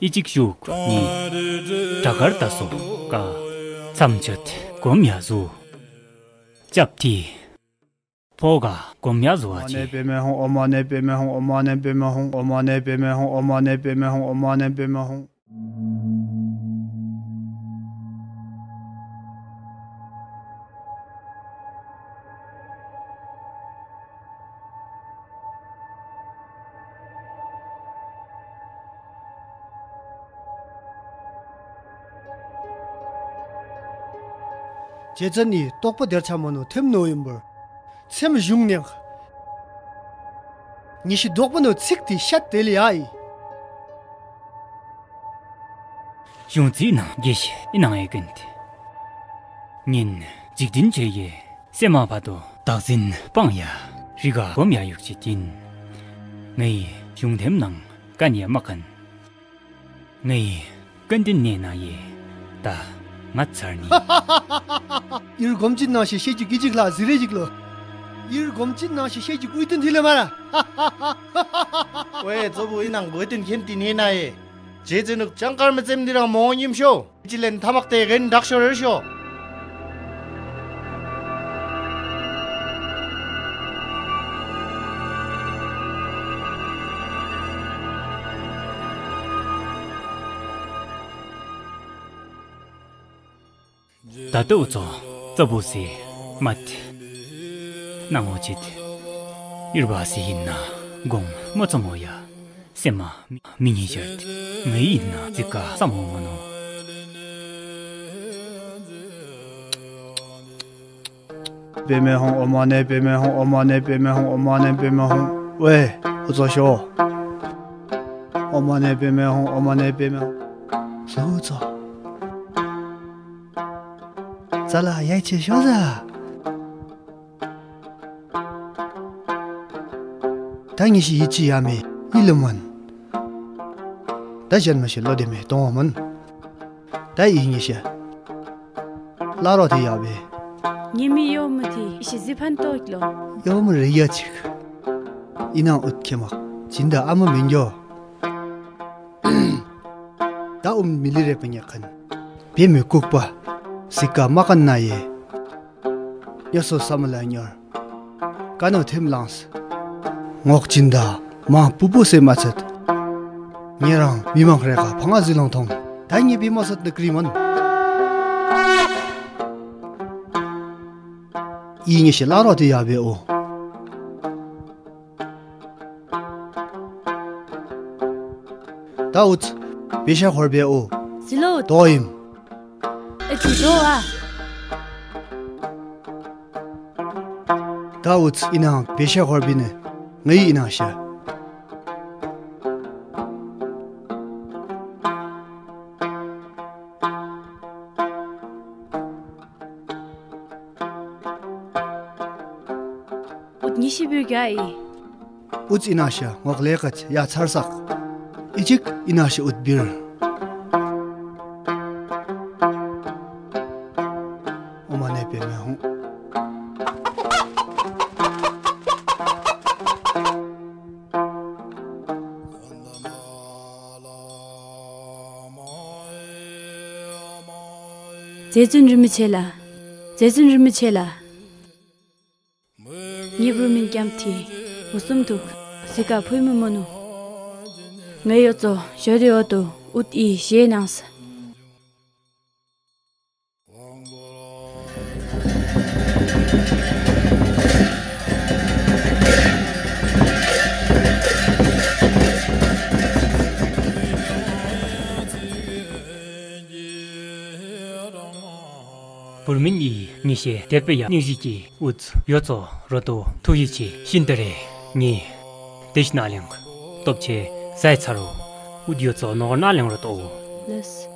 ཨི་གཅིག་ཤུག་གཉིས། དྲག་གར་ད་སོ་ཀ་མཚམས་ཆད་སྒོམ་ཡ་བཟོ། ཅབ་ཐི། ཕོ་ག་སྒོམ་ཡ་བཟོ་བ་ཆེ། རྗེ་བཙུན་ནི་རྟོགས་པ་དེར་ཆ་མ་ནོ་ཐེམ་ནོ་ཡིན་པར། སེམས་གཞུང་ནས། ཉི་ཤུ་རྡོག་པ་ནོ་ཚིག་དེ་ཤད་དེ་ལ་ཡ་ཡི། གཞུང་ཚིག་ནང་དགེ་བཤེས་ཨི་ནང་ཨེ་ཀུན་ཏེ། ཉིན་འཇིག་རྟེན་ཆོས་ཀྱི་སེམས་མ་བར་དོ་བདག་འཛིན་སྤང་ཡ། རི་ག་སྒོམ་ཡ་ཡུག་ཅི་ཏིན། ངའི་གཞུང་ཐེམ་ནང་ཀན་ཡ་མ་ཀན། ངའི་ཀན་ཏིན་ནེ་ན་ཡེ་ད་ང་ཚར་ནི། ཡིར་སྒོམ་ཅིན་ནང་ཞེ་ཤེས་ཀྱི་ཀི་ཅིག་ལ་ཟི་རེ་ཅིག་ལོ། ཡིར་སྒོམ་ཅིན་ནང་ཞེ་ཤེས་ཀྱི་ཀུའི་ཏིན་ཐི་ལེ་མ་ར། ཝེ་ཙོ་བུ་ཨི་ནང་གོ་ཏིན་ཁེན་ཏི་ནེ་ན་ཡེ། རྗེ་བཙུན་ནུག་ཅང་དཀར་མི་ཙེམ་འདི་རང་མོ་ཉིམ་ཤོ། ཅི་ལེན་ཐ་མག་དེ་རྒན་བྲག་ཤོ་རེར་ཤོ། ད་ལྟ་འུ་ཚོ་ཙ་བུ་སི་མ་ཏི་ནང་འོ་ཅི་ཏི་ཡུར་བ་སི་ཡིན་ན་དགོང་མོ་ཙམ་འོ་ཡ། སེམས་མ་མི་ཉིད་ཤར་ཏེ་ངའི་ཡིན་ན་ཙི་ཀ་བསམ་འོང་མ་ནོ། པེ་མེ་ཧོང་ཨོ་མ་ནེ་པེ་མེ་ཧོང་ཨོ་མ་ནེ་པེ་མེ་ཧོང་ཨོ་མ་ནེ་པེ་མེ་ཧོང་ཝེ་ཨུ་ཚོ་ཤོ། ཨོ་མ་ནེ་པེ་མེ་ཧོང་ཨོ་མ་ནེ་པེ་མེ་ཧོང་། སུ་ཨུ་ཚོ། ཙ་ལ་ཡ་ཆེ་ཤོ་ཟ། ད་ངེད་ཤི་ཡིད་ཆེས་ཡ་མེད་ཡིད་ལ་མོན། ད་གཞན་མ་ཤི་བློ་བདེ་མེད་གཏོང་བ་མོན། ད་ཡིད་ངེད་ཤི། བླ་རོགས་དེ་ཡག་པས། ངེད་མི་ཡོ་མི་དེ་ཤི་ཟི་ཕན་ཏོག་ལོ། ཡོ་མི་རེ་ཡ་ཅིག་ཡིན་ནའང་ཨུད་ཁེ་མ་ཇིན་ད་ཨ་མ་མི་འགྱོ། ད་ཨུམ་མི་ལི་རེ་པ་ཉག་ཁན། བེ་མི་ལྐུག་པ། སི་ཀ་མ་ཀན་ན་ཡེ། ཉོ་སོ་ས་མ་ལ་ཉོར། ཀ་ནོ་ཐེམ་ལངས། ངོག་ཅིན་ད་མ་པུ་པུ་སེ་མ་ཚད། ཉེ་རང་མི་མང་རེ་ག་ཕ་ང་ཟི་ལོང་ཐོང་། ད་ཉེ་བི་མ་སོད་ནི་ཀྲི་མོན། ཡི་ཉེ་ཤི་ལ་རོ་དེ་ཡ་བེ་ཨོ། ད་ཨུ་ཚ། བེ་ཤ་ཧོར་བེ་ཨོ། ཟི་ལོ། དོ་ཡིམ། ཨེ་ཙི་དོ་ཨ། ད་ཨུ་ཚ་ཨི་ནང་བེ་ཤ་ཧོར་བེ་ནི་ང་ཡི་ཨི་ནང་ཤ། ཨུད་ཉི་ཤི་བུ་ག་ཨི། ཨུད་ཨི་ན་ཤ་ངོག་ལེ་ཀ་ཡ་ཚར་སག་ཨི་ཅིག་ཨི་ན་ཤ་ཨུད་བིར། ཨོ་མ་ནེ་པེ་མེ་ཧོང་། རྗེ་བཙུན་རིན་པོ་ཆེ་ལ། རྗེ་བཙུན་རིན་པོ་ཆེ་ལ། ངེད་བུ་མིན་སྐྱམ་ཐི་འུ་སུམ་ཐུག་གཟིག་ག་ཕུལ་མི་མོ་ནུ། ངའི་ཡོད་ཚོ་ཞོ་དེ་འོ་དུ་ཨུད་ཨི་ཞེས་ནང་ས། བུར་མིན་ཡིས་ངེས་ཤེས་དད་པའི་ཡ་སྙིང་རྗེ་གྱིས་ཨུད་ཡོད་ཚོ་རོ་ཏོ་ཐུགས་ཡིད་ཆེས་ཤིན་ཏུ་རེ་ངེས། དེ་ཤི་ན་ལེང་སྟོབས་ཆེ་ཟའི་ཚ་རོ་ཨུད་ཡོད་ཚོ་ནོར་ན་ལེང་རོ་ཏོ། ལེས།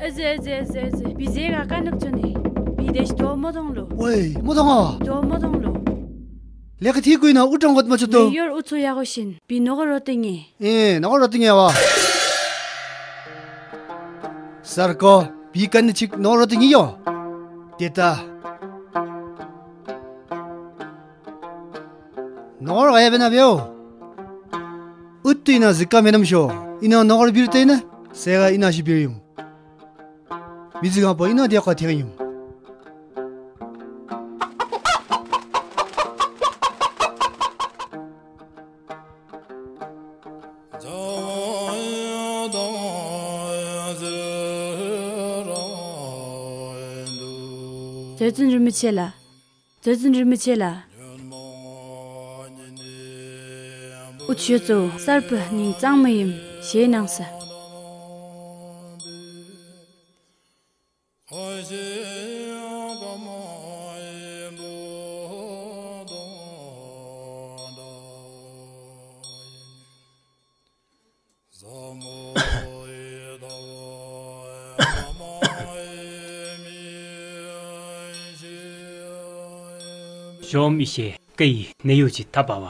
ཨེ་ཟེ་ཨེ་ཟེ་ཨེ་ཟེ་ཨེ་ཟེ། བི་ཟེ་ག་ཀ་ནུབ་ཆུ་ནི། བི་དེ་ཞི་དོ་མོ་དོང་ལོ། ཝེ་མོ་དོང་ཨ། དོ་མོ་དོང་ལོ། ལེགས་ཐིག་གུས་ན་ཨུ་ཀྲང་གོད་མ་ཆུ་དོ། ཡོར་ཨུ་ཚུ་ཡ་གོ་ཤིན། བི་ནོ་ག་རོ་ཏི་ངེ། ཨེ་ནོ་ག་རོ་ཏི་ངེ་བ། སར་ཀོ་བི་ཀ་ནི་ཆིག་ནོ་ག་རོ་ཏི་ངེ་ཡོ། དེ་ད། ནོར་ག་ཡ་བེ་ན་བེའོ། ཨུ་ཏུ་ཡིན་ན་གཟིག་ག་མེ་ནམ་ཤོ། ཡིན་ན་ནོར་བིར་ཏེ་ན་སེ་ག་ཡིན་ན་ཤི་བིར་ཡུམ། མི་གཟིག་ག་པོ་ཡིན་ན་དེ་ཀ་ཐེ་ཡུམ། ཙོ་ཙུན་རིན་པོ་ཆེ་ལ། ཙོ་ཙུན་རིན་པོ་ཆེ་ལ། ཨུ་ཆོས་ཚོ་གསར་པུ་ནིང་གཙང་མི་ཡིན་ཞེས་གནང་ས། ཞོམ་ཨི་ཤེ་ཀ་ཡི་ནེ་ཡོ་ཅི་ཐབ་པ་བ།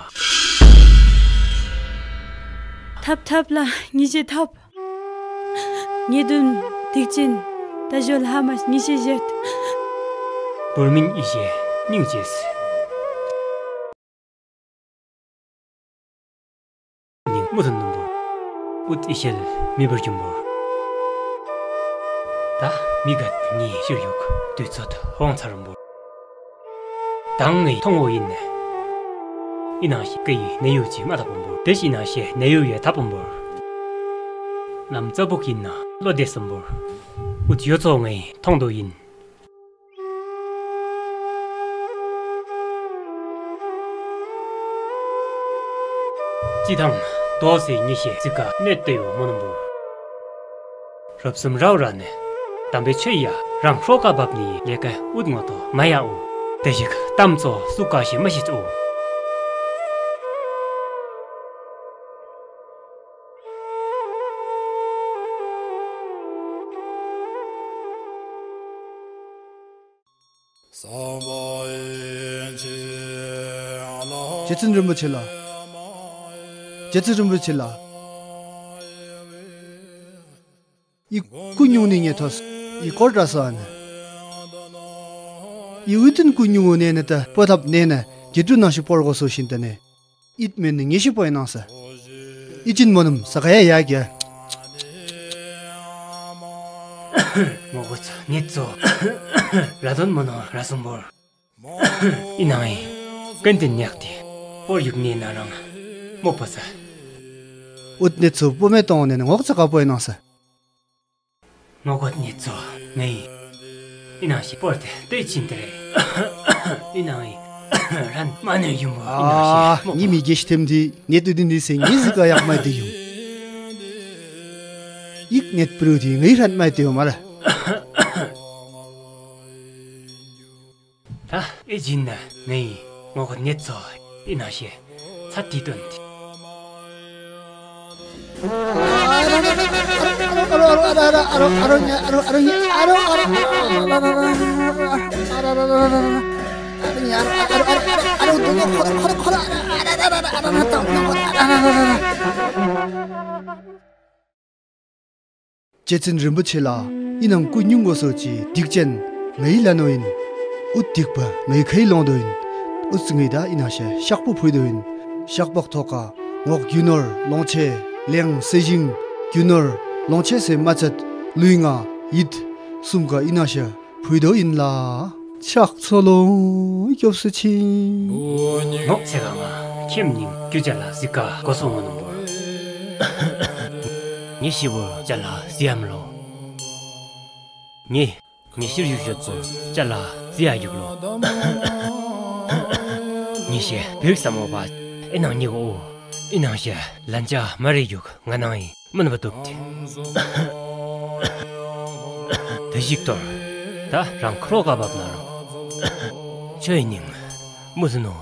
ཐབ་ཐབ་ལ་ཉི་ཤེ་ཐབ། ཉེ་དུན་སྡིག་ཅན་ད་ཞོ་ལྷ་མ་ཉི་ཤེ་བཞེད། བུར་མིན་ཨི་ཤེ་སྙིང་རྗེས། ཉིན་མུ་ཐུ་ནུམ་པོ། ཨུད་ཨི་ཤལ་མི་བར་ཁྱུམ་པོ། ད་མི་ག་ངའི་ཤིར་ཡོག་དུས་ཚོད་དབང་ཚར་རུམ་པོ། དང་ངའི་མཐོང་བོ་ཡིན་ནས། ཨི་ནང་ཞིག་ཀ་ཡི་ནེ་ཡོ་ཅི་མ་ཐག་པོམ་པོ། དེ་ཞིག་ནང་ཞེ་ནེ་ཡོ་ཡེ་ཐག་པོམ་པོ། ལམ་རྩ་བུག་ཡིན་ན་བློ་བདེ་སུམ་པོ། ཨུད་ཡོ་ཚོ་ངའི་མཐོང་དོ་ཡིན། ཅི་དང་དོ་སེ་ཉི་ཤེ་ཙི་ཀ་གནས་ཏེ་ཡོ་མོ་ནམ་པོ། རབ་སུམ་རའོ་ར་ནས། དམ་པའི་ཆོས་ཡ་རང་ཧྲོ་ཀ་བབ་ནི་ལས་ཀ་ཨུད་ངོ་ཏོ་མ་ཡ་ཨུ། དེ་ཞིག་གཏམ་ཚོ་སུ་ཀ་ཞེ་མ་ཞིག་ཨུ། རྗེ་བཙུན་རིན་པོ་ཆེ་ལ། རྗེ་བཙུན་རིན་པོ་ཆེ་ལ། ཡི་སྐུ་སྙུང་ནི་ངས་ཐོས། ཡི་སྐོར་འདྲ་སོ་ཨ་ནི། ཡི་འུ་ཐུན་སྐུ་སྙུང་ངོ་ནས་ནི་ད་པོ་ཐབ་ནས་ནི་རྒྱ་གྲུ་ནང་ཞིག་སྤོར་གོ་སོ་བཞིན་དུ་ནས། ཨིད་མེན་ནི་ངེས་ཤེས་པོ་ཡིན་ནང་ས། ཨི་ཅིན་མོ་ནམ་ས་ག་ཡ་ཡ་གྱ། ངོ་གོ་ཚ་ངེད་ཚོ། ར་དོན་མོ་ནོ་ར་སུམ་བོར། ཨི་ནང་ཨི། ཀན་ཏི་ཉག་ཏི། པོར་ཡུག་ནི་ན་རང་། མོ་པོ་ས། ཨུད་ནི་ཚོ་པོ་མེ་གཏོང་ནི་ངོ་གོ་ཚ་ག་པོ་ཡིན་ནང་ས། ངོ་གོ་ནི་ཚོ་ངའི། ཨི་ནང་ཞིག་པོར་ཏེ་ཏེ་ཅིན་ཏེ་རེ། ཨི་ནང་ཨི། རན་མ་ནེ་ཡུམ་བོ་ཨི་ནང་ཞིག་ཨ་མོ་ཉི་མི་རྒྱལ་ཞི་ཐེམ་དི་ནེ་ཏུ་དི་ནི་སེ་ངི་ཟི་ཀ་ཡག་མ་དི་ཡུམ། ཡིག་ནེ་པྲུ་དི་ངའི་རན་མ་དི་ཡུམ་མ་ར། ད་ཨེ་ཇིན་ན་ངའི་ངོ་གོ་ནེ་ཚོ་ཨི་ནང་ཞིག་ཚ་ཏི་ཏོན་ཏི། རྗེ་བཙུན་རིན་པོ་ཆེ་ལ་ཨི་ནང་སྐུ་སྙུང་གོ་སོ་ཅི་སྡིག་ཅན་ངའི་ལ་ནོ་ཡིན། ཨུ་སྡིག་པ་ངའི་ཁའི་ལོང་དོ་ཡིན། ཨུ་ཙི་ངི་ད་ཨི་ན་ཤ་ཤག་པོ་ཕུལ་དོ་ཡིན། ཤག་པག་ཐོག་ཀ་ངོག་རྒྱུ་ནོར་ལོངས་སྤྱོད་གླེང་སེ་ཞིང་རྒྱུ་ནོར་ལོངས་སྤྱོད་སེ་མ་ཚད་ལུས་ངག་ཡིད་གསུམ་ཀ་ཨི་ན་ཤ་ཕུལ་དོ་ཡིན་ལ། ཕྱག་འཚལ་ལོ། སྐྱབས་སུ་མཆི། ནོག་ཚེ་གང་ང་ཁྱེམ་ཉིང་རྒྱུ་ཅ་ལ་གཟིག་ག་གོ་སོང་ངོ་ནོ་བོར། ངེ་ཤི་བོར་ཅ་ལ་གཟིག་ཡམ་ལོ། ངེ། ངེ་ཤིར་ཡུག་ཤོད་པོ་ཅ་ལ་གཟིག་ཡ་ཡུག་ལོ། ངེ་ཤེ་བིར་ས་མོ་བ་ཨེ་ནང་ཉི་གོ་ཨེ་ནང་ཤེ་ལན་ཅ་མ་རེ་ཡུག་ང་ནང་ཡི། མིན་པ་འདུག་སྟེ། དེ་ཞིག་གཏོར། ད་རང་ཁོ་རོ་ག་བབ་ན་རོ། ཆོས་ཉིང་། མུ་སི་ནོ།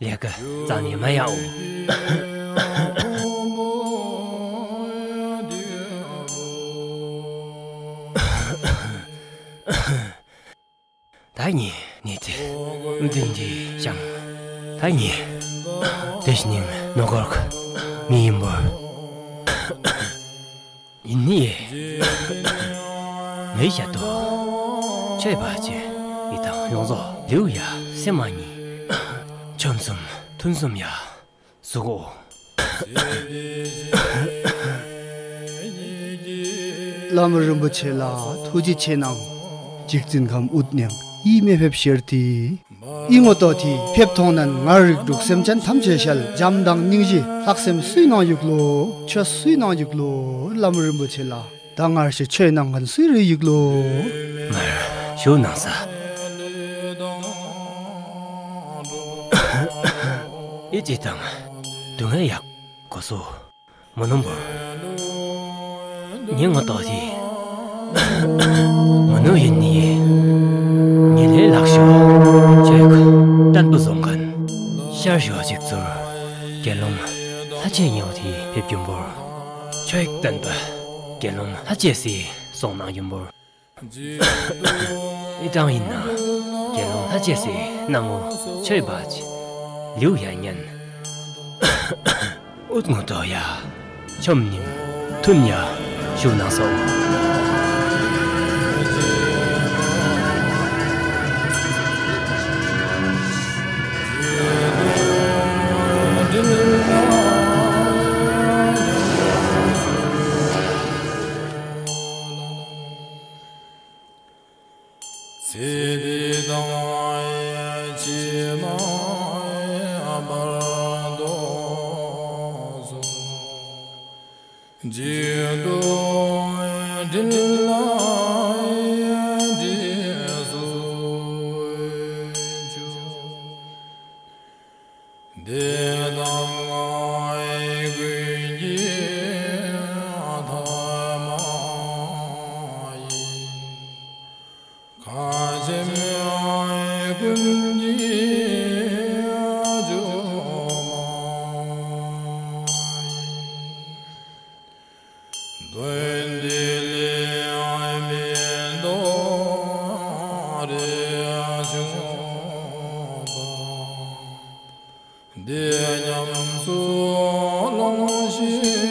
ལས་ཀ་རྩ་ནས་མ་ཡག་འོ། ད་ངས་ནས་དེ་འདི་འདི་ཤང་། ད་ངས་དེ་ཤི་ནིང་ནོ་གོར་ཁ་མི་ཡིན་པོ་ཡིན་ནི། ངའི་ཞབས་ཏོག་ཆོས་པ་ཅེ་ཡི་དང་ཡོངས་རྫོགས་ལེའུ་ཡ་སེམས་མ་ཉིད་ཆོམ་གསུམ་ཐུན་གསུམ་ཡ། གཟུགས་འོ། བླ་མ་རིན་པོ་ཆེ་ལ་ཐུགས་རྗེ་ཆེ་གནང་། འཇིག་རྟེན་ཁམས་ཨུཏ་ནེང་ཡིད་མེད་ཕེབས་ཤེར་ཏེ། ཨི་ངོ་ཏོ་ཐི་ཕེབས་ཐོང་ནན་ངར་རིགས་དྲུག་སེམས་ཅན་ཐམས་ཅད་ཞལ་འཇམ་དང་སྙིང་རྗེ་ལྷག་སེམས་སུའི་ནང་ཡུག་ལོ། ཆོས་སུའི་ནང་ཡུག་ལོ། བླ་མ་རིན་པོ་ཆེ་ལ། ད་ངར་ཞེ་ཆོས་ནང་ངན་སུའི་རེ་ཡུག་ལོ། མར་ཞུ་ནང་ས། ཨི་ཅི་དང་། དུ་ངའི་ཡག་གོ་སོ། མོ་ནོམ་བོར། ཉིན་ངོ་ཏོག་དེ། མོ་ནོ་ཡིན་ནི། ཉིན་ལས་ལག་ཤོ། ཆོས་ཁ་བརྟན་པོ་བཟོ་མཁན། ཤར་ཞོ་ཅིག་ཚུར། དགེ་སློང་། ལྷ་ཆེ་ཉེའུ་དེ་ཕེབས་རྒྱུན་བོར། ཆོས་བརྟན་པ། དགེ་སློང་ལྷ་ཆེ་སི་སོང་ནང་རྒྱུན་བོར། ཨི་ཀྲང་ཡིན་ན། དགེ་སློང་ལྷ་ཆེ་སི་སྣང་ངོ་ཆོས་པ་ཅི། ལིའུ་ཡ་ཉན། ཨུད་ངོ་ཏོ་ཡ། ཆོམ་ཉིམ། ཐུན་ཡ། ཞུ་ན་སོ། ཚེ་འདི་དང་ཕྱི་མ་བར་དོ་གསུམ། འཇིག་རྟེན་འདྲིལ་ལ་འདྲིལ་སོ། དེ་དག་ཀུན་གྱི་ཐ་མ་ཡིན། ཁ་ཆེམས་ཀུན་གྱི་སྒྱུ་མ་ཡིན། དོན་འདི་ལས་མི་འདོར་རེ་བྱུང་བ། འདི་ཉམས་སུ་ལོངས་ཤིག